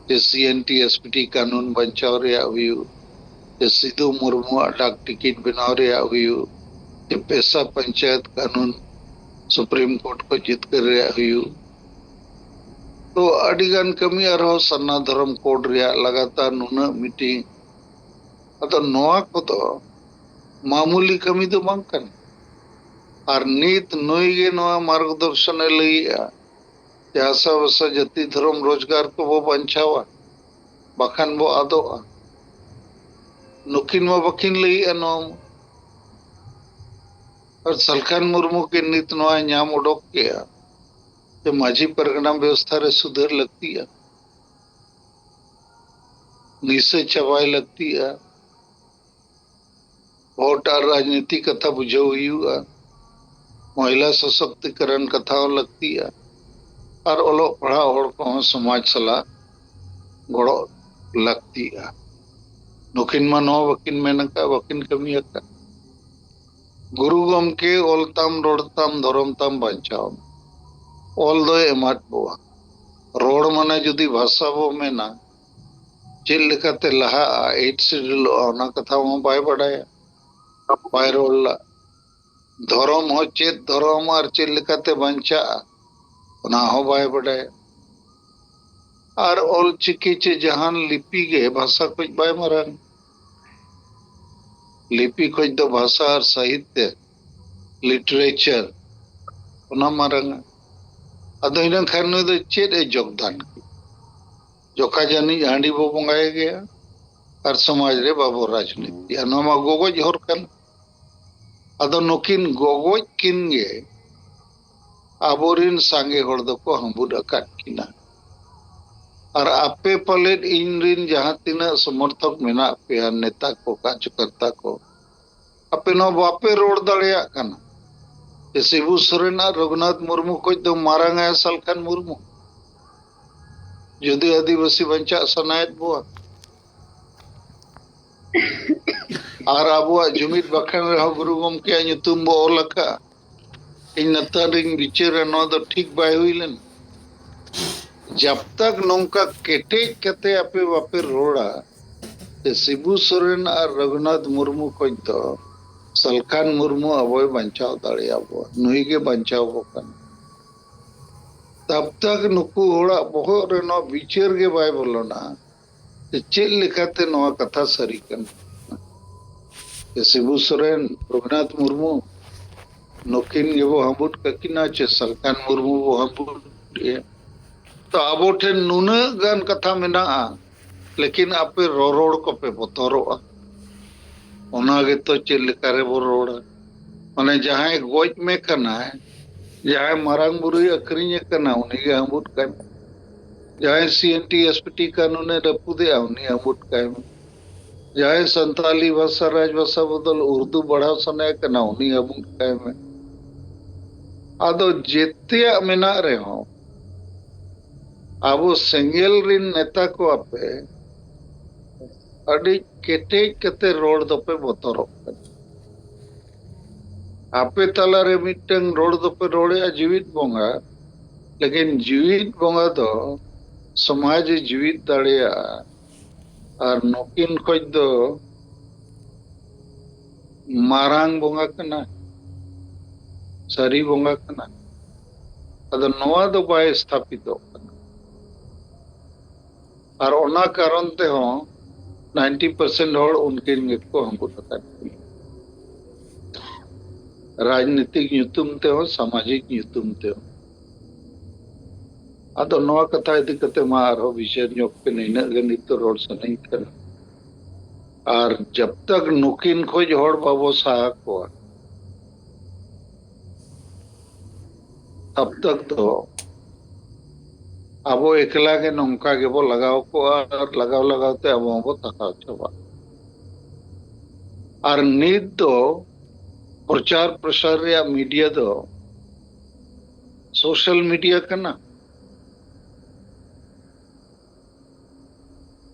ᱪᱮ ᱥᱤ N T S P T ᱠᱟᱹᱱᱩᱱ ᱵᱟᱧᱪᱟᱣ ᱨᱮᱭᱟᱜ ᱦᱩᱭᱩᱜ, ᱪᱮ ᱥᱤᱫᱩ ᱢᱩᱨᱢᱩᱣᱟᱜ ᱰᱟᱠ ᱴᱤᱠᱤᱴ ᱵᱮᱱᱟᱣ ᱨᱮᱭᱟᱜ ᱦᱩᱭᱩᱜ, ᱪᱮ ᱯᱮᱥᱟ ᱯᱚᱧᱪᱟᱭᱮᱛ ᱠᱟᱹᱱᱩᱱ ᱥᱩᱯᱨᱤᱢ ᱠᱳᱨᱴ ᱠᱷᱚᱱ ᱡᱤᱛᱠᱟᱹᱨ ᱨᱮᱭᱟᱜ ᱦᱩᱭᱩᱜ, ᱛᱚ ᱟᱹᱰᱤ ᱜᱟᱱ ᱠᱟᱹᱢᱤ ᱟᱨᱦᱚᱸ ᱥᱟᱨᱱᱟ ᱫᱷᱚᱨᱚᱢ ᱠᱳᱰ ᱨᱮᱭᱟᱜ ᱞᱟᱜᱟᱛᱟᱨ ᱱᱩᱱᱟᱹᱜ ᱢᱤᱴᱤᱝ᱾ ᱟᱫᱚ ᱱᱚᱣᱟ ᱠᱚᱫᱚ ᱢᱟᱢᱩᱞᱤ ᱠᱟᱹᱢᱤ ᱫᱚ ᱵᱟᱝ ᱠᱟᱱᱟ᱾ ᱟᱨ ᱱᱤᱛ ᱱᱩᱭ ᱜᱮ ᱱᱚᱣᱟ ᱢᱟᱨᱜᱚᱫᱚᱨᱥᱚᱱᱮ ᱞᱟᱹᱭᱮᱜᱼᱟ ᱡᱮ ᱦᱟᱥᱟ ᱵᱷᱟᱥᱟ ᱡᱟᱹᱛᱤ ᱫᱷᱚᱨᱚᱢ ᱨᱳᱡᱽᱜᱟᱨ ᱠᱚᱵᱚ ᱵᱟᱧᱪᱟᱣᱟ, ᱵᱟᱠᱷᱟᱱ ᱵᱚ ᱟᱫᱚᱜᱼᱟ᱾ ᱱᱩᱠᱤᱱ ᱢᱟ ᱵᱟᱹᱠᱤᱱ ᱞᱟᱹᱭᱮᱜᱼᱟ ᱱᱚᱣᱟ ᱢᱟ᱾ ᱟᱨ ᱥᱟᱞᱠᱷᱟᱱ ᱢᱩᱨᱢᱩ ᱜᱮ ᱱᱤᱛ ᱱᱚᱣᱟᱭ ᱧᱟᱢ ᱚᱰᱚᱠ ᱠᱮᱜᱼᱟ ᱡᱮ ᱢᱟᱹᱡᱷᱤ ᱯᱟᱨᱜᱟᱱᱟ ᱵᱮᱵᱚᱥᱛᱷᱟ ᱨᱮ ᱥᱩᱫᱷᱟᱹᱨ ᱞᱟᱹᱠᱛᱤᱜᱼᱟ, ᱱᱤᱥᱟᱹ ᱪᱟᱵᱟᱭ ᱞᱟᱹᱠᱛᱤᱜᱼᱟ, ᱵᱷᱳᱴ ᱟᱨ ᱨᱟᱡᱽᱱᱤᱛᱤ ᱠᱟᱛᱷᱟ ᱵᱩᱡᱷᱟᱹᱣ ᱦᱩᱭᱩᱜᱼᱟ, ᱢᱚᱦᱤᱞᱟ ᱥᱚᱥᱚᱠᱛᱤᱠᱚᱨᱚᱱ ᱠᱟᱛᱷᱟ ᱦᱚᱸ ᱞᱟᱹᱠᱛᱤᱜᱼᱟ, ᱟᱨ ᱚᱞᱚᱜ ᱯᱟᱲᱦᱟᱣ ᱦᱚᱲ ᱠᱚᱦᱚᱸ ᱥᱚᱢᱟᱡᱽ ᱥᱟᱞᱟᱜ ᱜᱚᱲᱚ ᱞᱟᱹᱠᱛᱤᱜᱼᱟ᱾ ᱱᱩᱠᱤᱱ ᱢᱟ ᱱᱚᱣᱟ ᱵᱟᱹᱠᱤᱱ ᱢᱮᱱ ᱟᱠᱟᱫ, ᱵᱟᱹᱠᱤᱱ ᱠᱟᱹᱢᱤ ᱟᱠᱟᱫ᱾ ᱜᱩᱨᱩ ᱜᱚᱢᱠᱮ, ᱚᱞ ᱛᱟᱢ, ᱨᱚᱲ ᱛᱟᱢ, ᱫᱷᱚᱨᱚᱢ ᱛᱟᱢ ᱵᱟᱧᱪᱟᱣ ᱢᱮ᱾ ᱚᱞ ᱫᱚᱭ ᱮᱢᱟᱫ ᱵᱚᱣᱟ᱾ ᱨᱚᱲ ᱢᱟᱱᱮ ᱡᱩᱫᱤ ᱵᱷᱟᱥᱟ ᱵᱚ ᱢᱮᱱᱟ, ᱪᱮᱫ ᱞᱮᱠᱟᱛᱮ ᱞᱟᱦᱟᱜᱼᱟ, ᱮᱭᱤᱴ ᱥᱤᱰᱩᱞᱚᱜᱼᱟ, ᱚᱱᱟ ᱠᱟᱛᱷᱟ ᱦᱚᱸ ᱵᱟᱭ ᱵᱟᱰᱟᱭᱟ, ᱵᱟᱭ ᱨᱚᱲ ᱞᱟᱜ᱾ ᱫᱷᱚᱨᱚᱢ ᱦᱚᱸ ᱪᱮᱫ ᱫᱷᱚᱨᱚᱢ ᱟᱨ ᱪᱮᱫ ᱞᱮᱠᱟᱛᱮ ᱵᱟᱧᱪᱟᱜᱼᱟ, ᱚᱱᱟ ᱦᱚᱸ ᱵᱟᱭ ᱵᱟᱰᱟᱭᱟ᱾ ᱟᱨ ᱚᱞ ᱪᱤᱠᱤ ᱪᱮ ᱡᱟᱦᱟᱱ ᱞᱤᱯᱤ ᱜᱮ ᱵᱷᱟᱥᱟ ᱠᱷᱚᱡ ᱵᱟᱭ ᱢᱟᱨᱟᱝ᱾ ᱞᱤᱯᱤ ᱠᱷᱚᱡ ᱫᱚ ᱵᱷᱟᱥᱟ ᱟᱨ ᱥᱟᱦᱤᱛᱭᱚ, ᱞᱤᱴᱟᱨᱮᱪᱟᱨ, ᱚᱱᱟ ᱢᱟᱨᱟᱝᱟ᱾ ᱟᱫᱚ ᱤᱱᱟᱹ ᱠᱷᱟᱱ ᱱᱩᱭ ᱫᱚ ᱪᱮᱫ ᱮ ᱡᱳᱜᱽᱫᱟᱱ ᱠᱮᱫ? ᱡᱚᱠᱷᱟ ᱡᱟᱹᱱᱤᱡ ᱦᱟᱺᱰᱤ ᱵᱚ ᱵᱚᱸᱜᱟᱭ ᱜᱮᱭᱟ ᱟᱨ ᱥᱚᱢᱟᱡᱽ ᱨᱮ ᱵᱟᱵᱚ ᱨᱟᱡᱽᱱᱤᱛᱤᱭᱟ᱾ ᱱᱚᱣᱟ ᱢᱟ ᱜᱚᱜᱚᱡ ᱦᱚᱨ ᱠᱟᱱᱟ᱾ ᱟᱫᱚ ᱱᱩᱠᱤᱱ ᱜᱚᱜᱚᱡ ᱠᱤᱱ ᱜᱮ ᱟᱵᱚᱨᱤᱱ ᱥᱟᱸᱜᱮ ᱦᱚᱲ ᱫᱚᱠᱚ ᱦᱟᱹᱵᱩᱫ ᱟᱠᱟᱫ ᱠᱤᱱᱟ᱾ ᱟᱨ ᱟᱯᱮ ᱯᱟᱞᱮᱫ ᱤᱧ ᱨᱤᱱ ᱡᱟᱦᱟᱸ ᱛᱤᱱᱟᱹᱜ ᱥᱚᱢᱚᱨᱛᱷᱚᱠ ᱢᱮᱱᱟᱜ ᱯᱮᱭᱟ, ᱱᱮᱛᱟ ᱠᱚ, ᱠᱟᱨᱡᱚᱠᱚᱨᱛᱟ ᱠᱚ, ᱟᱯᱮ ᱱᱚᱣᱟ ᱵᱟᱯᱮ ᱨᱚᱲ ᱫᱟᱲᱮᱭᱟᱜ ᱠᱟᱱᱟ ᱡᱮ ᱥᱤᱵᱩ ᱥᱚᱨᱮᱱ ᱟᱨ ᱨᱚᱜᱷᱩᱱᱟᱛᱷ ᱢᱩᱨᱢᱩ ᱠᱷᱚᱱ ᱫᱚ ᱢᱟᱨᱟᱝ ᱟᱭ ᱥᱟᱞᱠᱷᱟᱱ ᱢᱩᱨᱢᱩ, ᱡᱩᱫᱤ ᱟᱹᱫᱤᱵᱟᱹᱥᱤ ᱵᱟᱧᱪᱟᱜ ᱥᱟᱱᱟᱭᱮᱫ ᱵᱚᱣᱟ᱾ ᱟᱨ ᱟᱵᱚᱣᱟᱜ ᱡᱩᱢᱤᱫ ᱵᱟᱠᱷᱮᱬ ᱨᱮᱦᱚᱸ ᱜᱩᱨᱩ ᱜᱚᱢᱠᱮᱭᱟᱜ ᱧᱩᱛᱩᱢ ᱵᱚ ᱚᱞ ᱟᱠᱟᱫᱼᱟ᱾ ᱤᱧ ᱱᱮᱛᱟᱨ ᱨᱤᱧ ᱵᱤᱪᱟᱹᱨᱟ, ᱱᱚᱣᱟ ᱫᱚ ᱴᱷᱤᱠ ᱵᱟᱭ ᱦᱩᱭ ᱞᱮᱱᱟ᱾ ᱡᱟᱵ ᱛᱟᱠ ᱱᱚᱝᱠᱟ ᱠᱮᱴᱮᱡ ᱠᱟᱛᱮ ᱟᱯᱮ ᱵᱟᱯᱮ ᱨᱚᱲᱟ ᱡᱮ ᱥᱤᱵᱩ ᱥᱚᱨᱮᱱ ᱟᱨ ᱨᱚᱜᱷᱩᱱᱟᱛᱷ ᱢᱩᱨᱢᱩ ᱠᱷᱚᱱ ᱫᱚ ᱥᱟᱞᱠᱷᱟᱱ ᱢᱩᱨᱢᱩ ᱟᱵᱚᱭ ᱵᱟᱧᱪᱟᱣ ᱫᱟᱲᱮᱭᱟᱵᱚᱣᱟ, ᱱᱩᱭ ᱜᱮ ᱵᱟᱧᱪᱟᱣ ᱵᱚ ᱠᱟᱱᱟ᱾ ᱛᱟᱵ ᱛᱟᱠ ᱱᱩᱠᱩ ᱦᱚᱲᱟᱜ ᱵᱚᱦᱚᱜ ᱨᱮ ᱱᱚᱣᱟ ᱵᱤᱪᱟᱹᱨ ᱜᱮ ᱵᱟᱭ ᱵᱚᱞᱚᱱᱟ ᱡᱮ ᱪᱮᱫ ᱞᱮᱠᱟᱛᱮ ᱱᱚᱣᱟ ᱠᱟᱛᱷᱟ ᱥᱟᱹᱨᱤ ᱠᱟᱱᱟ᱾ ᱡᱮ ᱥᱤᱵᱩ ᱥᱚᱨᱮᱱ, ᱨᱚᱜᱷᱩᱱᱟᱛᱷ ᱢᱩᱨᱢᱩ, ᱱᱩᱠᱤᱱ ᱜᱮᱵᱚ ᱦᱟᱹᱵᱩᱫ ᱠᱟᱹᱠᱤᱱᱟ ᱪᱮ ᱥᱟᱞᱠᱷᱟᱱ ᱢᱩᱨᱢᱩ ᱵᱚ ᱦᱟᱹᱵᱩᱫ ᱮᱭᱟ? ᱛᱚ ᱟᱵᱚ ᱴᱷᱮᱱ ᱱᱩᱱᱟᱹᱜ ᱜᱟᱱ ᱠᱟᱛᱷᱟ ᱢᱮᱱᱟᱜᱼᱟ, ᱞᱮᱠᱤᱱ ᱟᱯᱮ ᱨᱚᱨᱚᱲ ᱠᱚᱯᱮ ᱵᱚᱛᱚᱨᱚᱜᱼᱟ᱾ ᱚᱱᱟ ᱜᱮᱛᱚ ᱪᱮᱫ ᱞᱮᱠᱟ ᱨᱮᱵᱚ ᱨᱚᱲᱟ᱾ ᱢᱟᱱᱮ ᱡᱟᱦᱟᱸᱭ ᱜᱚᱡ ᱢᱮ ᱠᱟᱱᱟᱭ, ᱡᱟᱦᱟᱸᱭ ᱢᱟᱨᱟᱝ ᱵᱩᱨᱩᱭ ᱟᱹᱠᱷᱨᱤᱧᱮ ᱠᱟᱱᱟ, ᱩᱱᱤ ᱜᱮ ᱦᱟᱹᱵᱩᱫ ᱠᱟᱭ ᱢᱮ᱾ ᱡᱟᱦᱟᱸᱭ C N T S P T ᱠᱟᱹᱱᱩᱱᱮ ᱨᱟᱹᱯᱩᱫᱮᱜᱼᱟ, ᱩᱱᱤ ᱦᱟᱹᱵᱩᱫ ᱠᱟᱭ ᱢᱮ᱾ ᱡᱟᱦᱟᱸᱭ ᱥᱟᱱᱛᱟᱞᱤ ᱵᱷᱟᱥᱟ ᱨᱟᱡᱽᱵᱷᱟᱥᱟ ᱵᱚᱫᱚᱞ ᱩᱨᱫᱩ ᱵᱟᱲᱦᱟᱣ ᱥᱟᱱᱟᱭᱮ ᱠᱟᱱᱟ, ᱩᱱᱤ ᱦᱟᱹᱵᱩᱫ ᱠᱟᱭ ᱢᱮ᱾ ᱟᱫᱚ ᱡᱮᱛᱮᱭᱟᱜ ᱢᱮᱱᱟᱜ ᱨᱮᱦᱚᱸ, ᱟᱵᱚ ᱥᱮᱸᱜᱮᱞ ᱨᱤᱱ ᱱᱮᱛᱟ ᱠᱚ ᱟᱯᱮ ᱟᱹᱰᱤ ᱠᱮᱴᱮᱡ ᱠᱟᱛᱮ ᱨᱚᱲ ᱫᱚᱯᱮ ᱵᱚᱛᱚᱨᱚᱜ ᱠᱟᱱᱟ᱾ ᱟᱯᱮ ᱛᱟᱞᱟᱨᱮ ᱢᱤᱫᱴᱟᱝ ᱨᱚᱲ ᱫᱚᱯᱮ ᱨᱚᱲᱮᱜᱼᱟ ᱡᱤᱣᱤᱫ ᱵᱚᱸᱜᱟ, ᱞᱮᱠᱤᱱ ᱡᱤᱣᱤᱫ ᱵᱚᱸᱜᱟ ᱫᱚ ᱥᱚᱢᱟᱡᱽ ᱮ ᱡᱤᱣᱤᱫ ᱫᱟᱲᱮᱭᱟᱜᱼᱟ᱾ ᱟᱨ ᱱᱩᱠᱤᱱ ᱠᱷᱚᱡ ᱫᱚ ᱢᱟᱨᱟᱝ ᱵᱚᱸᱜᱟ ᱠᱟᱱᱟ, ᱥᱟᱹᱨᱤ ᱵᱚᱸᱜᱟ ᱠᱟᱱᱟ᱾ ᱟᱫᱚ ᱱᱚᱣᱟ ᱫᱚ ᱵᱟᱭ ᱥᱛᱷᱟᱯᱤᱛᱚᱜ ᱠᱟᱱᱟ᱾ ᱟᱨ ᱚᱱᱟ ᱠᱟᱨᱚᱱ ᱛᱮᱦᱚᱸ ᱱᱟᱭᱤᱱᱴᱤ ᱯᱟᱨᱥᱮᱱᱴ ᱦᱚᱲ ᱩᱱᱠᱤᱱ ᱜᱮᱠᱚ ᱦᱟᱹᱵᱩᱫ ᱟᱠᱟᱫ ᱠᱤᱱᱟ, ᱨᱟᱡᱽᱱᱤᱛᱤᱠ ᱧᱩᱛᱩᱢ ᱛᱮᱦᱚᱸ, ᱥᱟᱢᱟᱡᱤᱠ ᱧᱩᱛᱩᱢ ᱛᱮᱦᱚᱸ᱾ ᱟᱫᱚ ᱱᱚᱣᱟ ᱠᱟᱛᱷᱟ ᱤᱫᱤ ᱠᱟᱛᱮ ᱢᱟ ᱟᱨᱦᱚᱸ ᱵᱤᱪᱟᱹᱨ ᱧᱚᱜ ᱯᱮ, ᱱᱤᱱᱟᱹᱜ ᱜᱮ ᱱᱤᱛ ᱫᱚ ᱨᱚᱲ ᱥᱟᱱᱟᱧ ᱠᱟᱱᱟ᱾ ᱟᱨ ᱡᱟᱵ ᱛᱟᱠ ᱱᱩᱠᱤᱱ ᱠᱷᱚᱡ ᱦᱚᱲ ᱵᱟᱵᱚ ᱥᱟᱦᱟ ᱠᱚᱣᱟ, ᱛᱟᱵ ᱛᱟᱠ ᱫᱚ ᱟᱵᱚ ᱮᱠᱞᱟ ᱜᱮ ᱱᱚᱝᱠᱟ ᱜᱮᱵᱚ ᱞᱟᱜᱟᱣ ᱠᱚᱜᱼᱟ ᱟᱨ ᱞᱟᱜᱟᱣ ᱞᱟᱜᱟᱣ ᱛᱮ ᱟᱵᱚ ᱦᱚᱸᱵᱚ ᱛᱟᱠᱟᱣ ᱪᱟᱵᱟᱜᱼᱟ᱾ ᱟᱨ ᱱᱤᱛ ᱫᱚ ᱯᱨᱚᱪᱟᱨ ᱯᱨᱚᱥᱟᱨ ᱨᱮᱭᱟᱜ ᱢᱤᱰᱤᱭᱟ ᱫᱚ ᱥᱳᱥᱟᱞ ᱢᱤᱰᱤᱭᱟ ᱠᱟᱱᱟ᱾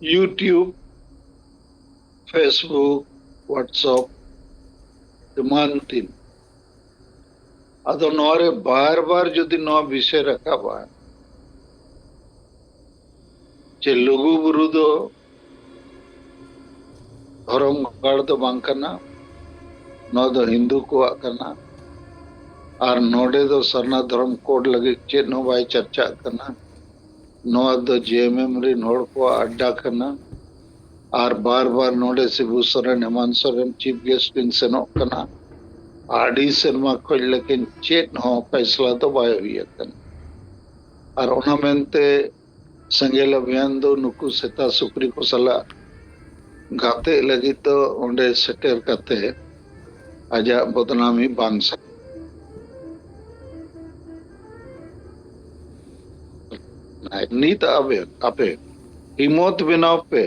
YouTube, Facebook, WhatsApp ᱮᱢᱟᱱ ᱛᱮᱱ᱾ ᱟᱫᱚ ᱱᱚᱣᱟ ᱨᱮ ᱵᱟᱨ ᱵᱟᱨ ᱡᱩᱫᱤ ᱱᱚᱣᱟ ᱵᱤᱥᱚᱭ ᱨᱟᱠᱟᱵᱼᱟ ᱡᱮ ᱞᱩᱜᱩ ᱵᱩᱨᱩ ᱫᱚ ᱫᱷᱚᱨᱚᱢ ᱜᱟᱲ ᱫᱚ ᱵᱟᱝ ᱠᱟᱱᱟ, ᱱᱚᱣᱟ ᱫᱚ ᱦᱤᱱᱫᱩ ᱠᱚᱣᱟᱜ ᱠᱟᱱᱟ, ᱟᱨ ᱱᱚᱰᱮ ᱫᱚ ᱥᱟᱨᱱᱟ ᱫᱷᱚᱨᱚᱢ ᱠᱳᱰ ᱞᱟᱹᱜᱤᱫ ᱪᱮᱫ ᱦᱚᱸ ᱵᱟᱭ ᱪᱟᱨᱪᱟᱜ ᱠᱟᱱᱟ, ᱱᱚᱣᱟ ᱫᱚ ᱡᱮ ᱮᱢ ᱮᱢ ᱨᱮᱱ ᱦᱚᱲ ᱠᱚᱣᱟᱜ ᱟᱰᱰᱟ ᱠᱟᱱᱟ, ᱟᱨ ᱵᱟᱨ ᱵᱟᱨ ᱱᱚᱰᱮ ᱥᱤᱵᱩ ᱥᱚᱨᱮᱱ, ᱦᱮᱢᱟᱱᱛ ᱥᱚᱨᱮᱱ ᱪᱤᱯ ᱜᱮᱥᱴ ᱠᱤᱱ ᱥᱮᱱᱚᱜ ᱠᱟᱱᱟ᱾ ᱟᱹᱰᱤ ᱥᱮᱨᱢᱟ ᱠᱷᱚᱱ ᱞᱮᱠᱤᱱ ᱪᱮᱫ ᱦᱚᱸ ᱯᱷᱟᱭᱥᱞᱟ ᱫᱚ ᱵᱟᱭ ᱦᱩᱭ ᱟᱠᱟᱱᱟ᱾ ᱟᱨ ᱚᱱᱟ ᱢᱮᱱᱛᱮ ᱥᱮᱸᱜᱮᱞ ᱚᱵᱷᱤᱭᱟᱱ ᱫᱚ ᱱᱩᱠᱩ ᱥᱮᱛᱟ ᱥᱩᱠᱨᱤ ᱠᱚ ᱥᱟᱞᱟᱜ ᱜᱟᱛᱮᱜ ᱞᱟᱹᱜᱤᱫ ᱫᱚ ᱚᱸᱰᱮ ᱥᱮᱴᱮᱨ ᱠᱟᱛᱮ ᱟᱡᱟᱜ ᱵᱚᱫᱱᱟᱢᱤ ᱵᱟᱝ ᱥᱟᱹᱨᱤ᱾ ᱱᱤᱛ ᱟᱵᱮ, ᱟᱯᱮ ᱦᱤᱢᱚᱛ ᱵᱮᱱᱟᱣ ᱯᱮ᱾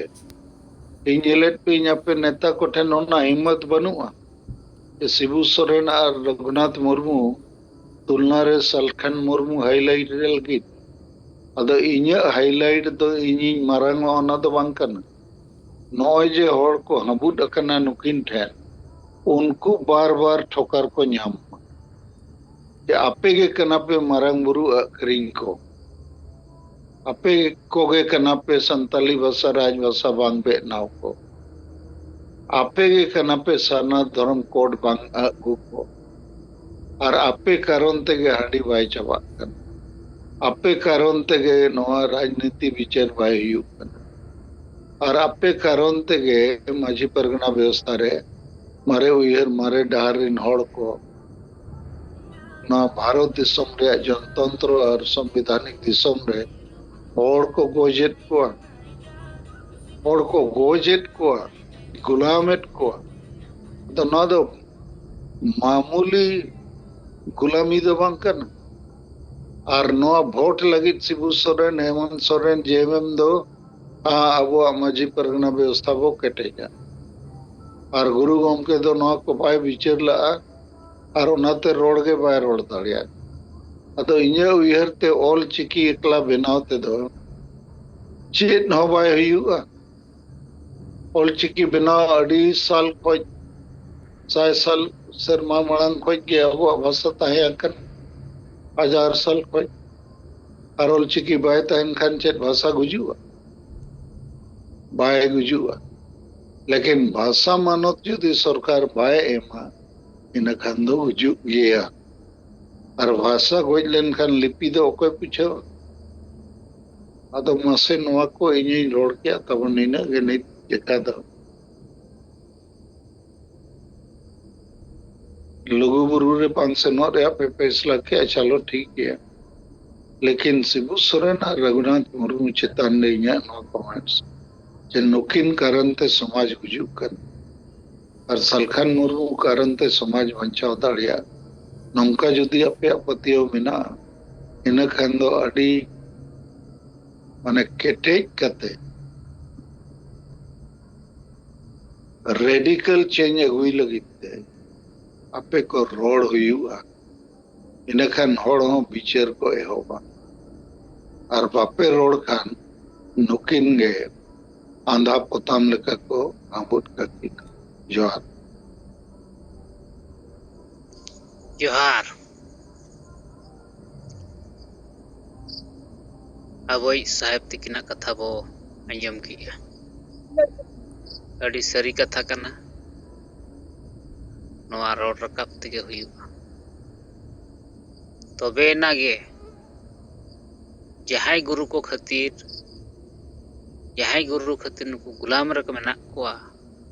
ᱤᱧ ᱧᱮᱞᱮᱫ ᱯᱮᱭᱟᱹᱧ, ᱟᱯᱮ ᱱᱮᱛᱟ ᱠᱚᱴᱷᱮᱱ ᱚᱱᱟ ᱦᱤᱢᱚᱛ ᱵᱟᱹᱱᱩᱜᱼᱟ ᱡᱮ ᱥᱤᱵᱩ ᱥᱚᱨᱮᱱ ᱟᱨ ᱨᱚᱜᱷᱩᱱᱟᱛᱷ ᱢᱩᱨᱢᱩ ᱛᱩᱞᱱᱟ ᱨᱮ ᱥᱟᱞᱠᱷᱟᱱ ᱢᱩᱨᱢᱩ ᱦᱟᱭᱞᱟᱭᱤᱴ ᱨᱮ ᱞᱟᱹᱜᱤᱫ᱾ ᱟᱫᱚ ᱤᱧᱟᱹᱜ ᱦᱟᱭᱞᱟᱭᱤᱴ ᱫᱚ ᱤᱧᱤᱧ ᱢᱟᱨᱟᱝᱚᱜᱼᱟ, ᱚᱱᱟ ᱫᱚ ᱵᱟᱝ ᱠᱟᱱᱟ᱾ ᱱᱚᱜᱼᱚᱭ ᱡᱮ ᱦᱚᱲ ᱠᱚ ᱦᱟᱹᱵᱩᱫ ᱟᱠᱟᱱᱟ ᱱᱩᱠᱤᱱ ᱴᱷᱮᱱ, ᱩᱱᱠᱩ ᱵᱟᱨ ᱵᱟᱨ ᱴᱷᱚᱠᱟᱨ ᱠᱚ ᱧᱟᱢ ᱢᱟ᱾ ᱡᱮ ᱟᱯᱮ ᱜᱮ ᱠᱟᱱᱟ ᱯᱮ ᱢᱟᱨᱟᱝ ᱵᱩᱨᱩ ᱟᱹᱠᱷᱨᱤᱧ ᱠᱚ, ᱟᱯᱮ ᱠᱚᱜᱮ ᱠᱟᱱᱟ ᱯᱮ ᱥᱟᱱᱛᱟᱞᱤ ᱵᱷᱟᱥᱟ ᱨᱟᱡᱽ ᱵᱷᱟᱥᱟ ᱵᱟᱝ ᱵᱮᱱᱟᱣ ᱠᱚ, ᱟᱯᱮ ᱜᱮ ᱠᱟᱱᱟ ᱯᱮ ᱥᱟᱨᱱᱟ ᱫᱷᱚᱨᱚᱢ ᱠᱳᱰ ᱵᱟᱝ ᱟᱹᱜᱩ ᱠᱚ, ᱟᱨ ᱟᱯᱮ ᱠᱟᱨᱚᱱ ᱛᱮᱜᱮ ᱦᱟᱺᱰᱤ ᱵᱟᱭ ᱪᱟᱵᱟᱜ ᱠᱟᱱᱟ, ᱟᱯᱮ ᱠᱟᱨᱚᱱ ᱛᱮᱜᱮ ᱱᱚᱣᱟ ᱨᱟᱡᱽᱱᱤᱛᱤ ᱵᱤᱪᱟᱹᱨ ᱵᱟᱭ ᱦᱩᱭᱩᱜ ᱠᱟᱱᱟ, ᱟᱨ ᱟᱯᱮ ᱠᱟᱨᱚᱱ ᱛᱮᱜᱮ ᱢᱟᱹᱡᱷᱤ ᱯᱟᱨᱜᱟᱱᱟ ᱵᱮᱵᱚᱥᱛᱷᱟ ᱨᱮ ᱢᱟᱨᱮ ᱩᱭᱦᱟᱹᱨ, ᱢᱟᱨᱮ ᱰᱟᱦᱟᱨ ᱨᱮᱱ ᱦᱚᱲ ᱠᱚ ᱱᱚᱣᱟ ᱵᱷᱟᱨᱚᱛ ᱫᱤᱥᱚᱢ ᱨᱮᱭᱟᱜ ᱡᱚᱱᱛᱚᱱᱛᱨᱚ ᱟᱨ ᱥᱚᱝᱵᱤᱫᱷᱟᱱᱤᱠ ᱫᱤᱥᱚᱢ ᱨᱮ ᱦᱚᱲ ᱠᱚ ᱜᱚᱡᱮᱫ ᱠᱚᱣᱟ, ᱦᱚᱲ ᱠᱚ ᱜᱚᱡᱮᱫ ᱠᱚᱣᱟ, ᱜᱩᱞᱟᱢᱮᱫ ᱠᱚᱣᱟ᱾ ᱟᱫᱚ ᱱᱚᱣᱟ ᱫᱚ ᱢᱟᱢᱩᱞᱤ ᱜᱩᱞᱟᱢᱤ ᱫᱚ ᱵᱟᱝ ᱠᱟᱱᱟ᱾ ᱟᱨ ᱱᱚᱣᱟ ᱵᱷᱳᱴ ᱞᱟᱹᱜᱤᱫ ᱥᱤᱵᱩ ᱥᱚᱨᱮᱱ, ᱦᱮᱢᱚᱱᱛ ᱥᱚᱨᱮᱱ, ᱡᱮ ᱮᱢ ᱮᱢ ᱫᱚ, ᱟ, ᱟᱵᱚᱣᱟᱜ ᱢᱟᱹᱡᱷᱤ ᱯᱟᱨᱜᱟᱱᱟ ᱵᱮᱵᱚᱥᱛᱷᱟ ᱵᱚ ᱠᱮᱴᱮᱡᱟ᱾ ᱟᱨ ᱜᱩᱨᱩ ᱜᱚᱢᱠᱮ ᱫᱚ ᱱᱚᱣᱟ ᱠᱚ ᱵᱟᱭ ᱵᱤᱪᱟᱹᱨ ᱞᱟᱜᱼᱟ ᱟᱨ ᱚᱱᱟᱛᱮ ᱨᱚᱲ ᱜᱮ ᱵᱟᱭ ᱨᱚᱲ ᱫᱟᱲᱮᱭᱟᱜᱼᱟ᱾ ᱟᱫᱚ ᱤᱧᱟᱹᱜ ᱩᱭᱦᱟᱹᱨ ᱛᱮ ᱚᱞ ᱪᱤᱠᱤ ᱮᱠᱞᱟ ᱵᱮᱱᱟᱣ ᱛᱮᱫᱚ ᱪᱮᱫ ᱦᱚᱸ ᱵᱟᱭ ᱦᱩᱭᱩᱜᱼᱟ᱾ ᱚᱞ ᱪᱤᱠᱤ ᱵᱮᱱᱟᱣ ᱟᱹᱰᱤ ᱥᱟᱞ ᱠᱷᱚᱡ, ᱥᱟᱭ ᱥᱟᱞ ᱥᱮᱨᱢᱟ ᱢᱟᱲᱟᱝ ᱠᱷᱚᱡ ᱜᱮ ᱟᱵᱚᱣᱟᱜ ᱵᱷᱟᱥᱟ ᱛᱟᱦᱮᱸ ᱟᱠᱟᱱᱟ, ᱦᱟᱡᱟᱨ ᱥᱟᱞ ᱠᱷᱚᱡ᱾ ᱟᱨ ᱚᱞ ᱪᱤᱠᱤ ᱵᱟᱭ ᱛᱟᱦᱮᱱ ᱠᱷᱟᱱ ᱪᱮᱫ ᱵᱷᱟᱥᱟ ᱜᱩᱡᱩᱜᱼᱟ? ᱵᱟᱭ ᱜᱩᱡᱩᱜᱼᱟ᱾ ᱞᱮᱠᱤᱱ ᱵᱷᱟᱥᱟ ᱢᱟᱱᱚᱛ ᱡᱩᱫᱤ ᱥᱚᱨᱠᱟᱨ ᱵᱟᱭ ᱮᱢᱟ, ᱤᱱᱟᱹ ᱠᱷᱟᱱ ᱫᱚ ᱜᱩᱡᱩᱜ ᱜᱮᱭᱟ᱾ ᱟᱨ ᱵᱷᱟᱥᱟ ᱜᱚᱡ ᱞᱮᱱᱠᱷᱟᱱ ᱞᱤᱯᱤ ᱫᱚ ᱚᱠᱚᱭ ᱵᱩᱡᱷᱟᱹᱣᱟ? ᱟᱫᱚ ᱢᱟᱥᱮ ᱱᱚᱣᱟ ᱠᱚ ᱤᱧᱤᱧ ᱨᱚᱲ ᱠᱮᱜᱼᱟ, ᱛᱟᱵᱚᱱ ᱱᱤᱱᱟᱹᱜ ᱜᱮ ᱱᱤᱛ ᱞᱮᱠᱟ ᱫᱚ᱾ ᱞᱩᱜᱩ ᱵᱩᱨᱩ ᱨᱮ ᱵᱟᱝ ᱥᱮᱱᱚᱜ ᱨᱮᱭᱟᱜ ᱯᱮ ᱯᱷᱮᱥᱞᱟ ᱠᱮᱜᱼᱟ, ᱪᱚᱞᱚ ᱴᱷᱤᱠ ᱜᱮᱭᱟ, ᱞᱮᱠᱤᱱ ᱥᱤᱵᱩ ᱥᱚᱨᱮᱱ ᱟᱨ ᱨᱟᱹᱜᱷᱩᱱᱟᱛᱷ ᱢᱩᱨᱢᱩ ᱪᱮᱛᱟᱱ ᱨᱮ ᱤᱧᱟᱹᱜ ᱱᱚᱣᱟ ᱠᱚᱢᱮᱱᱴᱥ ᱡᱮ ᱱᱩᱠᱤᱱ ᱠᱟᱨᱚᱱ ᱛᱮ ᱥᱚᱢᱟᱡᱽ ᱜᱩᱡᱩᱜ ᱠᱟᱱᱟ ᱟᱨ ᱥᱟᱞᱠᱷᱟᱱ ᱢᱩᱨᱢᱩ ᱠᱟᱨᱚᱱ ᱛᱮ ᱥᱚᱢᱟᱡᱽ ᱵᱟᱧᱪᱟᱣ ᱫᱟᱲᱮᱭᱟᱜᱼᱟ, ᱱᱚᱝᱠᱟ ᱡᱩᱫᱤ ᱟᱯᱮᱭᱟᱜ ᱯᱟᱹᱛᱭᱟᱹᱣ ᱢᱮᱱᱟᱜᱼᱟ, ᱤᱱᱟᱹ ᱠᱷᱟᱱ ᱫᱚ ᱟᱹᱰᱤ, ᱢᱟᱱᱮ, ᱠᱮᱴᱮᱡ ᱠᱟᱛᱮ ᱨᱮᱰᱤᱠᱟᱞ ᱪᱮᱧᱡᱽ ᱟᱹᱜᱩᱭ ᱞᱟᱹᱜᱤᱫ ᱛᱮ ᱟᱯᱮ ᱠᱚ ᱨᱚᱲ ᱦᱩᱭᱩᱜᱼᱟ᱾ ᱤᱱᱟᱹᱠᱷᱟᱱ ᱦᱚᱲ ᱦᱚᱸ ᱵᱤᱪᱟᱹᱨ ᱠᱚ ᱮᱦᱚᱵᱟ᱾ ᱟᱨ ᱵᱟᱯᱮ ᱨᱚᱲ ᱠᱷᱟᱱ ᱱᱩᱠᱤᱱ ᱜᱮ ᱟᱸᱫᱷᱟ ᱯᱚᱛᱟᱢ ᱞᱮᱠᱟ ᱠᱚ ᱟᱸᱵᱩᱫ ᱠᱟᱹᱠᱤᱱᱟ᱾ ᱡᱚᱦᱟᱨ᱾ ᱡᱚᱦᱟᱨ᱾ ᱟᱵᱚᱭᱤᱡ ᱥᱟᱦᱮᱵᱽ ᱛᱤᱠᱤᱱᱟᱜ ᱠᱟᱛᱷᱟ ᱵᱚ ᱟᱸᱡᱚᱢ ᱠᱮᱜᱼᱟ᱾ ᱟᱹᱰᱤ ᱥᱟᱹᱨᱤ ᱠᱟᱛᱷᱟ ᱠᱟᱱᱟ᱾ ᱱᱚᱣᱟ ᱨᱚᱲ ᱨᱟᱠᱟᱵ ᱛᱮᱜᱮ ᱦᱩᱭᱩᱜᱼᱟ᱾ ᱛᱚᱵᱮ ᱮᱱᱟ ᱜᱮ ᱡᱟᱦᱟᱸᱭ ᱜᱩᱨᱩ ᱠᱚ ᱠᱷᱟᱹᱛᱤᱨ, ᱡᱟᱦᱟᱸᱭ ᱜᱩᱨᱩ ᱠᱷᱟᱹᱛᱤᱨ ᱱᱩᱠᱩ ᱜᱩᱞᱟᱢ ᱨᱮᱠᱚ ᱢᱮᱱᱟᱜ ᱠᱚᱣᱟ,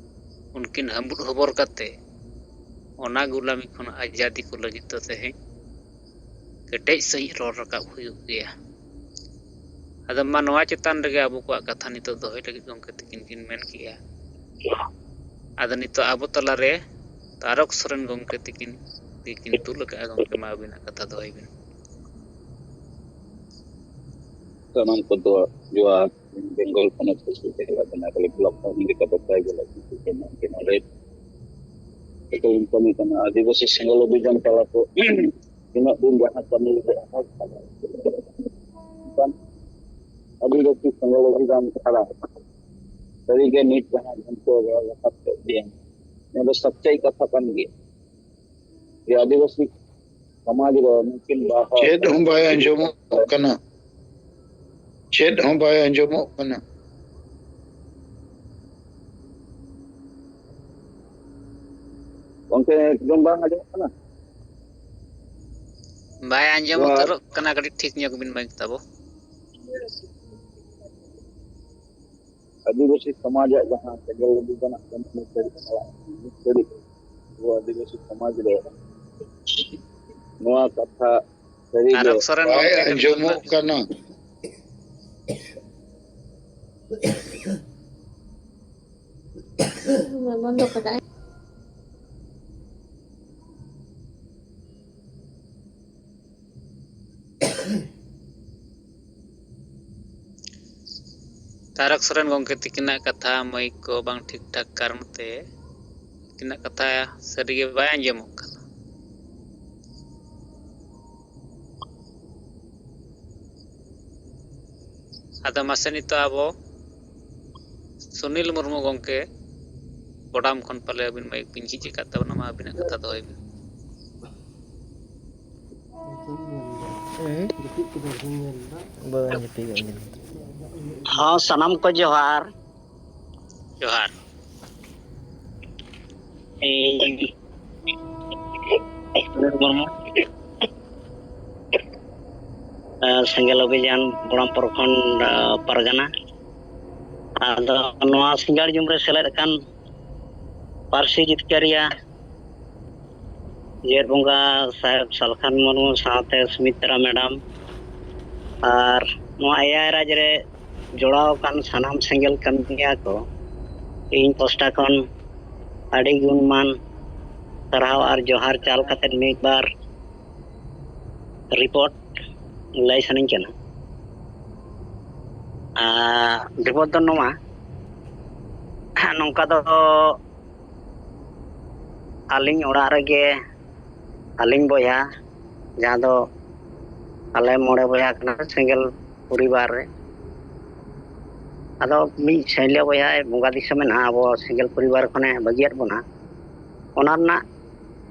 ᱩᱱᱠᱤᱱ ᱦᱟᱹᱢᱵᱩᱫ ᱦᱚᱵᱚᱨ ᱠᱟᱛᱮ ᱚᱱᱟ ᱜᱩᱞᱟᱢᱤ ᱠᱷᱚᱱ ᱟᱡᱟᱫᱤ ᱠᱚ ᱞᱟᱹᱜᱤᱫ ᱫᱚ ᱛᱮᱦᱮᱧ ᱠᱮᱴᱮᱡ ᱥᱟᱺᱦᱤᱡ ᱨᱚᱲ ᱨᱟᱠᱟᱵ ᱦᱩᱭᱩᱜ ᱜᱮᱭᱟ᱾ ᱟᱫᱚ ᱢᱟ ᱱᱚᱣᱟ ᱪᱮᱛᱟᱱ ᱨᱮᱜᱮ ᱟᱵᱚ ᱠᱚᱣᱟᱜ ᱠᱟᱛᱷᱟ ᱱᱤᱛᱚᱜ ᱫᱚᱦᱚᱭ ᱞᱟᱹᱜᱤᱫ ᱜᱚᱢᱠᱮ ᱛᱤᱠᱤᱱ ᱠᱤᱱ ᱢᱮᱱ ᱠᱮᱜᱼᱟ᱾ ᱟᱫᱚ ᱱᱤᱛᱚᱜ ᱟᱵᱚ ᱛᱟᱞᱟᱨᱮ ᱛᱟᱨᱚᱠ ᱥᱚᱨᱮᱱ ᱜᱚᱢᱠᱮ ᱛᱤᱠᱤᱱ ᱜᱮᱠᱤᱱ ᱫᱩᱞ ᱟᱠᱟᱫᱼᱟ᱾ ᱜᱚᱢᱠᱮ, ᱢᱟ ᱟᱹᱵᱤᱱᱟᱜ ᱠᱟᱛᱷᱟ ᱫᱚᱦᱚᱭ ᱵᱤᱱ᱾ ᱥᱟᱱᱟᱢ ᱠᱚᱫᱚ ᱡᱚᱦᱟᱨ᱾ ᱵᱮᱝᱜᱚᱞ ᱯᱚᱱᱚᱛ ᱠᱚ ᱥᱩᱨ ᱛᱮ ᱪᱟᱞᱟᱜ ᱠᱟᱱᱟ, ᱠᱷᱟᱹᱞᱤ ᱵᱞᱚᱠ ᱠᱷᱚᱱ ᱤᱫᱤ ᱠᱟᱛᱮ ᱯᱨᱟᱭ ᱜᱮ ᱞᱟᱹᱠᱛᱤ ᱠᱟᱱᱟ᱾ ᱚᱱᱟ ᱨᱮ ᱮᱠᱟᱞ ᱠᱟᱹᱢᱤ ᱠᱟᱱᱟ᱾ ᱟᱹᱫᱤᱵᱟᱹᱥᱤ ᱥᱮᱸᱜᱮᱞ ᱚᱵᱷᱤᱡᱟᱱ ᱛᱟᱞᱟᱛᱮ ᱛᱤᱱᱟᱹᱜ ᱫᱤᱱ ᱡᱟᱦᱟᱸ ᱠᱟᱹᱢᱤ ᱨᱮ ᱮᱦᱚᱵ ᱠᱟᱱᱟ, ᱢᱮᱱᱠᱷᱟᱱ ᱟᱹᱫᱤᱵᱟᱹᱥᱤ ᱥᱮᱸᱜᱮᱞ ᱚᱵᱷᱤᱡᱟᱱ ᱪᱷᱟᱲᱟ ᱥᱟᱹᱨᱤᱜᱮ ᱱᱤᱛ ᱡᱟᱦᱟᱸ ᱡᱤᱱᱛᱟᱹ ᱨᱟᱠᱟᱵ ᱠᱮᱫ ᱜᱮᱭᱟ, ᱱᱚᱣᱟ ᱫᱚ ᱥᱟᱪᱪᱟᱭ ᱠᱟᱛᱷᱟ ᱠᱟᱱ ᱜᱮᱭᱟ ᱡᱮ ᱟᱹᱫᱤᱵᱟᱹᱥᱤ ᱥᱚᱢᱟᱡᱽ ᱨᱮ ᱱᱩᱠᱤᱱ ᱵᱟᱨ ᱦᱚᱲ ᱪᱮᱫ ᱦᱚᱸ ᱵᱟᱭ ᱟᱸᱡᱚᱢᱚᱜ ᱠᱟᱱᱟ᱾ ᱪᱮᱫ ᱦᱚᱸ ᱵᱟᱭ ᱟᱸᱡᱚᱢᱚᱜ ᱠᱟᱱᱟ᱾ ᱜᱚᱝᱠᱮ, ᱮᱠᱫᱚᱢ ᱵᱟᱝ ᱟᱸᱡᱚᱢᱚᱜ ᱠᱟᱱᱟ? ᱵᱟᱭ ᱟᱸᱡᱚᱢ ᱡᱚᱦᱟᱨ᱾ ᱩᱛᱟᱹᱨᱚᱜ ᱠᱟᱱᱟ, ᱠᱟᱹᱴᱤᱡ ᱴᱷᱤᱠ ᱧᱚᱜ ᱵᱤᱱ ᱢᱟᱭᱤᱠ ᱛᱟᱵᱚ᱾ ᱟᱹᱫᱤᱵᱟᱹᱥᱤ ᱥᱚᱢᱟᱡᱟᱜ ᱡᱟᱦᱟᱸ ᱥᱮᱸᱜᱮᱞ ᱚᱵᱷᱤᱡᱟᱱᱟᱜ ᱠᱟᱹᱢᱤ ᱱᱤᱛ ᱫᱷᱟᱹᱵᱤᱡ ᱪᱟᱞᱟᱜ ᱠᱟᱱᱟ, ᱱᱤᱛ ᱫᱷᱟᱹᱵᱤᱡ ᱟᱵᱚ ᱟᱹᱫᱤᱵᱟᱹᱥᱤ ᱥᱚᱢᱟᱡᱽ ᱨᱮ ᱱᱚᱣᱟ ᱠᱟᱛᱷᱟ ᱥᱟᱹᱨᱤᱜᱮ ᱛᱟᱨᱚᱠ ᱥᱚᱨᱮᱱ ᱵᱟᱭ ᱜᱚᱢᱠᱮ ᱠᱟᱹᱴᱤᱡ ᱟᱸᱡᱚᱢᱚᱜ ᱠᱟᱱᱟ᱾ ᱵᱚᱱᱫᱚ ᱠᱟᱫᱟᱭ᱾ ᱛᱟᱨᱚᱠ ᱥᱚᱨᱮᱱ ᱜᱚᱢᱠᱮ ᱛᱤᱠᱤᱱᱟᱜ ᱠᱟᱛᱷᱟ ᱢᱟᱹᱭᱤᱠ ᱠᱚ ᱵᱟᱝ ᱴᱷᱤᱠ ᱴᱷᱟᱠ ᱠᱟᱨᱚᱱ ᱛᱮ ᱛᱤᱠᱤᱱᱟᱜ ᱠᱟᱛᱷᱟ ᱥᱟᱹᱨᱤᱜᱮ ᱵᱟᱭ ᱟᱸᱡᱚᱢᱚᱜ ᱠᱟᱱᱟ᱾ ᱟᱫᱚ ᱢᱟᱥᱮ ᱱᱤᱛᱚᱜ ᱟᱵᱚ ᱥᱩᱱᱤᱞ ᱢᱩᱨᱢᱩ ᱜᱚᱢᱠᱮ ᱵᱚᱰᱟᱢ ᱠᱷᱚᱱ ᱯᱟᱞᱮ ᱟᱹᱵᱤᱱ ᱢᱟᱭᱤᱠ ᱵᱤᱱ ᱡᱷᱤᱡ ᱟᱠᱟᱫ ᱛᱟᱵᱚᱱᱟ, ᱢᱟ ᱟᱹᱵᱤᱱᱟᱜ ᱠᱟᱛᱷᱟ ᱫᱚᱦᱚᱭ ᱵᱤᱱ᱾ ᱦᱮᱸ? ᱵᱟᱹᱧ ᱡᱟᱹᱯᱤᱫ ᱠᱟᱜ ᱧᱮᱞ ᱫᱟ᱾ ᱦᱚᱸ, ᱥᱟᱱᱟᱢ ᱠᱚ ᱡᱚᱦᱟᱨ᱾ ᱡᱚᱦᱟᱨ᱾ ᱤᱧ ᱥᱩᱱᱤᱞ ᱢᱩᱨᱢᱩ, ᱥᱮᱸᱜᱮᱞ ᱚᱵᱷᱤᱡᱟᱱ ᱵᱚᱲᱟᱢ ᱯᱚᱨᱠᱷᱚᱸᱰ ᱯᱟᱨᱜᱟᱱᱟ᱾ ᱟᱫᱚ ᱱᱚᱣᱟ ᱥᱤᱸᱜᱟᱲ ᱡᱩᱢ ᱨᱮ ᱥᱮᱞᱮᱫ ᱟᱠᱟᱱ ᱯᱟᱹᱨᱥᱤ ᱡᱤᱛᱠᱟᱹᱨᱤᱭᱟᱹ ᱡᱮᱜᱮᱛ ᱵᱚᱸᱜᱟ ᱥᱟᱦᱮᱵᱽ ᱥᱟᱞᱠᱷᱟᱱ ᱢᱩᱨᱢᱩ ᱥᱟᱶᱛᱮ ᱥᱩᱢᱤᱛᱨᱟ ᱢᱮᱰᱟᱢ ᱟᱨ ᱱᱚᱣᱟ ᱮᱭᱟᱭ ᱨᱟᱡᱽ ᱨᱮ ᱡᱚᱲᱟᱣ ᱟᱠᱟᱱ ᱥᱟᱱᱟᱢ ᱥᱮᱸᱜᱮᱞ ᱠᱟᱹᱢᱤᱭᱟᱹ ᱠᱚ ᱤᱧ ᱯᱟᱥᱴᱟ ᱠᱷᱚᱱ ᱟᱹᱰᱤ ᱜᱩᱱᱢᱟᱱ ᱥᱟᱨᱦᱟᱣ ᱟᱨ ᱡᱚᱦᱟᱨ ᱪᱟᱞ ᱠᱟᱛᱮ ᱢᱤᱫ ᱵᱟᱨ ᱨᱤᱯᱳᱨᱴ ᱞᱟᱹᱭ ᱥᱟᱱᱟᱧ ᱠᱟᱱᱟ᱾ ᱟᱨ ᱵᱤᱯᱚᱫ ᱫᱚ ᱱᱚᱣᱟ, ᱱᱚᱝᱠᱟ ᱫᱚ ᱟᱹᱞᱤᱧ ᱚᱲᱟᱜ ᱨᱮᱜᱮ ᱟᱹᱞᱤᱧ ᱵᱚᱭᱦᱟ, ᱡᱟᱦᱟᱸ ᱫᱚ ᱟᱞᱮ ᱢᱚᱬᱮ ᱵᱚᱭᱦᱟ ᱠᱟᱱᱟ ᱥᱮᱸᱜᱮᱞ ᱯᱚᱨᱤᱵᱟᱨ ᱨᱮ᱾ ᱟᱫᱚ ᱢᱤᱫ ᱥᱟᱹᱭᱞᱟᱹ ᱵᱚᱭᱦᱟᱭ ᱵᱚᱸᱜᱟ ᱫᱤᱥᱚᱢ ᱮᱱᱟ, ᱟᱵᱚ ᱥᱮᱸᱜᱮᱞ ᱯᱚᱨᱤᱵᱟᱨ ᱠᱷᱚᱱᱮ ᱵᱟᱹᱜᱤᱭᱟᱫ ᱵᱚᱱᱟ᱾ ᱚᱱᱟ ᱨᱮᱱᱟᱜ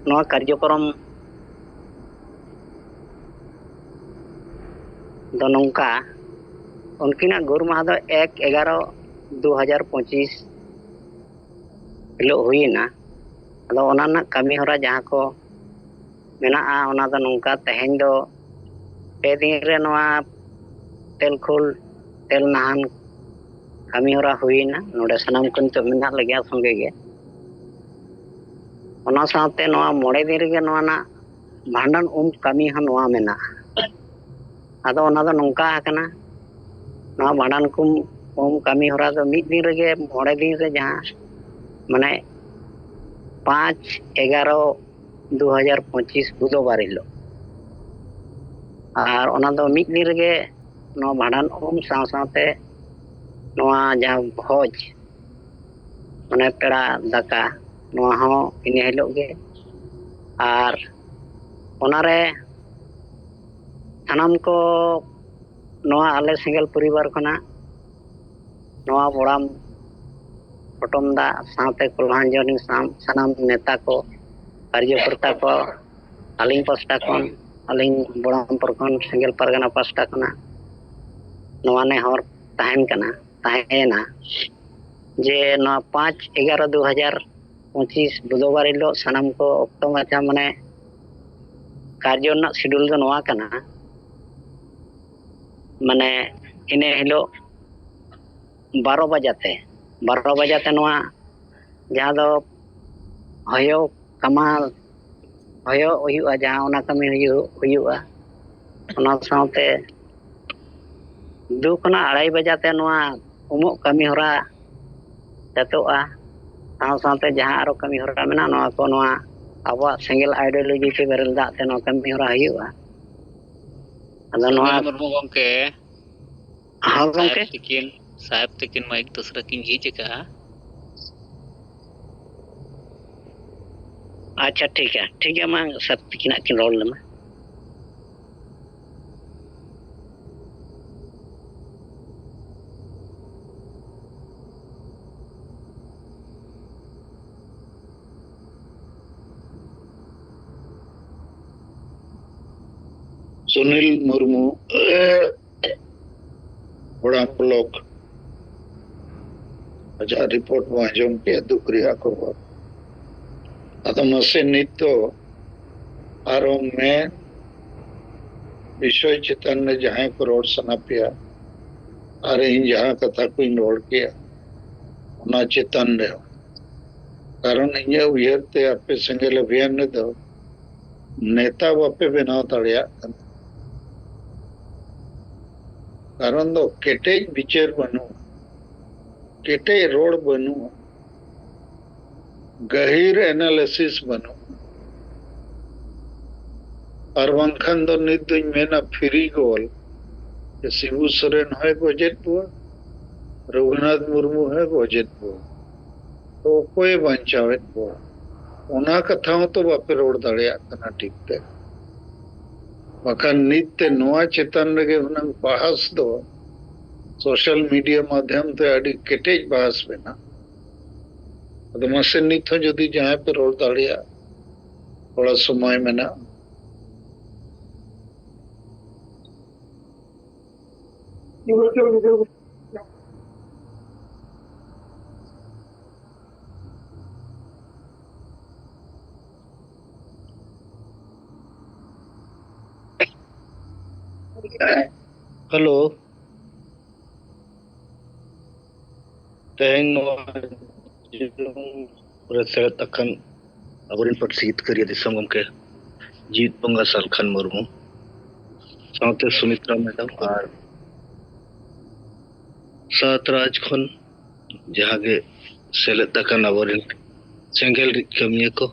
ᱱᱚᱣᱟ ᱠᱟᱨᱡᱚᱠᱨᱚᱢ ᱫᱚ ᱱᱚᱝᱠᱟ, ᱩᱱᱠᱤᱱᱟᱜ ᱜᱩᱨ ᱢᱟᱦᱟ ᱫᱚ ᱮᱠ ᱮᱜᱟᱨᱚ ᱫᱩ ᱦᱟᱡᱟᱨ ᱯᱚᱸᱪᱤᱥ ᱦᱤᱞᱳᱜ ᱦᱩᱭᱮᱱᱟ᱾ ᱟᱫᱚ ᱚᱱᱟ ᱨᱮᱱᱟᱜ ᱠᱟᱹᱢᱤ ᱦᱚᱨᱟ ᱡᱟᱦᱟᱸ ᱠᱚ ᱢᱮᱱᱟᱜᱼᱟ, ᱚᱱᱟ ᱫᱚ ᱱᱚᱝᱠᱟ, ᱛᱮᱦᱮᱧ ᱫᱚ ᱯᱮ ᱫᱤᱱ ᱨᱮ ᱱᱚᱣᱟ ᱛᱮᱞ ᱠᱷᱳᱞ, ᱛᱮᱞ ᱱᱟᱦᱟᱱ ᱠᱟᱹᱢᱤ ᱦᱚᱨᱟ ᱦᱩᱭᱮᱱᱟ᱾ ᱱᱚᱰᱮ ᱥᱟᱱᱟᱢ ᱠᱚ ᱱᱤᱛᱚᱜ ᱢᱮᱱᱟᱜ ᱞᱮᱜᱮᱭᱟ ᱥᱚᱸᱜᱮ ᱜᱮ᱾ ᱚᱱᱟ ᱥᱟᱶᱛᱮ ᱱᱚᱣᱟ ᱢᱚᱬᱮ ᱫᱤᱱ ᱨᱮᱜᱮ ᱱᱚᱣᱟ ᱨᱮᱱᱟᱜ ᱵᱷᱟᱸᱰᱟᱱ ᱩᱢ ᱠᱟᱹᱢᱤ ᱦᱚᱸ ᱱᱚᱣᱟ ᱢᱮᱱᱟᱜᱼᱟ᱾ ᱟᱫᱚ ᱚᱱᱟ ᱫᱚ ᱱᱚᱝᱠᱟ ᱟᱠᱟᱱᱟ, ᱱᱚᱣᱟ ᱵᱷᱟᱸᱰᱟᱱ ᱠᱚ ᱩᱢ ᱠᱟᱹᱢᱤ ᱦᱚᱨᱟ ᱫᱚ ᱢᱤᱫ ᱫᱤᱱ ᱨᱮᱜᱮ, ᱢᱚᱬᱮ ᱫᱤᱱ ᱨᱮ ᱡᱟᱦᱟᱸ, ᱢᱟᱱᱮ, ᱯᱟᱸᱪ ᱮᱜᱟᱨᱚ ᱫᱩ ᱦᱟᱡᱟᱨ ᱯᱚᱸᱪᱤᱥ ᱵᱩᱫᱷᱵᱟᱨ ᱦᱤᱞᱳᱜ᱾ ᱟᱨ ᱚᱱᱟ ᱫᱚ ᱢᱤᱫ ᱫᱤᱱ ᱨᱮᱜᱮ ᱱᱚᱣᱟ ᱵᱷᱟᱸᱰᱟᱱ ᱩᱢ ᱥᱟᱶ ᱥᱟᱶᱛᱮ ᱱᱚᱣᱟ ᱡᱟᱦᱟᱸ ᱵᱷᱚᱡᱽ, ᱢᱟᱱᱮ ᱯᱮᱲᱟ ᱫᱟᱠᱟ, ᱱᱚᱣᱟ ᱦᱚᱸ ᱤᱱᱟᱹ ᱦᱤᱞᱳᱜ ᱜᱮ᱾ ᱟᱨ ᱚᱱᱟᱨᱮ ᱥᱟᱱᱟᱢ ᱠᱚ ᱱᱚᱣᱟ ᱟᱞᱮ ᱥᱮᱸᱜᱮᱞ ᱯᱚᱨᱤᱵᱟᱨ ᱠᱷᱚᱱᱟᱜ ᱱᱚᱣᱟ ᱵᱚᱲᱟᱢ ᱯᱚᱴᱚᱢ ᱫᱟᱜ ᱥᱟᱶᱛᱮ ᱠᱚᱞᱦᱟᱱ ᱡᱚᱱᱤ ᱥᱟᱶ ᱥᱟᱱᱟᱢ ᱱᱮᱛᱟ ᱠᱚ, ᱠᱟᱨᱡᱚᱠᱚᱨᱛᱟ ᱠᱚ, ᱟᱹᱞᱤᱧ ᱯᱟᱥᱴᱟ ᱠᱷᱚᱱ, ᱟᱹᱞᱤᱧ ᱵᱚᱲᱟᱢ ᱯᱨᱚᱠᱷᱚᱸᱰ ᱥᱮᱸᱜᱮᱞ ᱯᱟᱨᱜᱟᱱᱟ ᱯᱟᱥᱴᱟ ᱠᱷᱚᱱᱟᱜ ᱱᱚᱣᱟ ᱱᱮᱦᱚᱨ ᱛᱟᱦᱮᱱ ᱠᱟᱱᱟ, ᱛᱟᱦᱮᱸᱭᱮᱱᱟ, ᱡᱮ ᱱᱚᱣᱟ ᱯᱟᱸᱪ ᱮᱜᱟᱨᱚ ᱫᱩ ᱦᱟᱡᱟᱨ ᱯᱚᱸᱪᱤᱥ ᱵᱩᱫᱷᱵᱟᱨ ᱦᱤᱞᱳᱜ ᱥᱟᱱᱟᱢ ᱠᱚ ᱚᱠᱛᱚ ᱢᱟᱪᱷᱟ, ᱢᱟᱱᱮ, ᱠᱟᱨᱡᱚ ᱨᱮᱱᱟᱜ ᱥᱤᱰᱩᱞ ᱫᱚ ᱱᱚᱣᱟ ᱠᱟᱱᱟ, ᱢᱟᱱᱮ, ᱤᱱᱟᱹ ᱦᱤᱞᱳᱜ ᱵᱟᱨᱚ ᱵᱟᱡᱟᱛᱮ, ᱵᱟᱨᱚ ᱵᱟᱡᱟᱛᱮ ᱱᱚᱣᱟ ᱡᱟᱦᱟᱸ ᱫᱚ ᱦᱚᱭᱚ ᱠᱟᱢᱟᱞ, ᱦᱚᱭᱚ ᱦᱩᱭᱩᱜᱼᱟ, ᱡᱟᱦᱟᱸ ᱚᱱᱟ ᱠᱟᱹᱢᱤ ᱦᱩᱭᱩᱜ, ᱦᱩᱭᱩᱜᱼᱟ᱾ ᱚᱱᱟ ᱥᱟᱶᱛᱮ ᱫᱩ ᱠᱷᱚᱱᱟᱜ ᱟᱲᱟᱭ ᱵᱟᱡᱟᱛᱮ ᱱᱚᱣᱟ ᱩᱢᱩᱜ ᱠᱟᱹᱢᱤ ᱦᱚᱨᱟ ᱥᱟᱹᱛᱚᱜᱼᱟ᱾ ᱥᱟᱶ ᱥᱟᱶᱛᱮ ᱡᱟᱦᱟᱸ ᱟᱨᱚ ᱠᱟᱹᱢᱤ ᱦᱚᱨᱟ ᱢᱮᱱᱟᱜᱼᱟ, ᱱᱚᱣᱟ ᱠᱚ, ᱱᱚᱣᱟ ᱟᱵᱚᱣᱟᱜ ᱥᱮᱸᱜᱮᱞ ideology ᱛᱮ ᱵᱮᱨᱮᱞ ᱫᱟᱜ ᱛᱮ ᱱᱚᱣᱟ ᱠᱟᱹᱢᱤ ᱦᱚᱨᱟ ᱦᱩᱭᱩᱜᱼᱟ᱾ ᱟᱫᱚ ᱱᱚᱣᱟ ᱥᱩᱱᱤᱞ ᱢᱩᱨᱢᱩ ᱜᱚᱢᱠᱮ, ᱦᱚᱸ ᱜᱚᱢᱠᱮ᱾ ᱥᱟᱦᱮᱵ ᱛᱟᱹᱠᱤᱱ, ᱥᱟᱦᱮᱵ ᱛᱟᱹᱠᱤᱱ ᱢᱟᱭᱤᱠ ᱫᱚᱥᱨᱟ ᱠᱤᱱ ᱡᱷᱤᱡ ᱟᱠᱟᱜᱼᱟ᱾ ᱟᱪᱪᱷᱟ, ᱴᱷᱤᱠ ᱜᱮᱭᱟ, ᱴᱷᱤᱠ ᱜᱮᱭᱟ, ᱢᱟ ᱥᱟᱦᱮᱵ ᱛᱟᱹᱠᱤᱱ ᱦᱟᱸᱜ ᱠᱤᱱ ᱨᱚᱲ ᱞᱮᱢᱟ᱾ ᱥᱩᱱᱤᱞ ᱢᱩᱨᱢᱩ, ᱵᱚᱲᱟᱢ ᱵᱞᱚᱠ, ᱟᱡᱟᱜ ᱨᱤᱯᱳᱨᱴ ᱵᱚᱱ ᱟᱸᱡᱚᱢ ᱠᱮᱫ, ᱫᱩᱠ ᱨᱮᱭᱟᱜ ᱠᱷᱚᱵᱚᱨ᱾ ᱟᱫᱚ ᱢᱟᱥᱮ ᱱᱤᱛ ᱫᱚ ᱟᱨᱚ ᱢᱮᱱ ᱵᱤᱥᱚᱭ ᱪᱮᱛᱟᱱ ᱨᱮ ᱡᱟᱦᱟᱸᱭ ᱠᱚ ᱨᱚᱲ ᱥᱟᱱᱟ ᱯᱮᱭᱟ, ᱟᱨ ᱤᱧ ᱡᱟᱦᱟᱸ ᱠᱟᱛᱷᱟ ᱠᱚᱧ ᱨᱚᱲ ᱠᱮᱜᱼᱟ, ᱚᱱᱟ ᱪᱮᱛᱟᱱ ᱨᱮ᱾ ᱠᱟᱨᱚᱱ ᱤᱧᱟᱹᱜ ᱩᱭᱦᱟᱹᱨ ᱛᱮ ᱟᱯᱮ ᱥᱮᱸᱜᱮᱞ ᱚᱵᱷᱤᱭᱟᱱ ᱨᱮᱫᱚ ᱱᱮᱛᱟ ᱵᱟᱯᱮ ᱵᱮᱱᱟᱣ ᱫᱟᱲᱮᱭᱟᱜ ᱠᱟᱱᱟ᱾ ᱠᱟᱨᱚᱱ ᱫᱚ ᱠᱮᱴᱮᱡ ᱵᱤᱪᱟᱹᱨ ᱵᱟᱹᱱᱩᱜᱼᱟ, ᱠᱮᱴᱮᱡ ᱨᱚᱲ ᱵᱟᱹᱱᱩᱜᱼᱟ, ᱜᱟᱹᱦᱤᱨ ᱮᱱᱟᱞᱤᱥᱤᱥ ᱵᱟᱹᱱᱩᱜᱼᱟ᱾ ᱟᱨ ᱵᱟᱝᱠᱷᱟᱱ ᱫᱚ ᱱᱤᱛ ᱫᱚᱧ ᱢᱮᱱᱟ ᱯᱷᱨᱤ ᱜᱚᱞ, ᱡᱮ ᱥᱤᱵᱩ ᱥᱚᱨᱮᱱ ᱦᱚᱸᱭ ᱜᱚᱡᱮᱫ ᱵᱚᱣᱟ, ᱨᱚᱜᱷᱩᱱᱟᱛᱷ ᱢᱩᱨᱢᱩ ᱦᱚᱸᱭ ᱜᱚᱡᱮᱫ ᱵᱚᱣᱟ᱾ ᱛᱚ ᱚᱠᱚᱭᱮ ᱵᱟᱧᱪᱟᱣᱮᱫ ᱵᱚᱣᱟ? ᱚᱱᱟ ᱠᱟᱛᱷᱟ ᱦᱚᱸᱛᱚ ᱵᱟᱯᱮ ᱨᱚᱲ ᱫᱟᱲᱮᱭᱟᱜ ᱠᱟᱱᱟ ᱴᱷᱤᱠ ᱛᱮ᱾ ᱵᱟᱠᱷᱟᱱ ᱱᱤᱛ ᱛᱮ ᱱᱚᱣᱟ ᱪᱮᱛᱟᱱ ᱨᱮᱜᱮ ᱦᱩᱱᱟᱹᱝ ᱵᱟᱦᱟᱥ ᱫᱚ ᱥᱳᱥᱟᱞ ᱢᱤᱰᱤᱭᱟ ᱢᱟᱫᱽᱫᱷᱚᱢ ᱛᱮ ᱟᱹᱰᱤ ᱠᱮᱴᱮᱡ ᱵᱟᱦᱟᱥ ᱢᱮᱱᱟᱜᱼᱟ᱾ ᱟᱫᱚ ᱢᱟᱥᱮ ᱱᱤᱛ ᱦᱚᱸ ᱡᱩᱫᱤ ᱡᱟᱦᱟᱸᱭ ᱯᱮ ᱨᱚᱲ ᱫᱟᱲᱮᱭᱟᱜᱼᱟ, ᱛᱷᱚᱲᱟ ᱥᱚᱢᱚᱭ ᱢᱮᱱᱟᱜᱼᱟ᱾ ᱦᱮᱞᱳ᱾ ᱛᱮᱦᱮᱧ ᱱᱚᱣᱟ Zoom ᱨᱮ ᱥᱮᱞᱮᱫ ᱟᱠᱟᱱ ᱟᱵᱚᱨᱮᱱ ᱯᱟᱹᱨᱥᱤ ᱡᱤᱛᱠᱟᱹᱨᱤᱭᱟᱹ ᱫᱤᱥᱚᱢ ᱜᱚᱢᱠᱮ ᱡᱤᱣᱤᱫ ᱵᱚᱸᱜᱟ ᱥᱟᱞᱠᱷᱟᱱ ᱢᱩᱨᱢᱩ, ᱥᱟᱶᱛᱮ ᱥᱩᱢᱤᱛᱨᱟ ᱢᱮᱰᱟᱢ ᱟᱨ ᱥᱟᱛᱨᱟᱡᱽ ᱠᱷᱚᱱ ᱡᱟᱦᱟᱸ ᱜᱮ ᱥᱮᱞᱮᱫ ᱟᱠᱟᱱ ᱟᱵᱚᱨᱮᱱ ᱥᱮᱸᱜᱮᱞ ᱨᱤᱡ ᱠᱟᱹᱢᱤᱭᱟᱹ ᱠᱚ,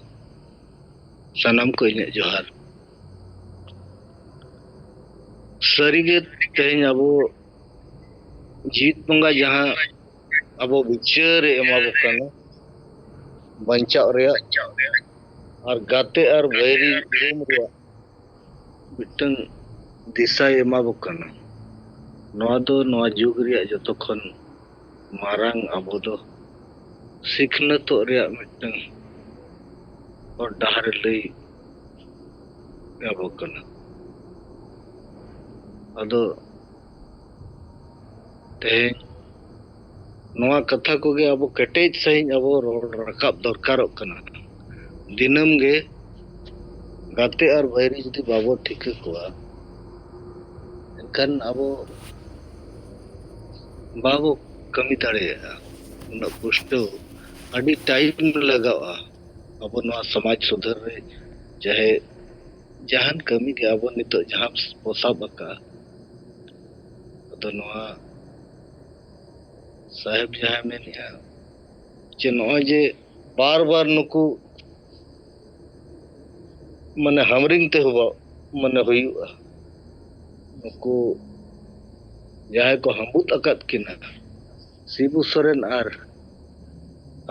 ᱥᱟᱱᱟᱢ ᱠᱚ ᱤᱧᱟᱹᱜ ᱡᱚᱦᱟᱨ᱾ ᱥᱟᱹᱨᱤᱜᱮ ᱛᱮᱦᱮᱧ ᱟᱵᱚ ᱡᱤᱣᱤᱫ ᱵᱚᱸᱜᱟ ᱡᱟᱦᱟᱸ ᱟᱵᱚ ᱵᱤᱪᱟᱹᱨ ᱮ ᱮᱢᱟ ᱵᱚ ᱠᱟᱱᱟ, ᱵᱟᱧᱪᱟᱣ ᱨᱮᱭᱟᱜ ᱟᱨ ᱜᱟᱛᱮ ᱟᱨ ᱵᱟᱹᱭᱨᱤ ᱩᱨᱩᱢ ᱨᱮᱭᱟᱜ ᱢᱤᱫᱴᱟᱝ ᱫᱤᱥᱟᱭ ᱮᱢᱟ ᱵᱚ ᱠᱟᱱᱟ᱾ ᱱᱚᱣᱟ ᱫᱚ ᱱᱚᱣᱟ ᱡᱩᱜᱽ ᱨᱮᱭᱟᱜ ᱡᱚᱛᱚ ᱠᱷᱚᱱ ᱢᱟᱨᱟᱝ ᱟᱵᱚ ᱫᱚ ᱥᱤᱠᱷᱱᱟᱹᱛᱚᱜ ᱨᱮᱭᱟᱜ ᱢᱤᱫᱴᱟᱝ ᱦᱚᱨ ᱰᱟᱦᱟᱨ ᱮ ᱞᱟᱹᱭ ᱟᱵᱚ ᱠᱟᱱᱟ᱾ ᱟᱫᱚ ᱛᱮᱦᱮᱧ ᱱᱚᱣᱟ ᱠᱟᱛᱷᱟ ᱠᱚᱜᱮ ᱟᱵᱚ ᱠᱮᱴᱮᱡ ᱥᱟᱺᱦᱤᱡ ᱟᱵᱚ ᱨᱚᱲ ᱨᱟᱠᱟᱵ ᱫᱚᱨᱠᱟᱨᱚᱜ ᱠᱟᱱᱟ᱾ ᱫᱤᱱᱟᱹᱢ ᱜᱮ ᱜᱟᱛᱮ ᱟᱨ ᱵᱟᱹᱭᱨᱤ ᱡᱩᱫᱤ ᱵᱟᱵᱚ ᱴᱷᱤᱠᱟᱹ ᱠᱚᱣᱟ, ᱮᱱᱠᱷᱟᱱ ᱟᱵᱚ ᱵᱟᱵᱚ ᱠᱟᱹᱢᱤ ᱫᱟᱲᱮᱭᱟᱜᱼᱟ᱾ ᱩᱱᱟᱹᱜ ᱯᱩᱥᱴᱟᱹᱣ ᱟᱹᱰᱤ ᱴᱟᱭᱤᱢ ᱞᱟᱜᱟᱜᱼᱟ᱾ ᱟᱵᱚ ᱱᱚᱣᱟ ᱥᱚᱢᱟᱡᱽ ᱥᱩᱫᱷᱟᱹᱨ ᱨᱮ ᱪᱟᱦᱮ ᱡᱟᱦᱟᱱ ᱠᱟᱹᱢᱤ ᱜᱮ ᱟᱵᱚ ᱱᱤᱛᱚᱜ ᱡᱟᱦᱟᱸ ᱵᱚ ᱥᱟᱵ ᱟᱠᱟᱫᱼᱟ, ᱟᱫᱚ ᱱᱚᱣᱟ ᱥᱟᱦᱮᱵᱽ ᱡᱟᱦᱟᱸᱭ ᱢᱮᱱᱮᱫᱼᱟ ᱡᱮ ᱱᱚᱜᱼᱚᱭ ᱡᱮ ᱵᱟᱨ ᱵᱟᱨ ᱱᱩᱠᱩ ᱢᱟᱱᱮ ᱦᱟᱢᱨᱤᱝ ᱛᱮ ᱦᱚᱸ ᱵᱟ-, ᱢᱟᱱᱮ ᱦᱩᱭᱩᱜᱼᱟ, ᱱᱩᱠᱩ ᱡᱟᱦᱟᱸᱭ ᱠᱚ ᱦᱟᱢᱵᱩᱫ ᱟᱠᱟᱫ ᱠᱤᱱᱟ, ᱥᱤᱵᱩ ᱥᱚᱨᱮᱱ ᱟᱨ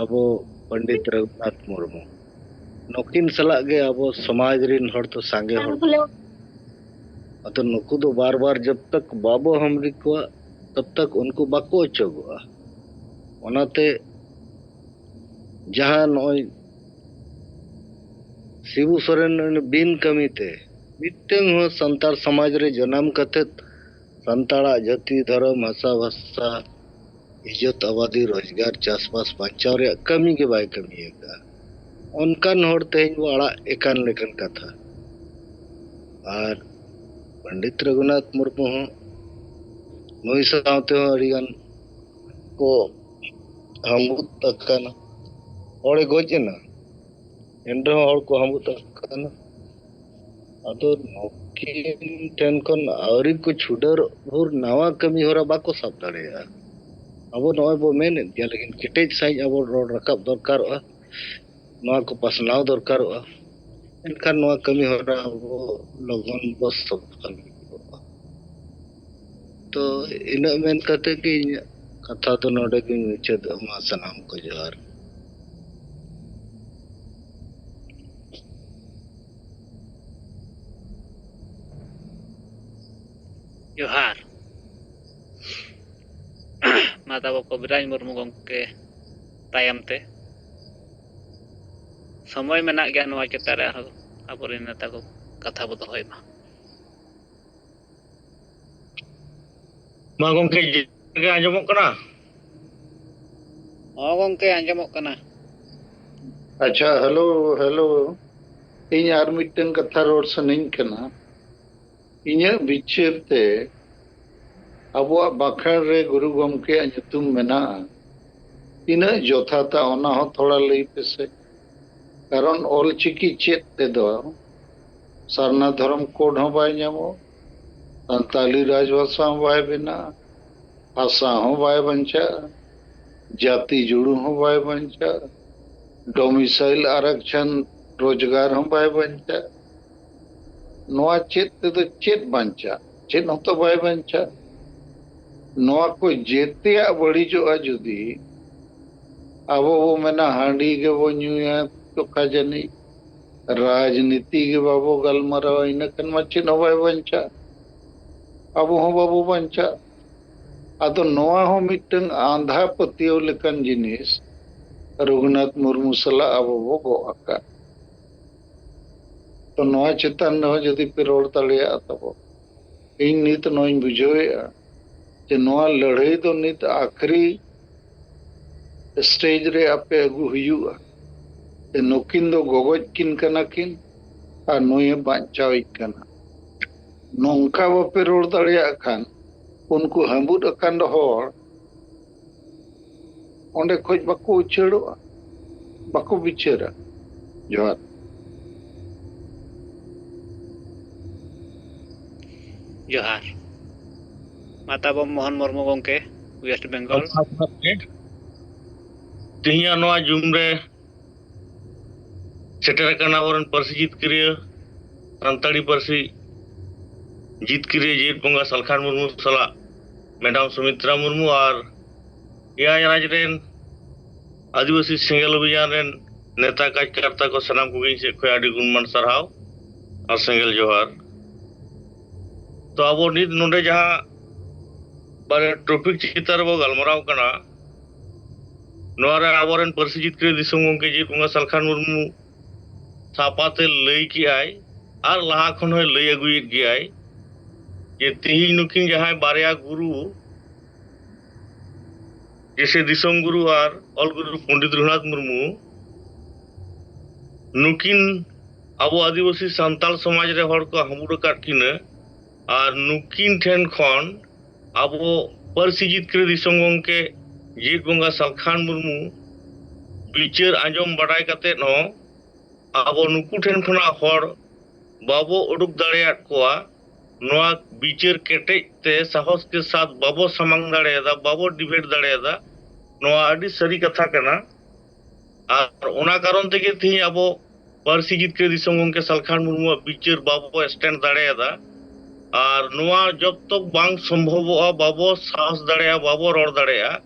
ᱟᱵᱚ ᱯᱚᱱᱰᱤᱛ ᱨᱚᱜᱷᱩᱱᱟᱛᱷ ᱢᱩᱨᱢᱩ, ᱱᱩᱠᱤᱱ ᱥᱟᱞᱟᱜ ᱜᱮ ᱟᱵᱚ ᱥᱚᱢᱟᱡᱽ ᱨᱤᱱ ᱦᱚᱲ ᱫᱚ ᱥᱟᱸᱜᱮ ᱦᱚᱲ᱾ ᱟᱫᱚ ᱱᱩᱠᱩ ᱫᱚ ᱵᱟᱨ ᱵᱟᱨ ᱡᱚᱵ ᱛᱚᱠ ᱵᱟᱵᱚ ᱦᱟᱢᱨᱤ ᱠᱚᱣᱟ, ᱛᱚᱵ ᱛᱚᱠ ᱩᱱᱠᱩ ᱵᱟᱠᱚ ᱚᱪᱚᱜᱚᱜᱼᱟ᱾ ᱚᱱᱟᱛᱮ ᱡᱟᱦᱟᱸ ᱱᱚᱜᱼᱚᱭ ᱥᱤᱵᱩ ᱥᱚᱨᱮᱱ ᱵᱤᱱ ᱠᱟᱹᱢᱤ ᱛᱮ ᱢᱤᱫᱴᱟᱝ ᱦᱚᱸ ᱥᱟᱱᱛᱟᱲ ᱥᱚᱢᱟᱡᱽ ᱨᱮ ᱡᱟᱱᱟᱢ ᱠᱟᱛᱮᱫ ᱥᱟᱱᱛᱟᱲᱟᱜ ᱡᱟᱹᱛᱤ, ᱫᱷᱚᱨᱚᱢ, ᱵᱷᱟᱥᱟ, ᱵᱷᱟᱥᱟ, ᱤᱡᱽᱡᱚᱛ, ᱟᱵᱟᱫᱤ, ᱨᱳᱡᱽᱜᱟᱨ, ᱪᱟᱥᱵᱟᱥ ᱵᱟᱧᱪᱟᱣ ᱨᱮᱭᱟᱜ ᱠᱟᱹᱢᱤ ᱜᱮ ᱵᱟᱭ ᱠᱟᱹᱢᱤ ᱟᱠᱟᱫᱼᱟ᱾ ᱚᱱᱠᱟᱱ ᱦᱚᱲ ᱛᱮᱦᱮᱧ ᱵᱚ ᱟᱲᱟᱜ ᱮᱠᱟᱱ ᱞᱮᱠᱟᱱ ᱠᱟᱛᱷᱟ᱾ ᱟᱨ ᱯᱚᱱᱰᱤᱛ ᱨᱚᱜᱷᱩᱱᱟᱛᱷ ᱢᱩᱨᱢᱩ ᱦᱚᱸ ᱱᱩᱭ ᱥᱟᱶᱛᱮ ᱦᱚᱸ ᱟᱹᱰᱤᱜᱟᱱ ᱠᱚ ᱦᱟᱢᱵᱩᱫ ᱟᱠᱟᱱᱟ, ᱦᱚᱲᱮ ᱜᱚᱡ ᱮᱱᱟ, ᱮᱱ ᱨᱮᱦᱚᱸ ᱦᱚᱲ ᱠᱚ ᱦᱟᱢᱵᱩᱫ ᱟᱠᱟᱱᱟ᱾ ᱟᱫᱚ ᱱᱩᱠᱤᱱ ᱴᱷᱮᱱ ᱠᱷᱚᱱ ᱟᱹᱣᱨᱤ ᱠᱚ ᱪᱷᱩᱰᱟᱹᱨ ᱵᱷᱳᱨ ᱱᱟᱣᱟ ᱠᱟᱹᱢᱤ ᱦᱚᱨᱟ ᱵᱟᱠᱚ ᱥᱟᱵ ᱫᱟᱲᱮᱭᱟᱜᱼᱟ᱾ ᱟᱵᱚ ᱱᱚᱜᱼᱚᱭ ᱵᱚ ᱢᱮᱱᱮᱫ ᱜᱮᱭᱟ, ᱞᱮᱠᱤᱱ ᱠᱮᱴᱮᱡ ᱥᱟᱺᱦᱤᱡ ᱟᱵᱚ ᱨᱚᱲ ᱨᱟᱠᱟᱵ ᱫᱚᱨᱠᱟᱨᱚᱜᱼᱟ᱾ ᱱᱚᱣᱟ ᱠᱚ ᱯᱟᱥᱱᱟᱣ ᱫᱚᱨᱠᱟᱨᱚᱜᱼᱟ᱾ ᱮᱱᱠᱷᱟᱱ ᱱᱚᱣᱟ ᱠᱟᱹᱢᱤ ᱦᱚᱨᱟ ᱟᱵᱚ ᱞᱚᱜᱚᱱ ᱵᱚ ᱥᱚᱯᱷᱚᱞ ᱠᱚᱜᱼᱟ᱾ ᱛᱚ, ᱤᱱᱟᱹᱜ ᱢᱮᱱ ᱠᱟᱛᱮ ᱜᱮ ᱤᱧᱟᱹᱜ ᱠᱟᱛᱷᱟ ᱫᱚ ᱱᱚᱰᱮ ᱜᱤᱧ ᱢᱩᱪᱟᱹᱫᱚᱜᱼᱟ᱾ ᱢᱟ, ᱥᱟᱱᱟᱢ ᱠᱚ ᱡᱚᱦᱟᱨ᱾ ᱡᱚᱦᱟᱨ᱾ ᱢᱟ ᱛᱟᱵᱚ ᱠᱚᱵᱤᱨᱟᱡᱽ ᱢᱩᱨᱢᱩ ᱜᱚᱢᱠᱮ ᱛᱟᱭᱚᱢ ᱛᱮ᱾ ᱥᱚᱢᱚᱭ ᱢᱮᱱᱟᱜ ᱜᱮᱭᱟ ᱱᱚᱣᱟ ᱪᱮᱛᱟᱱ ᱨᱮ, ᱟᱨᱦᱚᱸ ᱟᱵᱚᱨᱮᱱ ᱱᱮᱛᱟ ᱠᱚ ᱠᱟᱛᱷᱟ ᱵᱚ ᱫᱚᱦᱚᱭ ᱢᱟ᱾ ᱢᱟ ᱜᱚᱢᱠᱮ, ᱡᱚᱦᱟᱨ ᱜᱮ, ᱟᱸᱡᱚᱢᱚᱜ ᱠᱟᱱᱟ? ᱦᱚᱸ ᱜᱚᱢᱠᱮ, ᱟᱸᱡᱚᱢᱚᱜ ᱠᱟᱱᱟ᱾ ᱟᱪᱪᱷᱟ, ᱦᱮᱞᱳ, ᱦᱮᱞᱳ᱾ ᱤᱧ ᱟᱨ ᱢᱤᱫᱴᱟᱝ ᱠᱟᱛᱷᱟ ᱨᱚᱲ ᱥᱟᱱᱟᱧ ᱠᱟᱱᱟ᱾ ᱤᱧᱟᱹᱜ ᱵᱤᱪᱟᱹᱨ ᱛᱮ ᱟᱵᱚᱣᱟᱜ ᱵᱟᱸᱠᱷᱮᱲ ᱨᱮ ᱜᱩᱨᱩ ᱜᱚᱢᱠᱮᱭᱟᱜ ᱧᱩᱛᱩᱢ ᱢᱮᱱᱟᱜᱼᱟ, ᱛᱤᱱᱟᱹᱜ ᱡᱚᱛᱷᱟᱛᱟ ᱚᱱᱟ ᱦᱚᱸ ᱛᱷᱚᱲᱟ ᱞᱟᱹᱭ ᱯᱮᱥᱮ᱾ ᱠᱟᱨᱚᱱ ᱚᱞᱪᱤᱠᱤ ᱪᱮᱫ ᱛᱮᱫᱚ ᱥᱟᱨᱱᱟ ᱫᱷᱚᱨᱚᱢ ᱠᱳᱰ ᱦᱚᱸ ᱵᱟᱭ ᱧᱟᱢᱚᱜ, ᱥᱟᱱᱛᱟᱞᱤ ᱨᱟᱡᱽᱵᱷᱟᱥᱟ ᱦᱚᱸ ᱵᱟᱭ ᱵᱮᱱᱟᱜᱼᱟ, ᱵᱷᱟᱥᱟ ᱦᱚᱸ ᱵᱟᱭ ᱵᱟᱧᱪᱟᱜᱼᱟ, ᱡᱟᱹᱛᱤ ᱡᱩᱲᱩ ᱦᱚᱸ ᱵᱟᱭ ᱵᱟᱧᱪᱟᱜᱼᱟ, ᱰᱚᱢᱤᱥᱟᱭᱤᱞ ᱟᱨᱟᱠᱪᱷᱟᱱ ᱨᱳᱡᱽᱜᱟᱨ ᱦᱚᱸ ᱵᱟᱭ ᱵᱟᱧᱪᱟᱜᱼᱟ᱾ ᱱᱚᱣᱟ ᱪᱮᱫ ᱛᱮᱫᱚ ᱪᱮᱫ ᱵᱟᱧᱪᱟᱜ? ᱪᱮᱫ ᱦᱚᱸᱛᱚ ᱵᱟᱭ ᱵᱟᱧᱪᱟᱜ᱾ ᱱᱚᱣᱟ ᱠᱚ ᱡᱮᱛᱮᱭᱟᱜ ᱵᱟᱹᱲᱤᱡᱚᱜᱼᱟ ᱡᱩᱫᱤ ᱟᱵᱚ ᱵᱚ ᱢᱮᱱᱟ ᱦᱟᱺᱰᱤ ᱜᱮᱵᱚ ᱧᱩᱭᱟ, ᱪᱚᱠᱟ ᱡᱟᱹᱱᱤᱡ ᱨᱟᱡᱽᱱᱤᱛᱤ ᱜᱮ ᱵᱟᱵᱚ ᱜᱟᱞᱢᱟᱨᱟᱣᱟ, ᱤᱱᱟᱹ ᱠᱷᱟᱱ ᱢᱟ ᱪᱮᱫ ᱦᱚᱸ ᱵᱟᱭ ᱵᱟᱧᱪᱟᱜ, ᱟᱵᱚ ᱦᱚᱸ ᱵᱟᱵᱚ ᱵᱟᱧᱪᱟᱜ᱾ ᱟᱫᱚ ᱱᱚᱣᱟ ᱦᱚᱸ ᱢᱤᱫᱴᱟᱝ ᱟᱸᱫᱷᱟ ᱯᱟᱹᱛᱭᱟᱹᱣ ᱞᱮᱠᱟᱱ ᱡᱤᱱᱤᱥ ᱨᱚᱜᱷᱩᱱᱟᱛᱷ ᱢᱩᱨᱢᱩ ᱥᱟᱞᱟᱜ ᱟᱵᱚ ᱵᱚ ᱜᱚᱜ ᱟᱠᱟᱫ᱾ ᱛᱚ ᱱᱚᱣᱟ ᱪᱮᱛᱟᱱ ᱨᱮᱦᱚᱸ ᱡᱩᱫᱤ ᱯᱮ ᱨᱚᱲ ᱫᱟᱲᱮᱭᱟᱜᱼᱟ ᱛᱟᱵᱚ, ᱤᱧ ᱱᱤᱛ ᱱᱚᱣᱟᱧ ᱵᱩᱡᱷᱟᱹᱣᱮᱫᱼᱟ ᱡᱮ ᱱᱚᱣᱟ ᱞᱟᱹᱲᱦᱟᱹᱭ ᱫᱚ ᱱᱤᱛ ᱟᱠᱷᱨᱤ ᱥᱴᱮᱡᱽ ᱨᱮ ᱟᱯᱮ ᱟᱹᱜᱩ ᱦᱩᱭᱩᱜᱼᱟ᱾ ᱡᱮ ᱱᱩᱠᱤᱱ ᱫᱚ ᱜᱚᱜᱚᱡ ᱠᱤᱱ ᱠᱟᱱᱟ ᱠᱤᱱ ᱟᱨ ᱱᱩᱭᱮ ᱵᱟᱧᱪᱟᱣᱤᱡ ᱠᱟᱱᱟ᱾ ᱱᱚᱝᱠᱟ ᱵᱟᱯᱮ ᱨᱚᱲ ᱫᱟᱲᱮᱭᱟᱜ ᱠᱷᱟᱱ ᱩᱱᱠᱩ ᱦᱟᱹᱵᱩᱫ ᱟᱠᱟᱱ ᱦᱚᱲ ᱚᱸᱰᱮ ᱠᱷᱚᱡ ᱵᱟᱠᱚ ᱩᱪᱟᱹᱲᱚᱜᱼᱟ, ᱵᱟᱠᱚ ᱵᱤᱪᱟᱹᱨᱟ᱾ ᱡᱚᱦᱟᱨ᱾ ᱡᱚᱦᱟᱨ᱾ ᱢᱟ ᱛᱟᱵᱚ ᱢᱳᱦᱚᱱ ᱢᱩᱨᱢᱩ ᱜᱚᱢᱠᱮ, ᱳᱭᱮᱥᱴ ᱵᱮᱝᱜᱚᱞ᱾ ᱛᱮᱦᱮᱧᱟᱜ ᱱᱚᱣᱟ ᱡᱩᱢ ᱨᱮ ᱥᱮᱴᱮᱨ ᱟᱠᱟᱱ ᱟᱵᱚᱨᱮᱱ ᱯᱟᱹᱨᱥᱤ ᱡᱤᱛᱠᱟᱹᱨᱤᱭᱟᱹ, ᱥᱟᱱᱛᱟᱲᱤ ᱯᱟᱹᱨᱥᱤ ᱡᱤᱛᱠᱟᱹᱨᱤᱭᱟᱹ ᱡᱮᱜᱮᱛ ᱵᱚᱸᱜᱟ ᱥᱟᱞᱠᱷᱟᱱ ᱢᱩᱨᱢᱩ ᱥᱟᱞᱟᱜ ᱢᱮᱰᱟᱢ ᱥᱩᱢᱤᱛᱨᱟ ᱢᱩᱨᱢᱩ ᱟᱨ ᱮᱭᱟᱭ ᱨᱟᱡᱽ ᱨᱮᱱ ᱟᱹᱫᱤᱵᱟᱹᱥᱤ ᱥᱮᱸᱜᱮᱞ ᱚᱵᱷᱤᱡᱟᱱ ᱨᱮᱱ ᱱᱮᱛᱟ ᱠᱟᱡᱽᱠᱟᱨᱛᱟ ᱠᱚ, ᱥᱟᱱᱟᱢ ᱠᱚᱜᱮ ᱤᱧ ᱥᱮᱫ ᱠᱷᱚᱱ ᱟᱹᱰᱤ ᱜᱩᱱᱢᱟᱱ ᱥᱟᱨᱦᱟᱣ ᱟᱨ ᱥᱮᱸᱜᱮᱞ ᱡᱚᱦᱟᱨ᱾ ᱛᱚ, ᱟᱵᱚ ᱱᱤᱛ ᱱᱚᱰᱮ ᱡᱟᱦᱟᱸ ᱵᱟᱨᱭᱟ ᱴᱚᱯᱤᱠ ᱪᱮᱛᱟᱱ ᱨᱮᱵᱚ ᱜᱟᱞᱢᱟᱨᱟᱣ ᱠᱟᱱᱟ, ᱱᱚᱣᱟ ᱨᱮ ᱟᱵᱚᱨᱮᱱ ᱯᱟᱹᱨᱥᱤ ᱡᱤᱛᱠᱟᱹᱨᱤ ᱫᱤᱥᱚᱢ ᱜᱚᱢᱠᱮ ᱡᱤᱛ ᱵᱚᱸᱜᱟ ᱥᱟᱞᱠᱷᱟᱱ ᱢᱩᱨᱢᱩ ᱥᱟᱯᱟᱛᱮ ᱞᱟᱹᱭ ᱠᱮᱜᱼᱟᱭ ᱟᱨ ᱞᱟᱦᱟ ᱠᱷᱚᱱ ᱦᱚᱸᱭ ᱞᱟᱹᱭ ᱟᱹᱜᱩᱭᱮᱫ ᱜᱮᱭᱟᱭ ᱡᱮ ᱛᱮᱦᱮᱧ ᱱᱩᱠᱤᱱ ᱡᱟᱦᱟᱸᱭ ᱵᱟᱨᱭᱟ ᱜᱩᱨᱩ, ᱡᱮᱥᱮ ᱫᱤᱥᱚᱢ ᱜᱩᱨᱩ ᱟᱨ ᱚᱞ ᱜᱩᱨᱩ ᱯᱚᱱᱰᱤᱛ ᱨᱚᱜᱷᱩᱱᱟᱛᱷ ᱢᱩᱨᱢᱩ, ᱱᱩᱠᱤᱱ ᱟᱵᱚ ᱟᱹᱫᱤᱵᱟᱹᱥᱤ ᱥᱟᱱᱛᱟᱲ ᱥᱚᱢᱟᱡᱽ ᱨᱮ ᱦᱚᱲ ᱠᱚ ᱦᱟᱢᱵᱩᱲ ᱟᱠᱟᱫ ᱠᱤᱱᱟᱹ, ᱟᱨ ᱱᱩᱠᱤᱱ ᱴᱷᱮᱱ ᱠᱷᱚᱱ ᱟᱵᱚ ᱯᱟᱹᱨᱥᱤ ᱡᱤᱛᱠᱟᱹᱨᱤ ᱫᱤᱥᱚᱢ ᱜᱚᱢᱠᱮ ᱡᱤᱛ ᱵᱚᱸᱜᱟ ᱥᱟᱞᱠᱷᱟᱱ ᱢᱩᱨᱢᱩ ᱵᱤᱪᱟᱹᱨ ᱟᱸᱡᱚᱢ ᱵᱟᱰᱟᱭ ᱠᱟᱛᱮᱫ ᱦᱚᱸ ᱟᱵᱚ ᱱᱩᱠᱩ ᱴᱷᱮᱱ ᱠᱷᱚᱱᱟᱜ ᱦᱚᱲ ᱵᱟᱵᱚ ᱩᱰᱩᱠ ᱫᱟᱲᱮᱭᱟᱫ ᱠᱚᱣᱟ᱾ ᱱᱚᱣᱟ ᱵᱤᱪᱟᱹᱨ ᱠᱮᱴᱮᱡ ᱛᱮ ᱥᱟᱦᱚᱥ ᱠᱮ ᱥᱟᱛ ᱵᱟᱵᱚ ᱥᱟᱢᱟᱝ ᱫᱟᱲᱮᱭᱟᱫᱟ, ᱵᱟᱵᱚ ᱰᱤᱵᱮᱴ ᱫᱟᱲᱮᱭᱟᱫᱟ᱾ ᱱᱚᱣᱟ ᱟᱹᱰᱤ ᱥᱟᱹᱨᱤ ᱠᱟᱛᱷᱟ ᱠᱟᱱᱟ᱾ ᱟᱨ ᱚᱱᱟ ᱠᱟᱨᱚᱱ ᱛᱮᱜᱮ ᱛᱮᱦᱮᱧ ᱟᱵᱚ ᱯᱟᱹᱨᱥᱤ ᱡᱤᱛᱠᱟᱹᱨᱤ ᱫᱤᱥᱚᱢ ᱜᱚᱢᱠᱮ ᱥᱟᱞᱠᱷᱟᱱ ᱢᱩᱨᱢᱩᱣᱟᱜ ᱵᱤᱪᱟᱹᱨ ᱵᱟᱵᱚ ᱥᱴᱮᱱᱰ ᱫᱟᱲᱮᱭᱟᱫᱟ᱾ ᱟᱨ ᱱᱚᱣᱟ ᱡᱚᱵ ᱛᱚᱠ ᱵᱟᱝ ᱥᱚᱢᱵᱷᱚᱵᱚᱜᱼᱟ, ᱵᱟᱵᱚ ᱥᱟᱦᱚᱥ ᱫᱟᱲᱮᱭᱟᱜᱼᱟ, ᱵᱟᱵᱚ ᱨᱚᱲ ᱫᱟᱲᱮᱭᱟᱜᱼᱟ,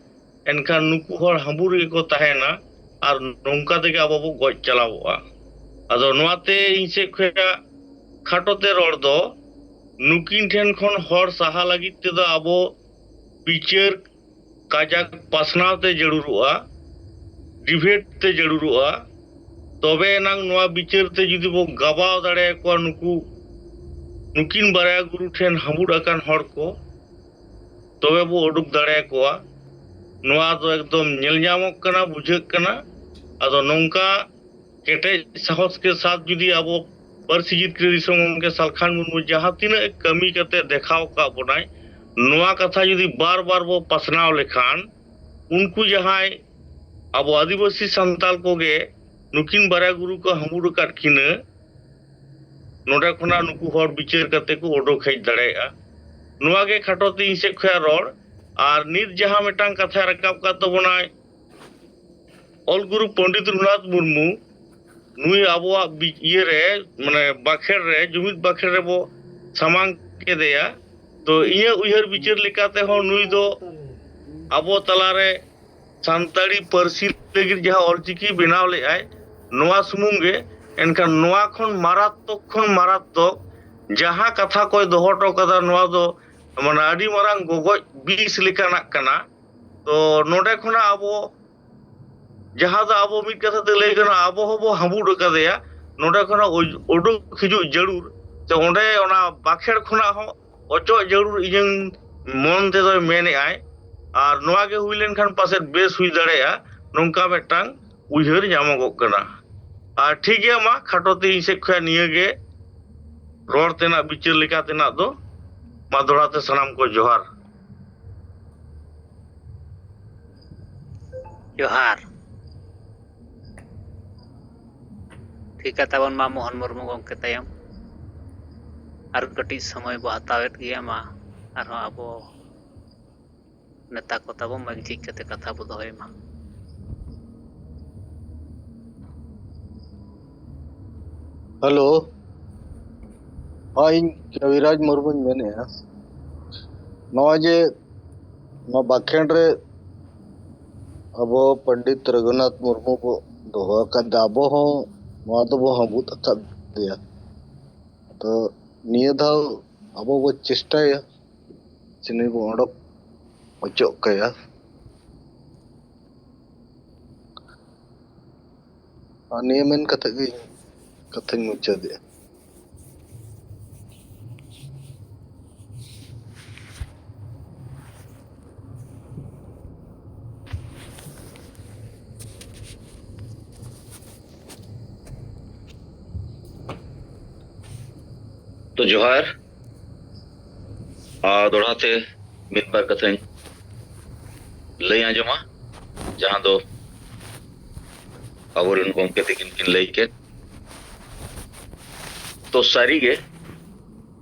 ᱮᱱᱠᱷᱟᱱ ᱱᱩᱠᱩ ᱦᱚᱲ ᱦᱟᱸᱵᱩᱲ ᱨᱮᱜᱮ ᱠᱚ ᱛᱟᱦᱮᱱᱟ ᱟᱨ ᱱᱚᱝᱠᱟ ᱛᱮᱜᱮ ᱟᱵᱚ ᱵᱚ ᱜᱚᱡ ᱪᱟᱞᱟᱣᱚᱜᱼᱟ᱾ ᱟᱫᱚ ᱱᱚᱣᱟᱛᱮ ᱤᱧ ᱥᱮᱫ ᱠᱷᱚᱱᱟᱜ ᱠᱷᱟᱴᱚ ᱛᱮ ᱨᱚᱲ ᱫᱚ, ᱱᱩᱠᱤᱱ ᱴᱷᱮᱱ ᱠᱷᱚᱱ ᱦᱚᱲ ᱥᱟᱦᱟ ᱞᱟᱹᱜᱤᱫ ᱛᱮᱫᱚ ᱟᱵᱚ ᱵᱤᱪᱟᱹᱨ ᱠᱟᱡᱟᱠ ᱯᱟᱥᱱᱟᱣ ᱛᱮ ᱡᱟᱹᱨᱩᱲᱚᱜᱼᱟ, ᱰᱤᱵᱮᱴ ᱛᱮ ᱡᱟᱹᱨᱩᱲᱚᱜᱼᱟ᱾ ᱛᱚᱵᱮ ᱮᱱᱟᱝ ᱱᱚᱣᱟ ᱵᱤᱪᱟᱹᱨ ᱛᱮ ᱡᱩᱫᱤ ᱵᱚ ᱜᱟᱵᱟᱣ ᱫᱟᱲᱮᱭᱟᱠᱚᱣᱟ ᱱᱩᱠᱩ, ᱱᱩᱠᱤᱱ ᱵᱟᱨᱭᱟ ᱜᱩᱨᱩ ᱴᱷᱮᱱ ᱦᱟᱸᱵᱩᱲ ᱟᱠᱟᱱ ᱦᱚᱲ ᱠᱚ, ᱛᱚᱵᱮ ᱵᱚ ᱩᱰᱩᱠ ᱫᱟᱲᱮᱭᱟᱠᱚᱣᱟ᱾ ᱱᱚᱣᱟ ᱫᱚ ᱮᱠᱫᱚᱢ ᱧᱮᱞ ᱧᱟᱢᱚᱜ ᱠᱟᱱᱟ, ᱵᱩᱡᱷᱟᱹᱜ ᱠᱟᱱᱟ᱾ ᱟᱫᱚ ᱱᱚᱝᱠᱟ ᱠᱮᱴᱮᱡ ᱥᱟᱦᱚᱥ ᱠᱮ ᱥᱟᱛ ᱡᱩᱫᱤ ᱟᱵᱚ ᱯᱟᱹᱨᱥᱤ ᱡᱤᱛᱠᱟᱹᱨᱤ ᱫᱤᱥᱚᱢ ᱜᱚᱢᱠᱮ ᱥᱟᱞᱠᱷᱟᱱ ᱢᱩᱨᱢᱩ ᱡᱟᱦᱟᱸ ᱛᱤᱱᱟᱹᱜ ᱮ ᱠᱟᱹᱢᱤ ᱠᱟᱛᱮ ᱫᱮᱠᱷᱟᱣ ᱟᱠᱟᱫ ᱵᱚᱱᱟᱭ, ᱱᱚᱣᱟ ᱠᱟᱛᱷᱟ ᱡᱩᱫᱤ ᱵᱟᱨ ᱵᱟᱨ ᱵᱚ ᱯᱟᱥᱱᱟᱣ ᱞᱮᱠᱷᱟᱱ, ᱩᱱᱠᱩ ᱡᱟᱦᱟᱸᱭ ᱟᱵᱚ ᱟᱹᱫᱤᱵᱟᱹᱥᱤ ᱥᱟᱱᱛᱟᱲ ᱠᱚᱜᱮ ᱱᱩᱠᱤᱱ ᱵᱟᱨᱭᱟ ᱜᱩᱨᱩ ᱠᱚ ᱦᱟᱸᱵᱩᱲ ᱟᱠᱟᱫ ᱠᱤᱱᱟᱹ, ᱱᱚᱰᱮ ᱠᱷᱚᱱᱟᱜ ᱱᱩᱠᱩ ᱦᱚᱲ ᱵᱤᱪᱟᱹᱨ ᱠᱟᱛᱮ ᱠᱚ ᱚᱰᱚᱠ ᱦᱮᱡ ᱫᱟᱲᱮᱭᱟᱜᱼᱟ᱾ ᱱᱚᱣᱟ ᱜᱮ ᱠᱷᱟᱴᱚ ᱛᱮ ᱤᱧ ᱥᱮᱫ ᱠᱷᱚᱱᱟᱜ ᱨᱚᱲ᱾ ᱟᱨ ᱱᱤᱛ ᱡᱟᱦᱟᱸ ᱢᱤᱫᱴᱟᱝ ᱠᱟᱛᱷᱟᱭ ᱨᱟᱠᱟᱵ ᱠᱟᱫ ᱛᱟᱵᱚᱱᱟᱭ, ᱚᱞ ᱜᱩᱨᱩ ᱯᱚᱱᱰᱤᱛ ᱨᱚᱜᱷᱩᱱᱟᱛᱷ ᱢᱩᱨᱢᱩ, ᱱᱩᱭ ᱟᱵᱚᱣᱟᱜ ᱵᱤ-, ᱤᱭᱟᱹ ᱨᱮ, ᱢᱟᱱᱮ, ᱵᱟᱠᱷᱮᱲ ᱨᱮ, ᱡᱩᱢᱤᱫ ᱵᱟᱠᱷᱮᱲ ᱨᱮᱵᱚ ᱥᱟᱢᱟᱝ ᱠᱮᱫᱮᱭᱟ᱾ ᱛᱚ ᱤᱧᱟᱹᱜ ᱩᱭᱦᱟᱹᱨ ᱵᱤᱪᱟᱹᱨ ᱞᱮᱠᱟᱛᱮ ᱦᱚᱸ ᱱᱩᱭ ᱫᱚ ᱟᱵᱚ ᱛᱟᱞᱟᱨᱮ ᱥᱟᱱᱛᱟᱲᱤ ᱯᱟᱹᱨᱥᱤ ᱞᱟᱹᱜᱤᱫ ᱡᱟᱦᱟᱸ ᱚᱞᱪᱤᱠᱤ ᱵᱮᱱᱟᱣ ᱞᱮᱫᱟᱭ, ᱱᱚᱣᱟ ᱥᱩᱢᱩᱝ ᱜᱮ᱾ ᱮᱱᱠᱷᱟᱱ ᱱᱚᱣᱟ ᱠᱷᱚᱱ ᱢᱟᱨᱟᱛᱛᱚᱠ ᱠᱷᱚᱱ ᱢᱟᱨᱟᱛᱛᱚᱠ ᱡᱟᱦᱟᱸ ᱠᱟᱛᱷᱟ ᱠᱚᱭ ᱫᱚᱦᱚ ᱦᱚᱴᱚ ᱠᱟᱫᱟ, ᱱᱚᱣᱟ ᱫᱚ ᱢᱟᱱᱮ ᱟᱹᱰᱤ ᱢᱟᱨᱟᱝ ᱜᱚᱜᱚᱡ ᱵᱤᱥ ᱞᱮᱠᱟᱱᱟᱜ ᱠᱟᱱᱟ᱾ ᱛᱚ ᱱᱚᱰᱮ ᱠᱷᱚᱱᱟᱜ ᱟᱵᱚ, ᱡᱟᱦᱟᱸ ᱫᱚ ᱟᱵᱚ ᱢᱤᱫ ᱠᱟᱛᱷᱟ ᱛᱮ ᱞᱟᱹᱭ ᱜᱟᱱᱚᱜᱼᱟ, ᱟᱵᱚ ᱦᱚᱸᱵᱚ ᱦᱟᱸᱵᱩᱲ ᱟᱠᱟᱫᱮᱭᱟ, ᱱᱚᱰᱮ ᱠᱷᱚᱱᱟᱜ ᱩᱡ-, ᱩᱰᱩᱠ ᱦᱤᱡᱩᱜ ᱡᱟᱹᱨᱩᱲ᱾ ᱛᱚ ᱚᱸᱰᱮ ᱚᱱᱟ ᱵᱟᱠᱷᱮᱲ ᱠᱷᱚᱱᱟᱜ ᱦᱚᱸ ᱚᱪᱚᱜ ᱡᱟᱹᱨᱩᱲ, ᱤᱧᱟᱹᱝ ᱢᱚᱱ ᱛᱮᱫᱚᱭ ᱢᱮᱱᱮᱫᱼᱟᱭ᱾ ᱟᱨ ᱱᱚᱣᱟ ᱜᱮ ᱦᱩᱭ ᱞᱮᱱᱠᱷᱟᱱ ᱯᱟᱥᱮᱡ ᱵᱮᱥ ᱦᱩᱭ ᱫᱟᱲᱮᱭᱟᱜᱼᱟ, ᱱᱚᱝᱠᱟ ᱢᱤᱫᱴᱟᱝ ᱩᱭᱦᱟᱹᱨ ᱧᱟᱢᱚᱜᱚᱜ ᱠᱟᱱᱟ᱾ ᱟᱨ ᱴᱷᱤᱠ ᱜᱮᱭᱟ, ᱢᱟ ᱠᱷᱟᱴᱚ ᱛᱮ ᱤᱧ ᱥᱮᱫ ᱠᱷᱚᱱ ᱱᱤᱭᱟᱹ ᱜᱮ ᱨᱚᱲ ᱛᱮᱱᱟᱜ, ᱵᱤᱪᱟᱹᱨ ᱞᱮᱠᱟ ᱛᱮᱱᱟᱜ ᱫᱚ᱾ ᱢᱟ ᱫᱚᱦᱲᱟ ᱛᱮ ᱥᱟᱱᱟᱢ ᱠᱚ ᱡᱚᱦᱟᱨ᱾ ᱡᱚᱦᱟᱨ᱾ ᱴᱷᱤᱠᱟ ᱛᱟᱵᱚᱱ ᱢᱟ ᱢᱳᱦᱚᱱ ᱢᱩᱨᱢᱩ ᱜᱚᱢᱠᱮ ᱛᱟᱭᱚᱢ᱾ ᱟᱨ ᱠᱟᱹᱴᱤᱡ ᱥᱚᱢᱚᱭ ᱵᱚ ᱦᱟᱛᱟᱣᱮᱫ ᱜᱮᱭᱟ, ᱢᱟ ᱟᱨᱦᱚᱸ ᱟᱵᱚ ᱱᱮᱛᱟ ᱠᱚ ᱛᱟᱵᱚ ᱢᱟᱹᱡᱷᱤ ᱠᱟᱛᱮ ᱠᱟᱛᱷᱟ ᱵᱚ ᱫᱚᱦᱚᱭ ᱢᱟ᱾ ᱦᱮᱞᱳ, ᱦᱚᱸ, ᱤᱧ ᱠᱟᱵᱤᱨᱟᱡᱽ ᱢᱩᱨᱢᱩᱧ ᱢᱮᱱᱮᱫᱼᱟ᱾ ᱱᱚᱜᱼᱚᱭ ᱡᱮ ᱱᱚᱣᱟ ᱵᱟᱠᱷᱮᱬ ᱨᱮ ᱟᱵᱚ ᱯᱚᱱᱰᱤᱛ ᱨᱚᱜᱷᱩᱱᱟᱛᱷ ᱢᱩᱨᱢᱩ ᱵᱚ ᱫᱚᱦᱚ ᱟᱠᱟᱫ, ᱟᱵᱚ ᱦᱚᱸ ᱱᱚᱣᱟ ᱫᱚᱵᱚ ᱦᱟᱹᱵᱩᱫ ᱟᱠᱟᱫᱮᱭᱟ᱾ ᱛᱚ ᱱᱤᱭᱟᱹ ᱫᱷᱟᱣ ᱟᱵᱚ ᱵᱚ ᱪᱮᱥᱴᱟᱭᱟ ᱡᱮ ᱱᱩᱭ ᱵᱚ ᱚᱰᱚᱠ ᱚᱪᱚᱜ ᱠᱟᱭᱟ᱾ ᱟᱨ ᱱᱤᱭᱟᱹ ᱢᱮᱱ ᱠᱟᱛᱮ ᱜᱮ ᱤᱧ ᱠᱟᱛᱷᱟᱧ ᱢᱩᱪᱟᱹᱫᱮᱜᱼᱟ᱾ ᱛᱚ ᱡᱚᱦᱟᱨ᱾ ᱟᱨ ᱫᱚᱲᱦᱟ ᱛᱮ ᱢᱤᱫ ᱵᱟᱨ ᱠᱟᱛᱷᱟᱧ ᱞᱟᱹᱭ ᱟᱸᱡᱚᱢᱟ, ᱡᱟᱦᱟᱸ ᱫᱚ ᱟᱵᱚᱨᱮᱱ ᱜᱚᱢᱠᱮ ᱛᱟᱹᱠᱤᱱ ᱠᱤᱱ ᱞᱟᱹᱭ ᱠᱮᱫ᱾ ᱛᱚ ᱥᱟᱹᱨᱤᱜᱮ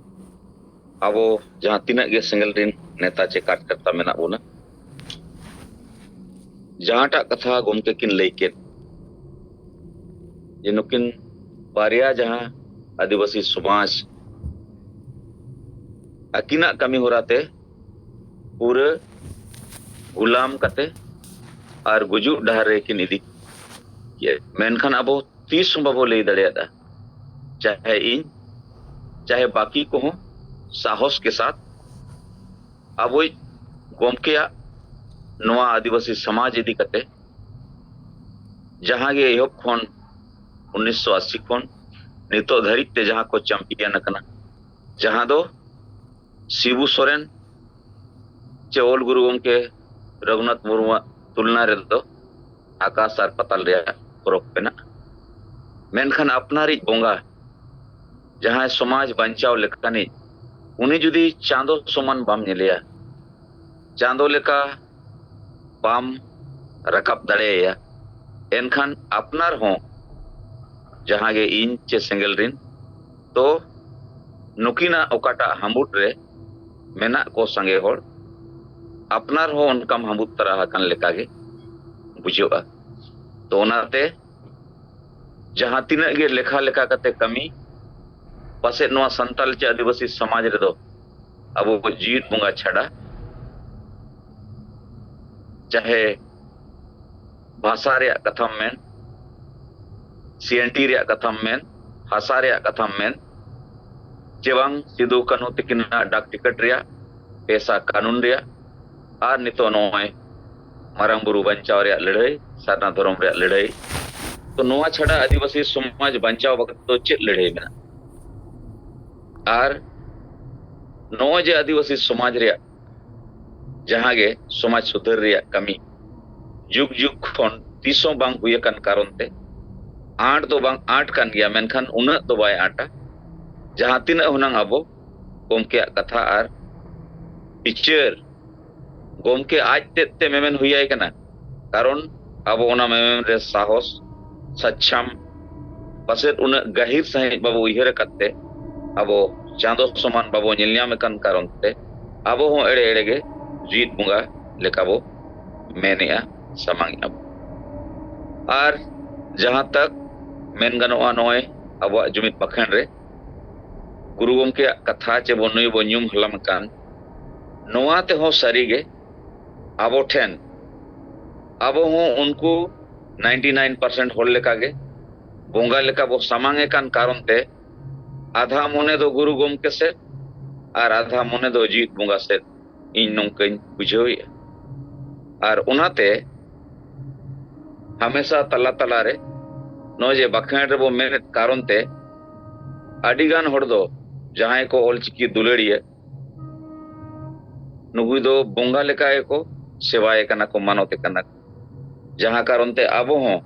ᱟᱵᱚ ᱡᱟᱦᱟᱸ ᱛᱤᱱᱟᱹᱜ ᱜᱮ ᱥᱮᱸᱜᱮᱞ ᱨᱤᱱ ᱱᱮᱛᱟ ᱪᱮ ᱠᱟᱨᱡᱚᱠᱚᱨᱛᱟ ᱢᱮᱱᱟᱜ ᱵᱚᱱᱟ, ᱡᱟᱦᱟᱸᱴᱟᱜ ᱠᱟᱛᱷᱟ ᱜᱚᱢᱠᱮ ᱠᱤᱱ ᱞᱟᱹᱭ ᱠᱮᱫ, ᱡᱮ ᱱᱩᱠᱤᱱ ᱵᱟᱨᱭᱟ ᱡᱟᱦᱟᱸ ᱟᱹᱫᱤᱵᱟᱹᱥᱤ ᱥᱚᱢᱟᱡᱽ ᱟᱹᱠᱤᱱᱟᱜ ᱠᱟᱹᱢᱤ ᱦᱚᱨᱟ ᱛᱮ ᱯᱩᱨᱟᱹ ᱜᱩᱞᱟᱢ ᱠᱟᱛᱮ ᱟᱨ ᱜᱩᱡᱩᱜ ᱰᱟᱦᱟᱨ ᱨᱮ ᱠᱤᱱ ᱤᱫᱤ ᱠᱮᱫ᱾ ᱢᱮᱱᱠᱷᱟᱱ ᱟᱵᱚ ᱛᱤᱥ ᱦᱚᱸ ᱵᱟᱵᱚ ᱞᱟᱹᱭ ᱫᱟᱲᱮᱭᱟᱫᱟ, ᱪᱟᱦᱮ ᱤᱧ, ᱪᱟᱦᱮ ᱵᱟᱹᱠᱤ ᱠᱚᱦᱚᱸ ᱥᱟᱦᱚᱥ ᱠᱮ ᱥᱟᱛᱷ ᱟᱵᱚᱭᱤᱡ ᱜᱚᱢᱠᱮᱭᱟᱜ ᱱᱚᱣᱟ ᱟᱹᱫᱤᱵᱟᱹᱥᱤ ᱥᱚᱢᱟᱡᱽ ᱤᱫᱤ ᱠᱟᱛᱮ ᱡᱟᱦᱟᱸ ᱜᱮ ᱮᱦᱚᱵ ᱠᱷᱚᱱ ᱩᱱᱤᱥᱥᱚ ᱟᱥᱤ ᱠᱷᱚᱱ ᱱᱤᱛᱚᱜ ᱫᱷᱟᱹᱨᱤᱡ ᱛᱮ ᱡᱟᱦᱟᱸ ᱠᱚ ᱪᱟᱢᱯᱤᱭᱟᱱ ᱟᱠᱟᱱᱟ, ᱡᱟᱦᱟᱸ ᱫᱚ ᱥᱤᱵᱩ ᱥᱚᱨᱮᱱ ᱪᱮ ᱚᱞ ᱜᱩᱨᱩ ᱜᱚᱢᱠᱮ ᱨᱚᱜᱷᱩᱱᱟᱛᱷ ᱢᱩᱨᱢᱩᱣᱟᱜ ᱛᱩᱞᱱᱟ ᱨᱮᱫᱚ ᱟᱠᱟᱥ ᱟᱨ ᱯᱟᱛᱟᱞ ᱨᱮᱭᱟᱜ ᱯᱷᱚᱨᱚᱠ ᱢᱮᱱᱟᱜᱼᱟ᱾ ᱢᱮᱱᱠᱷᱟᱱ ᱟᱯᱱᱟᱨᱤᱡ ᱵᱚᱸᱜᱟ, ᱡᱟᱦᱟᱸᱭ ᱥᱚᱢᱟᱡᱽ ᱵᱟᱧᱪᱟᱣ ᱞᱮᱠᱟᱱᱤᱡ, ᱩᱱᱤ ᱡᱩᱫᱤ ᱪᱟᱸᱫᱚ ᱥᱚᱢᱟᱱ ᱵᱟᱢ ᱧᱮᱞᱮᱭᱟ, ᱪᱟᱸᱫᱚ ᱞᱮᱠᱟ ᱵᱟᱢ ᱨᱟᱠᱟᱵ ᱫᱟᱲᱮᱭᱟᱭᱟ, ᱮᱱᱠᱷᱟᱱ ᱟᱯᱱᱟᱨ ᱦᱚᱸ ᱡᱟᱦᱟᱸ ᱜᱮ ᱤᱧ ᱪᱮ ᱥᱮᱸᱜᱮᱞ ᱨᱤᱱ, ᱛᱚ ᱱᱩᱠᱤᱱᱟᱜ ᱚᱠᱟᱴᱟᱜ ᱦᱟᱺᱵᱩᱫ ᱨᱮ ᱢᱮᱱᱟᱜ ᱠᱚ ᱥᱟᱸᱜᱮ ᱦᱚᱲ, ᱟᱯᱱᱟᱨ ᱦᱚᱸ ᱚᱱᱠᱟᱢ ᱦᱟᱺᱵᱩᱫ ᱛᱟᱨᱟ ᱟᱠᱟᱱ ᱞᱮᱠᱟᱜᱮ ᱵᱩᱡᱷᱟᱹᱜᱼᱟ᱾ ᱛᱚ ᱚᱱᱟᱛᱮ ᱡᱟᱦᱟᱸ ᱛᱤᱱᱟᱹᱜ ᱜᱮ ᱞᱮᱠᱷᱟ ᱞᱮᱠᱷᱟ ᱠᱟᱛᱮ ᱠᱟᱹᱢᱤ, ᱯᱟᱥᱮᱡ ᱱᱚᱣᱟ ᱥᱟᱱᱛᱟᱲ ᱪᱮ ᱟᱹᱫᱤᱵᱟᱹᱥᱤ ᱥᱚᱢᱟᱡᱽ ᱨᱮᱫᱚ ᱟᱵᱚ ᱡᱤᱣᱤᱫ ᱵᱚᱸᱜᱟ ᱪᱷᱟᱰᱟ, ᱪᱟᱦᱮ ᱵᱷᱟᱥᱟ ᱨᱮᱭᱟᱜ ᱠᱟᱛᱷᱟᱢ ᱢᱮᱱ, ᱥᱤ ᱮᱱ ᱴᱤ ᱨᱮᱭᱟᱜ ᱠᱟᱛᱷᱟᱢ ᱢᱮᱱ, ᱦᱟᱥᱟ ᱨᱮᱭᱟᱜ ᱠᱟᱛᱷᱟᱢ ᱢᱮᱱ, ᱪᱮ ᱵᱟᱝ ᱥᱤᱫᱩ ᱠᱟᱹᱱᱦᱩ ᱛᱤᱠᱤᱱᱟᱜ ᱰᱟᱠ ᱴᱤᱠᱤᱴ ᱨᱮᱭᱟᱜ, ᱯᱮᱥᱟ ᱠᱟᱹᱱᱩᱱ ᱨᱮᱭᱟᱜ, ᱟᱨ ᱱᱤᱛᱚᱜ ᱱᱚᱜᱼᱚᱭ ᱢᱟᱨᱟᱝ ᱵᱩᱨᱩ ᱵᱟᱧᱪᱟᱣ ᱨᱮᱭᱟᱜ ᱞᱟᱹᱲᱦᱟᱹᱭ, ᱥᱟᱨᱱᱟ ᱫᱷᱚᱨᱚᱢ ᱨᱮᱭᱟᱜ ᱞᱟᱹᱲᱦᱟᱹᱭ᱾ ᱛᱚ ᱱᱚᱣᱟ ᱪᱷᱟᱰᱟ ᱟᱹᱫᱤᱵᱟᱹᱥᱤ ᱥᱚᱢᱟᱡᱽ ᱵᱟᱧᱪᱟᱣ ᱵᱟᱵᱚᱫ ᱫᱚ ᱪᱮᱫ ᱞᱟᱹᱲᱦᱟᱹᱭ ᱢᱮᱱᱟᱜᱼᱟ? ᱟᱨ ᱱᱚᱜᱼᱚᱭ ᱡᱮ ᱟᱹᱫᱤᱵᱟᱹᱥᱤ ᱥᱚᱢᱟᱡᱽ ᱨᱮᱭᱟᱜ ᱡᱟᱦᱟᱸ ᱜᱮ ᱥᱚᱢᱟᱡᱽ ᱥᱩᱫᱷᱟᱹᱨ ᱨᱮᱭᱟᱜ ᱠᱟᱹᱢᱤ ᱡᱩᱜᱽ ᱡᱩᱜᱽ ᱠᱷᱚᱱ ᱛᱤᱥ ᱦᱚᱸ ᱵᱟᱝ ᱦᱩᱭ ᱟᱠᱟᱱ ᱠᱟᱨᱚᱱ ᱛᱮ ᱟᱸᱴ ᱫᱚ ᱵᱟᱝ ᱟᱸᱴ ᱠᱟᱱ ᱜᱮᱭᱟ, ᱢᱮᱱᱠᱷᱟᱱ ᱩᱱᱟᱹᱜ ᱫᱚ ᱵᱟᱭ ᱟᱸᱴᱟ᱾ ᱡᱟᱦᱟᱸ ᱛᱤᱱᱟᱹᱜ ᱦᱩᱱᱟᱹᱝ ᱟᱵᱚ ᱜᱚᱢᱠᱮᱭᱟᱜ ᱠᱟᱛᱷᱟ ᱟᱨ ᱵᱤᱪᱟᱹᱨ ᱜᱚᱢᱠᱮ ᱟᱡ ᱛᱮᱫ ᱛᱮ ᱢᱮᱢᱮᱱ ᱦᱩᱭ ᱟᱭ ᱠᱟᱱᱟ, ᱠᱟᱨᱚᱱ ᱟᱵᱚ ᱚᱱᱟ ᱢᱮᱢᱮᱱ ᱨᱮ ᱥᱟᱦᱚᱥ, ᱥᱟᱪᱪᱷᱟᱢ, ᱯᱟᱥᱮᱫ ᱩᱱᱟᱹᱜ ᱜᱟᱹᱦᱤᱨ ᱥᱟᱺᱦᱤᱡ ᱵᱟᱵᱚ ᱩᱭᱦᱟᱹᱨ ᱟᱠᱟᱫ ᱛᱮ ᱟᱵᱚ ᱪᱟᱸᱫᱚ ᱥᱚᱢᱟᱱ ᱵᱟᱵᱚ ᱧᱮᱞ ᱧᱟᱢ ᱟᱠᱟᱱ ᱠᱟᱨᱚᱱ ᱛᱮ ᱟᱵᱚ ᱦᱚᱸ ᱮᱲᱮ ᱮᱲᱮ ᱜᱮ ᱡᱤᱣᱤᱫ ᱵᱚᱸᱜᱟ ᱞᱮᱠᱟ ᱵᱚ ᱢᱮᱱᱮᱜᱼᱟ, ᱥᱟᱢᱟᱝᱮᱜᱼᱟ ᱵᱚ᱾ ᱟᱨ ᱡᱟᱦᱟᱸ ᱛᱟᱠ ᱢᱮᱱ ᱜᱟᱱᱚᱜᱼᱟ, ᱱᱚᱜᱼᱚᱭ ᱟᱵᱚᱣᱟᱜ ᱡᱩᱢᱤᱫ ᱵᱟᱠᱷᱮᱬ ᱨᱮ ᱜᱩᱨᱩ ᱜᱚᱢᱠᱮᱭᱟᱜ ᱠᱟᱛᱷᱟ ᱪᱮ ᱵᱚ ᱱᱩᱭ ᱵᱚ ᱧᱩᱢ ᱦᱟᱞᱟᱝ ᱟᱠᱟᱱ, ᱱᱚᱣᱟ ᱛᱮᱦᱚᱸ ᱥᱟᱹᱨᱤᱜᱮ ᱟᱵᱚ ᱴᱷᱮᱱ, ᱟᱵᱚ ᱦᱚᱸ ᱩᱱᱠᱩ ninety nine percent ᱦᱚᱲ ᱞᱮᱠᱟᱜᱮ ᱵᱚᱸᱜᱟ ᱞᱮᱠᱟ ᱵᱚ ᱥᱟᱢᱟᱝ ᱮ ᱠᱟᱱ ᱠᱟᱨᱚᱱ ᱛᱮ ᱟᱫᱷᱟ ᱢᱚᱱᱮ ᱫᱚ ᱜᱩᱨᱩ ᱜᱚᱢᱠᱮ ᱥᱮᱫ ᱟᱨ ᱟᱫᱷᱟ ᱢᱚᱱᱮ ᱫᱚ ᱡᱤᱣᱤᱫ ᱵᱚᱸᱜᱟ ᱥᱮᱫ ᱤᱧ ᱱᱚᱝᱠᱟᱧ ᱵᱩᱡᱷᱟᱹᱣᱮᱫᱼᱟ᱾ ᱟᱨ ᱚᱱᱟᱛᱮ ᱦᱟᱢᱮᱥᱟ ᱛᱟᱞᱟ ᱛᱟᱞᱟᱨᱮ ᱱᱚᱜᱼᱚᱭ ᱡᱮ ᱵᱟᱠᱷᱮᱬ ᱨᱮᱵᱚ ᱢᱮᱱᱮᱫ ᱠᱟᱨᱚᱱ ᱛᱮ ᱟᱹᱰᱤ ᱜᱟᱱ ᱦᱚᱲ ᱫᱚ ᱡᱟᱦᱟᱸᱭ ᱠᱚ ᱚᱞᱪᱤᱠᱤ ᱫᱩᱞᱟᱹᱲᱤᱭᱟᱹ, ᱱᱩᱠᱩ ᱫᱚ ᱵᱚᱸᱜᱟ ᱞᱮᱠᱟ ᱜᱮᱠᱚ ᱥᱮᱵᱟᱭᱮ ᱠᱟᱱᱟ ᱠᱚ, ᱢᱟᱱᱚᱛᱮ ᱠᱟᱱᱟ ᱠᱚ᱾ ᱡᱟᱦᱟᱸ ᱠᱟᱨᱚᱱ ᱛᱮ ᱟᱵᱚ ᱦᱚᱸ